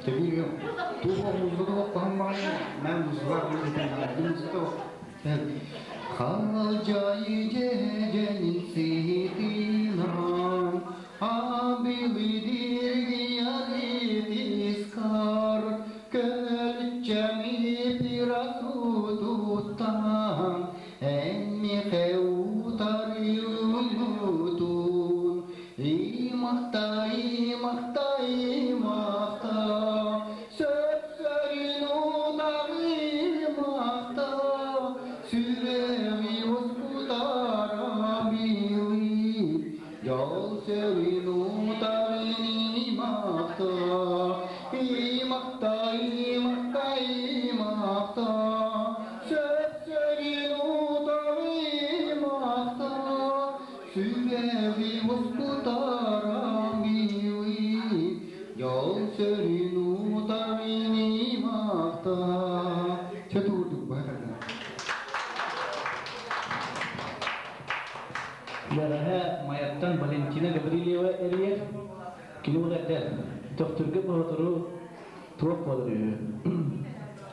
Speaker 4: Тэбиир туох музыка оттоһон баҕайы мен музыка музыка Халдьайы дьэдьэнин сыытынан Абилидиргияритискар Көлчэми пиратутуттан Эммихе утарыйутун Имахта, имахта, имахта Сөпсөрүн утарыймахта Сүрэҕи уоскутара билий Дьол сөрүн утарыймахта Имахта, имахта, имахта Сөпсөрүн утарыймахта Сүрэҕи уоскутара билий Дьол сөрүн утарыймахта Чөтуурдук баһарда.
Speaker 2: Бэҕэһээ Майаттан Валентина Гаврильева эрийэр. Кини ол этэр, Төхтүргэ боотуру туох буолар үһү.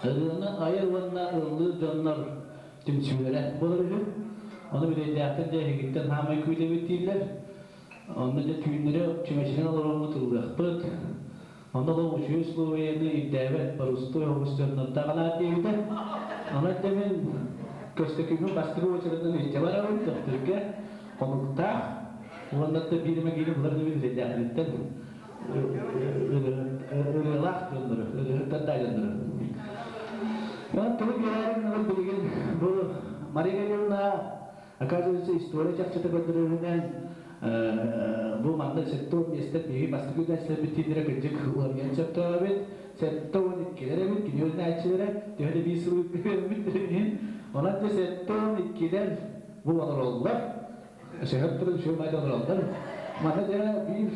Speaker 2: Ырыаны айар уонна ыллыыр дьоннор түмсүүлэрэ буолар үһү. Ону бүтэйдээхтэр дьэ эһигиттэн хаамай күүтэбит дииллэр. Онно дьэ түүннэри чүмэчинэн олороммут ыллыахпыт. Онно ол үчүгэй условияны ирдээбэт борустуой оҕус дьоннордоох анаат диэбитэ. Онон дьэ мин көстөкүүмүн бастакы уочаратынан илдьэ барабын Төхтүргэ хонуктаах уонна да биир эмэ киһини булар инибин үлэлээхпиттэн ырыалаах дьоннору, ырыаһыттардаах дьоннору. Онон тугу биэрэрин билигин бу Мария Гавриловна оказывается история чахчыта көрдөрөрүнэн бу манна 70 миэстэ биһиги бастакы үдээччилэрбит тииннэрэ кырдьык уларыйан сөптөөбүт 72-лэр эбит кини үөрэнээччилэрэ төһө да биир сыл үөрэммит онон дьэ 72-лэр бу олороллор сөһөр туран үчүгэй майда олороллор манна дьэ биир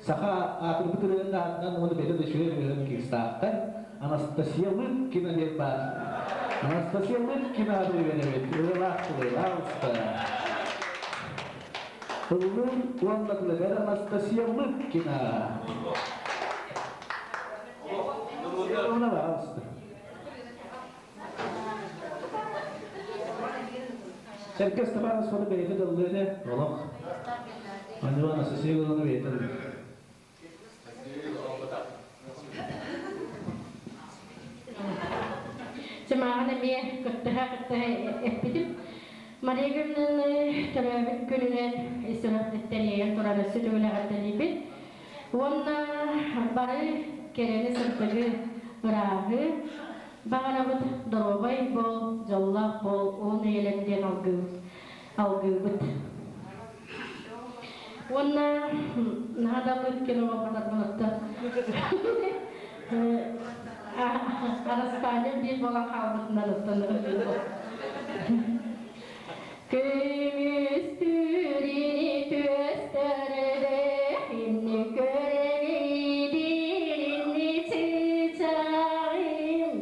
Speaker 2: саха аатырбыт ырыатын аатынан уонна бэйэтэ да үчүгэй ырыаһыт кыыстаахтар Анастасия Лыткина диэн баар Анастасия Лыткина үөрэммит ырыалаах тылы Ыллыыр уонна тылыгар Анастасия Лыткина. Сэргэ Степанов соны бэйэтэ дыллыыны олох. Аньыва Анастасия Ивановна бэйэтэ
Speaker 6: Сымааҕын эмиэ кыттыһа-кыттыһа эппитим. Мария Гавриловнаны төрөөбүт күнүнэн ис сүрэхпиттэн иэйэн туран өссө төгүл эҕэрдэлиибит. Уонна бары кэрэни сырдыгы, ырааһы баҕарабыт, доруобай буол, дьоллоох буол, уһун үйэлэн диэн алгыыбыт. Уонна наһаа да алгыыр кино буолбатарбын оттон Араспаанньам биир буолан хаалбытынан оттон Көмүстүүр ини түөстэрдээх инни көрөгөйдиир инни чыычааҕым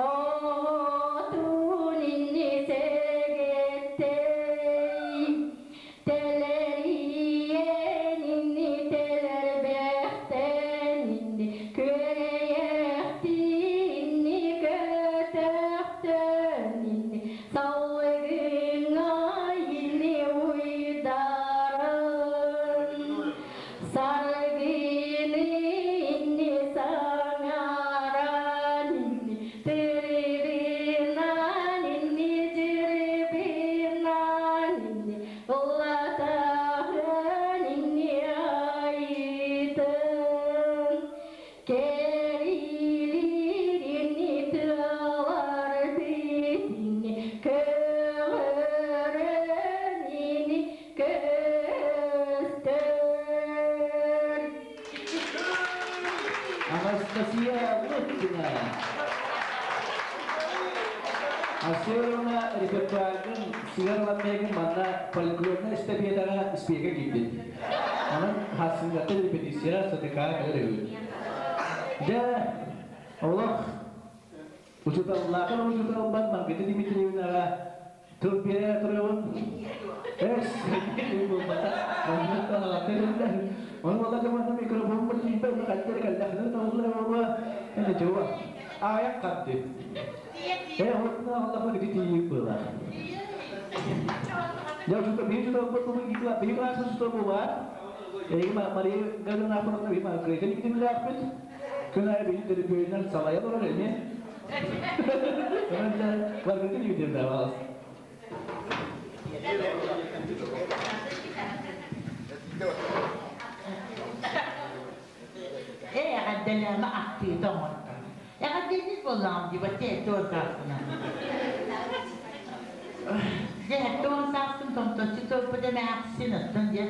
Speaker 6: оҕотун инни сэгэттей Тэлэрийэн инни тэлэрбэхтэн инни күөрэйэхтиинни көтөхтөн инни салгыҥҥа инни уйдаран саргыны инни саҥаран инни тырыбынан инни дьырыбынан инни Улатаһын инни айытын, кэрилиир инни тыалар битинни, көҕөрөн ини көстөр.
Speaker 19: Анастасия Лыткина. Асеровна репертуаргын сыгар ламмегин манна фольклорнай эстафетаҕа испиэкэ киирбит. Онон хассыҥҥаттан репетицияҕа СДК-ҕа кэлэр үһү. Дьэ, олох учууталлаахын учууталбар Маргарита Дмитриевнаҕа Тыл биэрэ турабын. Эс, буолбата. Маннык таһаҕаттан Ону ола команда микрофон тиийбэ кэллэр кэллэхинэ табыллар буолуо. Эне жуа. Аяк хатты. Э, отна Аллах бити тиийик буолар. Я что-то бир что бу бу бир класс что була. Эги Мария Галина Апановна би ма крейден битин билээхпит. Күн айы били төлөпүөнүнэн салайа олорор эми. Маргарита Дмитриевна, пожалуйста.
Speaker 9: Э, эҕэрдэлээмэ ахтыыта оҥортон. Эҕэрдэлиир буоллаҕым дии, бачча 70 сааспынан. Дьэ, 70 сааспын томточчу туолбут эмээхсин, оттон дьэ,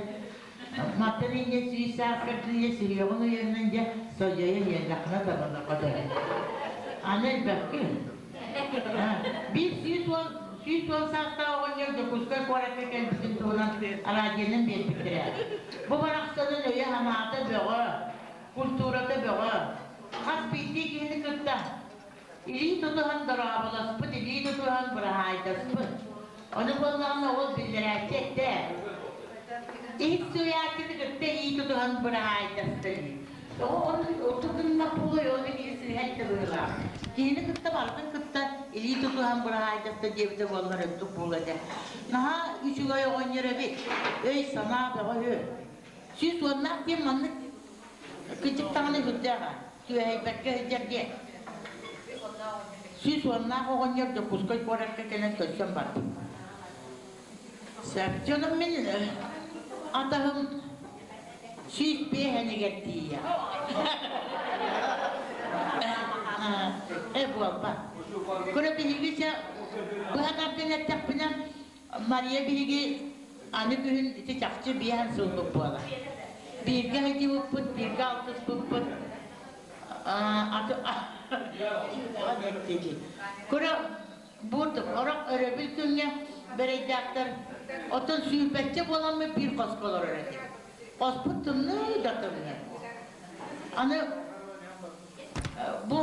Speaker 9: мантан инньэ сүүс сааскар тиийэ сүһүөҕүн уйанан дьэ, содьойон иһэллэххинэ табылларга дылы. Аны элбэххин. Биир 110 саастаах оҕонньор Дьокуускай куоракка кэлбитин туһунан араадьыйанан биэрбиттэрэ. Бу барахсанын өйө-санаата бөҕө, культурата бөҕө. Хас биирдии киһини кытта илии тутуһан дорооболоспут, илии тутуһан быраһаайдаспыт. Ону буоллаҕына ол биллэрээччи этэ. Иһит суруйааччыны кытта илии тутуһан быраһаайдаста дии. Тоҕо ону тутунна буолуой, ону киһи сыыһа эттэ быһыылаах. Киһини кытта барытын кытта илии тутуһан быраһаайдаста диэбитэ буоллар ордук буолуо этэ. Наһаа үчүгэй оҕонньор эбит. Өй-санаа бөҕө үһү. Сүүс уоннаах диэн маннык кыдьык даҕаны үрдээх аа. Түөһэйбэккэ сылдьар диэн. 110-наах оҕонньор Дьокуускай куоракка кэлэн көрсөн бардым. Сөп. Дьонум мин атаһым 105 энигэр тиийэ. Э буолба. Көрө биһиги чэ быһа тардан эттэхпинэ Мария биһиги аны күһүн ити чахчы биэһэн сылбыт буолар. Бииргэ сылдьыбыппыт, бииргэ алтыспыппыт. Көрө бурдук, орох өрөбүл күҥҥэ бэрэйдээхтэр оттон сүүрбэччэ буоламмыт биир хоско олорор этим. Хоспут тымныы да тымныы. Аны бу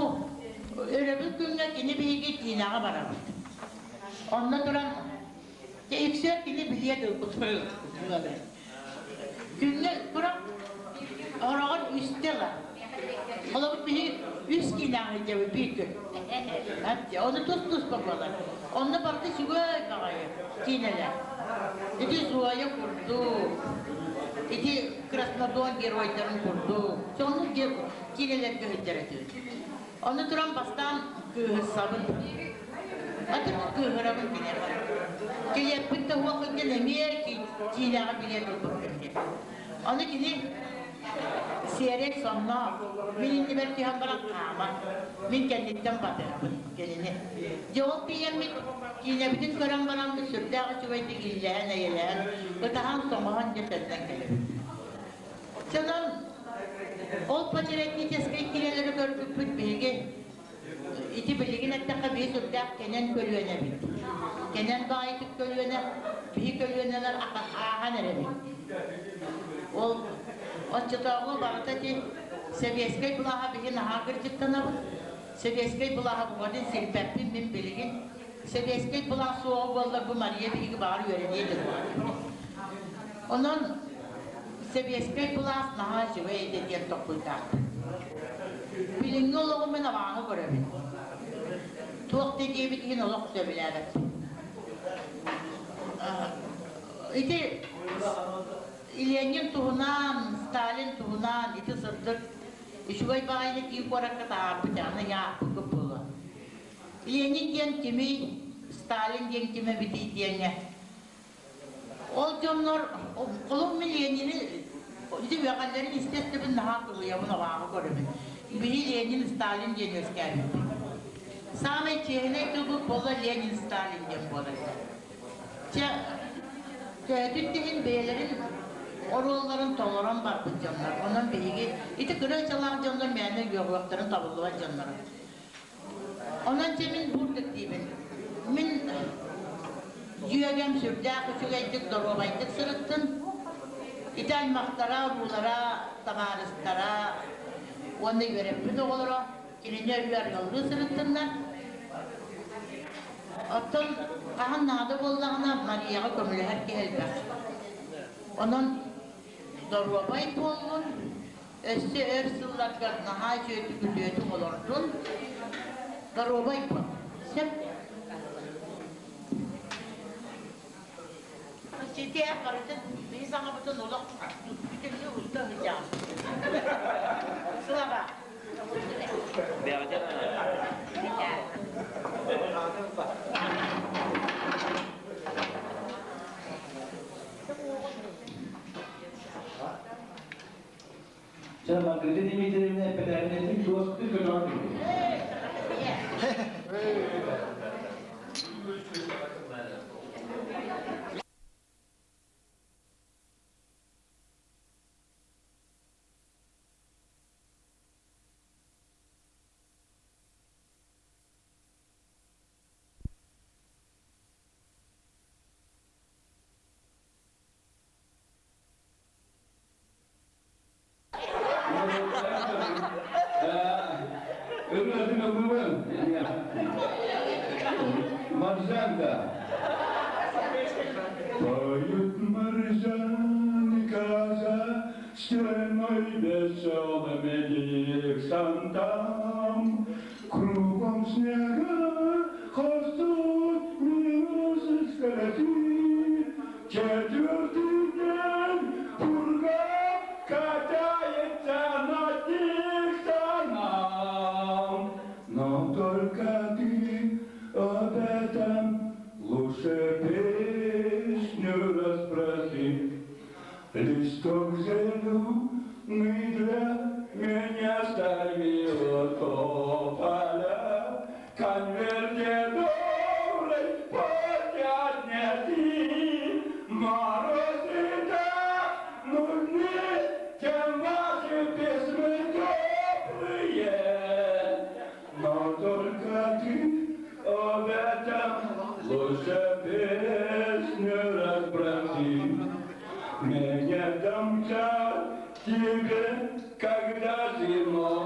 Speaker 9: өрөбүл күҥҥэ кини биһиги киинэҕэ барабыт. Онно туран, дьэ үксүөр кини билиэ дылбыт Күҥҥэ туран ороҕор үстэ ылар. Холобур биһиги үс киинэҕэ сылдьабыт биир күн. Ону тус-туспа буолар. Онно барыта үчүгэй баҕайы киинэлэр. Ити Зоя курдук, ити Краснодон геройдарын курдук. Соннук киинэлэргэ сылдьар этибит. Ону туран бастаан кыыһырсабын. Аты кыыһырабын киниэхэ. Килиэппин да уох илдьэн эмиэ киинэҕэ билиэт ылбыппын диэн. Ону кини Сиэрэй сонноох. Мин иннибэр түһэн баран хаамар. Мин кэнниттэн батыһабын кинини. Дьэ ол тиийэммит киинэбитин көрөн бараммыт сүрдээх үчүгэйдик иллэһэн-эйэлэһэн, ытаһан-соҥоһон дьэ төннөн кэлэбит. Онон ол патриотическай киинэлэри көрбүппүт биһиги ити билигин эттэххэ биһи сүрдээх кэнэн көлүөнэбит. Кэнэн баҕайытык көлүөнэ, биһи көлүөнэлэр ааһан эрэбит. Ол оччотооҕу барыта ити сэбиэскэй былааһа биһи наһаа кырдьыктанабыт. Сэбиэскэй былааһа букатын сирбэппин мин билигин. Сэбиэскэй былаас суоҕа буоллар бу Мария биһиги баҕар үөрэниэ да буолар. Онон сэбиэскэй былаас наһаа үчүгэй этэ диэн толкуйдаахпын. Билиҥҥи олоҕу мин абааһы көрөбүн. Туох да диэбит иһин олох сөбүлээбэппин. Ити Ленин туһунан, Сталин туһунан ити сырдык үчүгэй баҕайыны киин куоракка таһаарбыт аны яаппыкыт буолуо. Ленин диэн кимий, Сталин диэн ким эбитий диэҥҥэ Ол дьоннор олох мин Ленини ити үөҕэллэрин истэ-истэбин наһаа кылыйабын, абааһы көрөбүн. Биһи Ленин, Сталин диэн үөскээбиппит. Саамай чиэһинэй тылбыт буолла Ленин, Сталин диэн буолар этэ. Чэ, төһөтүн да иһин бэйэлэрин оруолларын толорон барбыт дьоннор. Онон биһиги ити кыра ычалаах дьоннор мээнэ үөҕүөхтэрин табыллыбат дьонноро. Онон дьэ мин бурдук диибин. Мин дьүөгэм сүрдээх үчүгэйдик, доруобайдык сырыттын. Ити аймахтара, уруулара, табаарыстара уонна үөрэппит оҕолоро кинини өрүү арыаллыы сырыттыннар. Оттон хаһан наада буоллаҕына Марияҕа көмөлөһөр киһи элбэх. Онон доруобай буоллун, Өссө өр сылларга наһаа үчүгэйдик үтүөтүк олордун, доруобай буол. Сөп. Ситиэх барытын биһи саҥабытын олох бүтүннүү уста сылдьаҕын. Слава.
Speaker 19: Чэ, Маргарита Дмитриевна эппэтээбинэтин туоспутун көтөҕөн кэлбит. Ырыатын ыллыбын. Маржанка. Поют маржанка за стеной веселым Александром. Кругом снега растут минус Четвертый день пурга катается на Диксоном. Но только ты об этом лучше песню расспроси. Листок зеленый для меня ставила тополя, конверте добрый поднять Морозы так нужны, чем ваши письма теплые. Но только ты об этом лучше песню расспроси. Меня домчат тебе, когда зимой.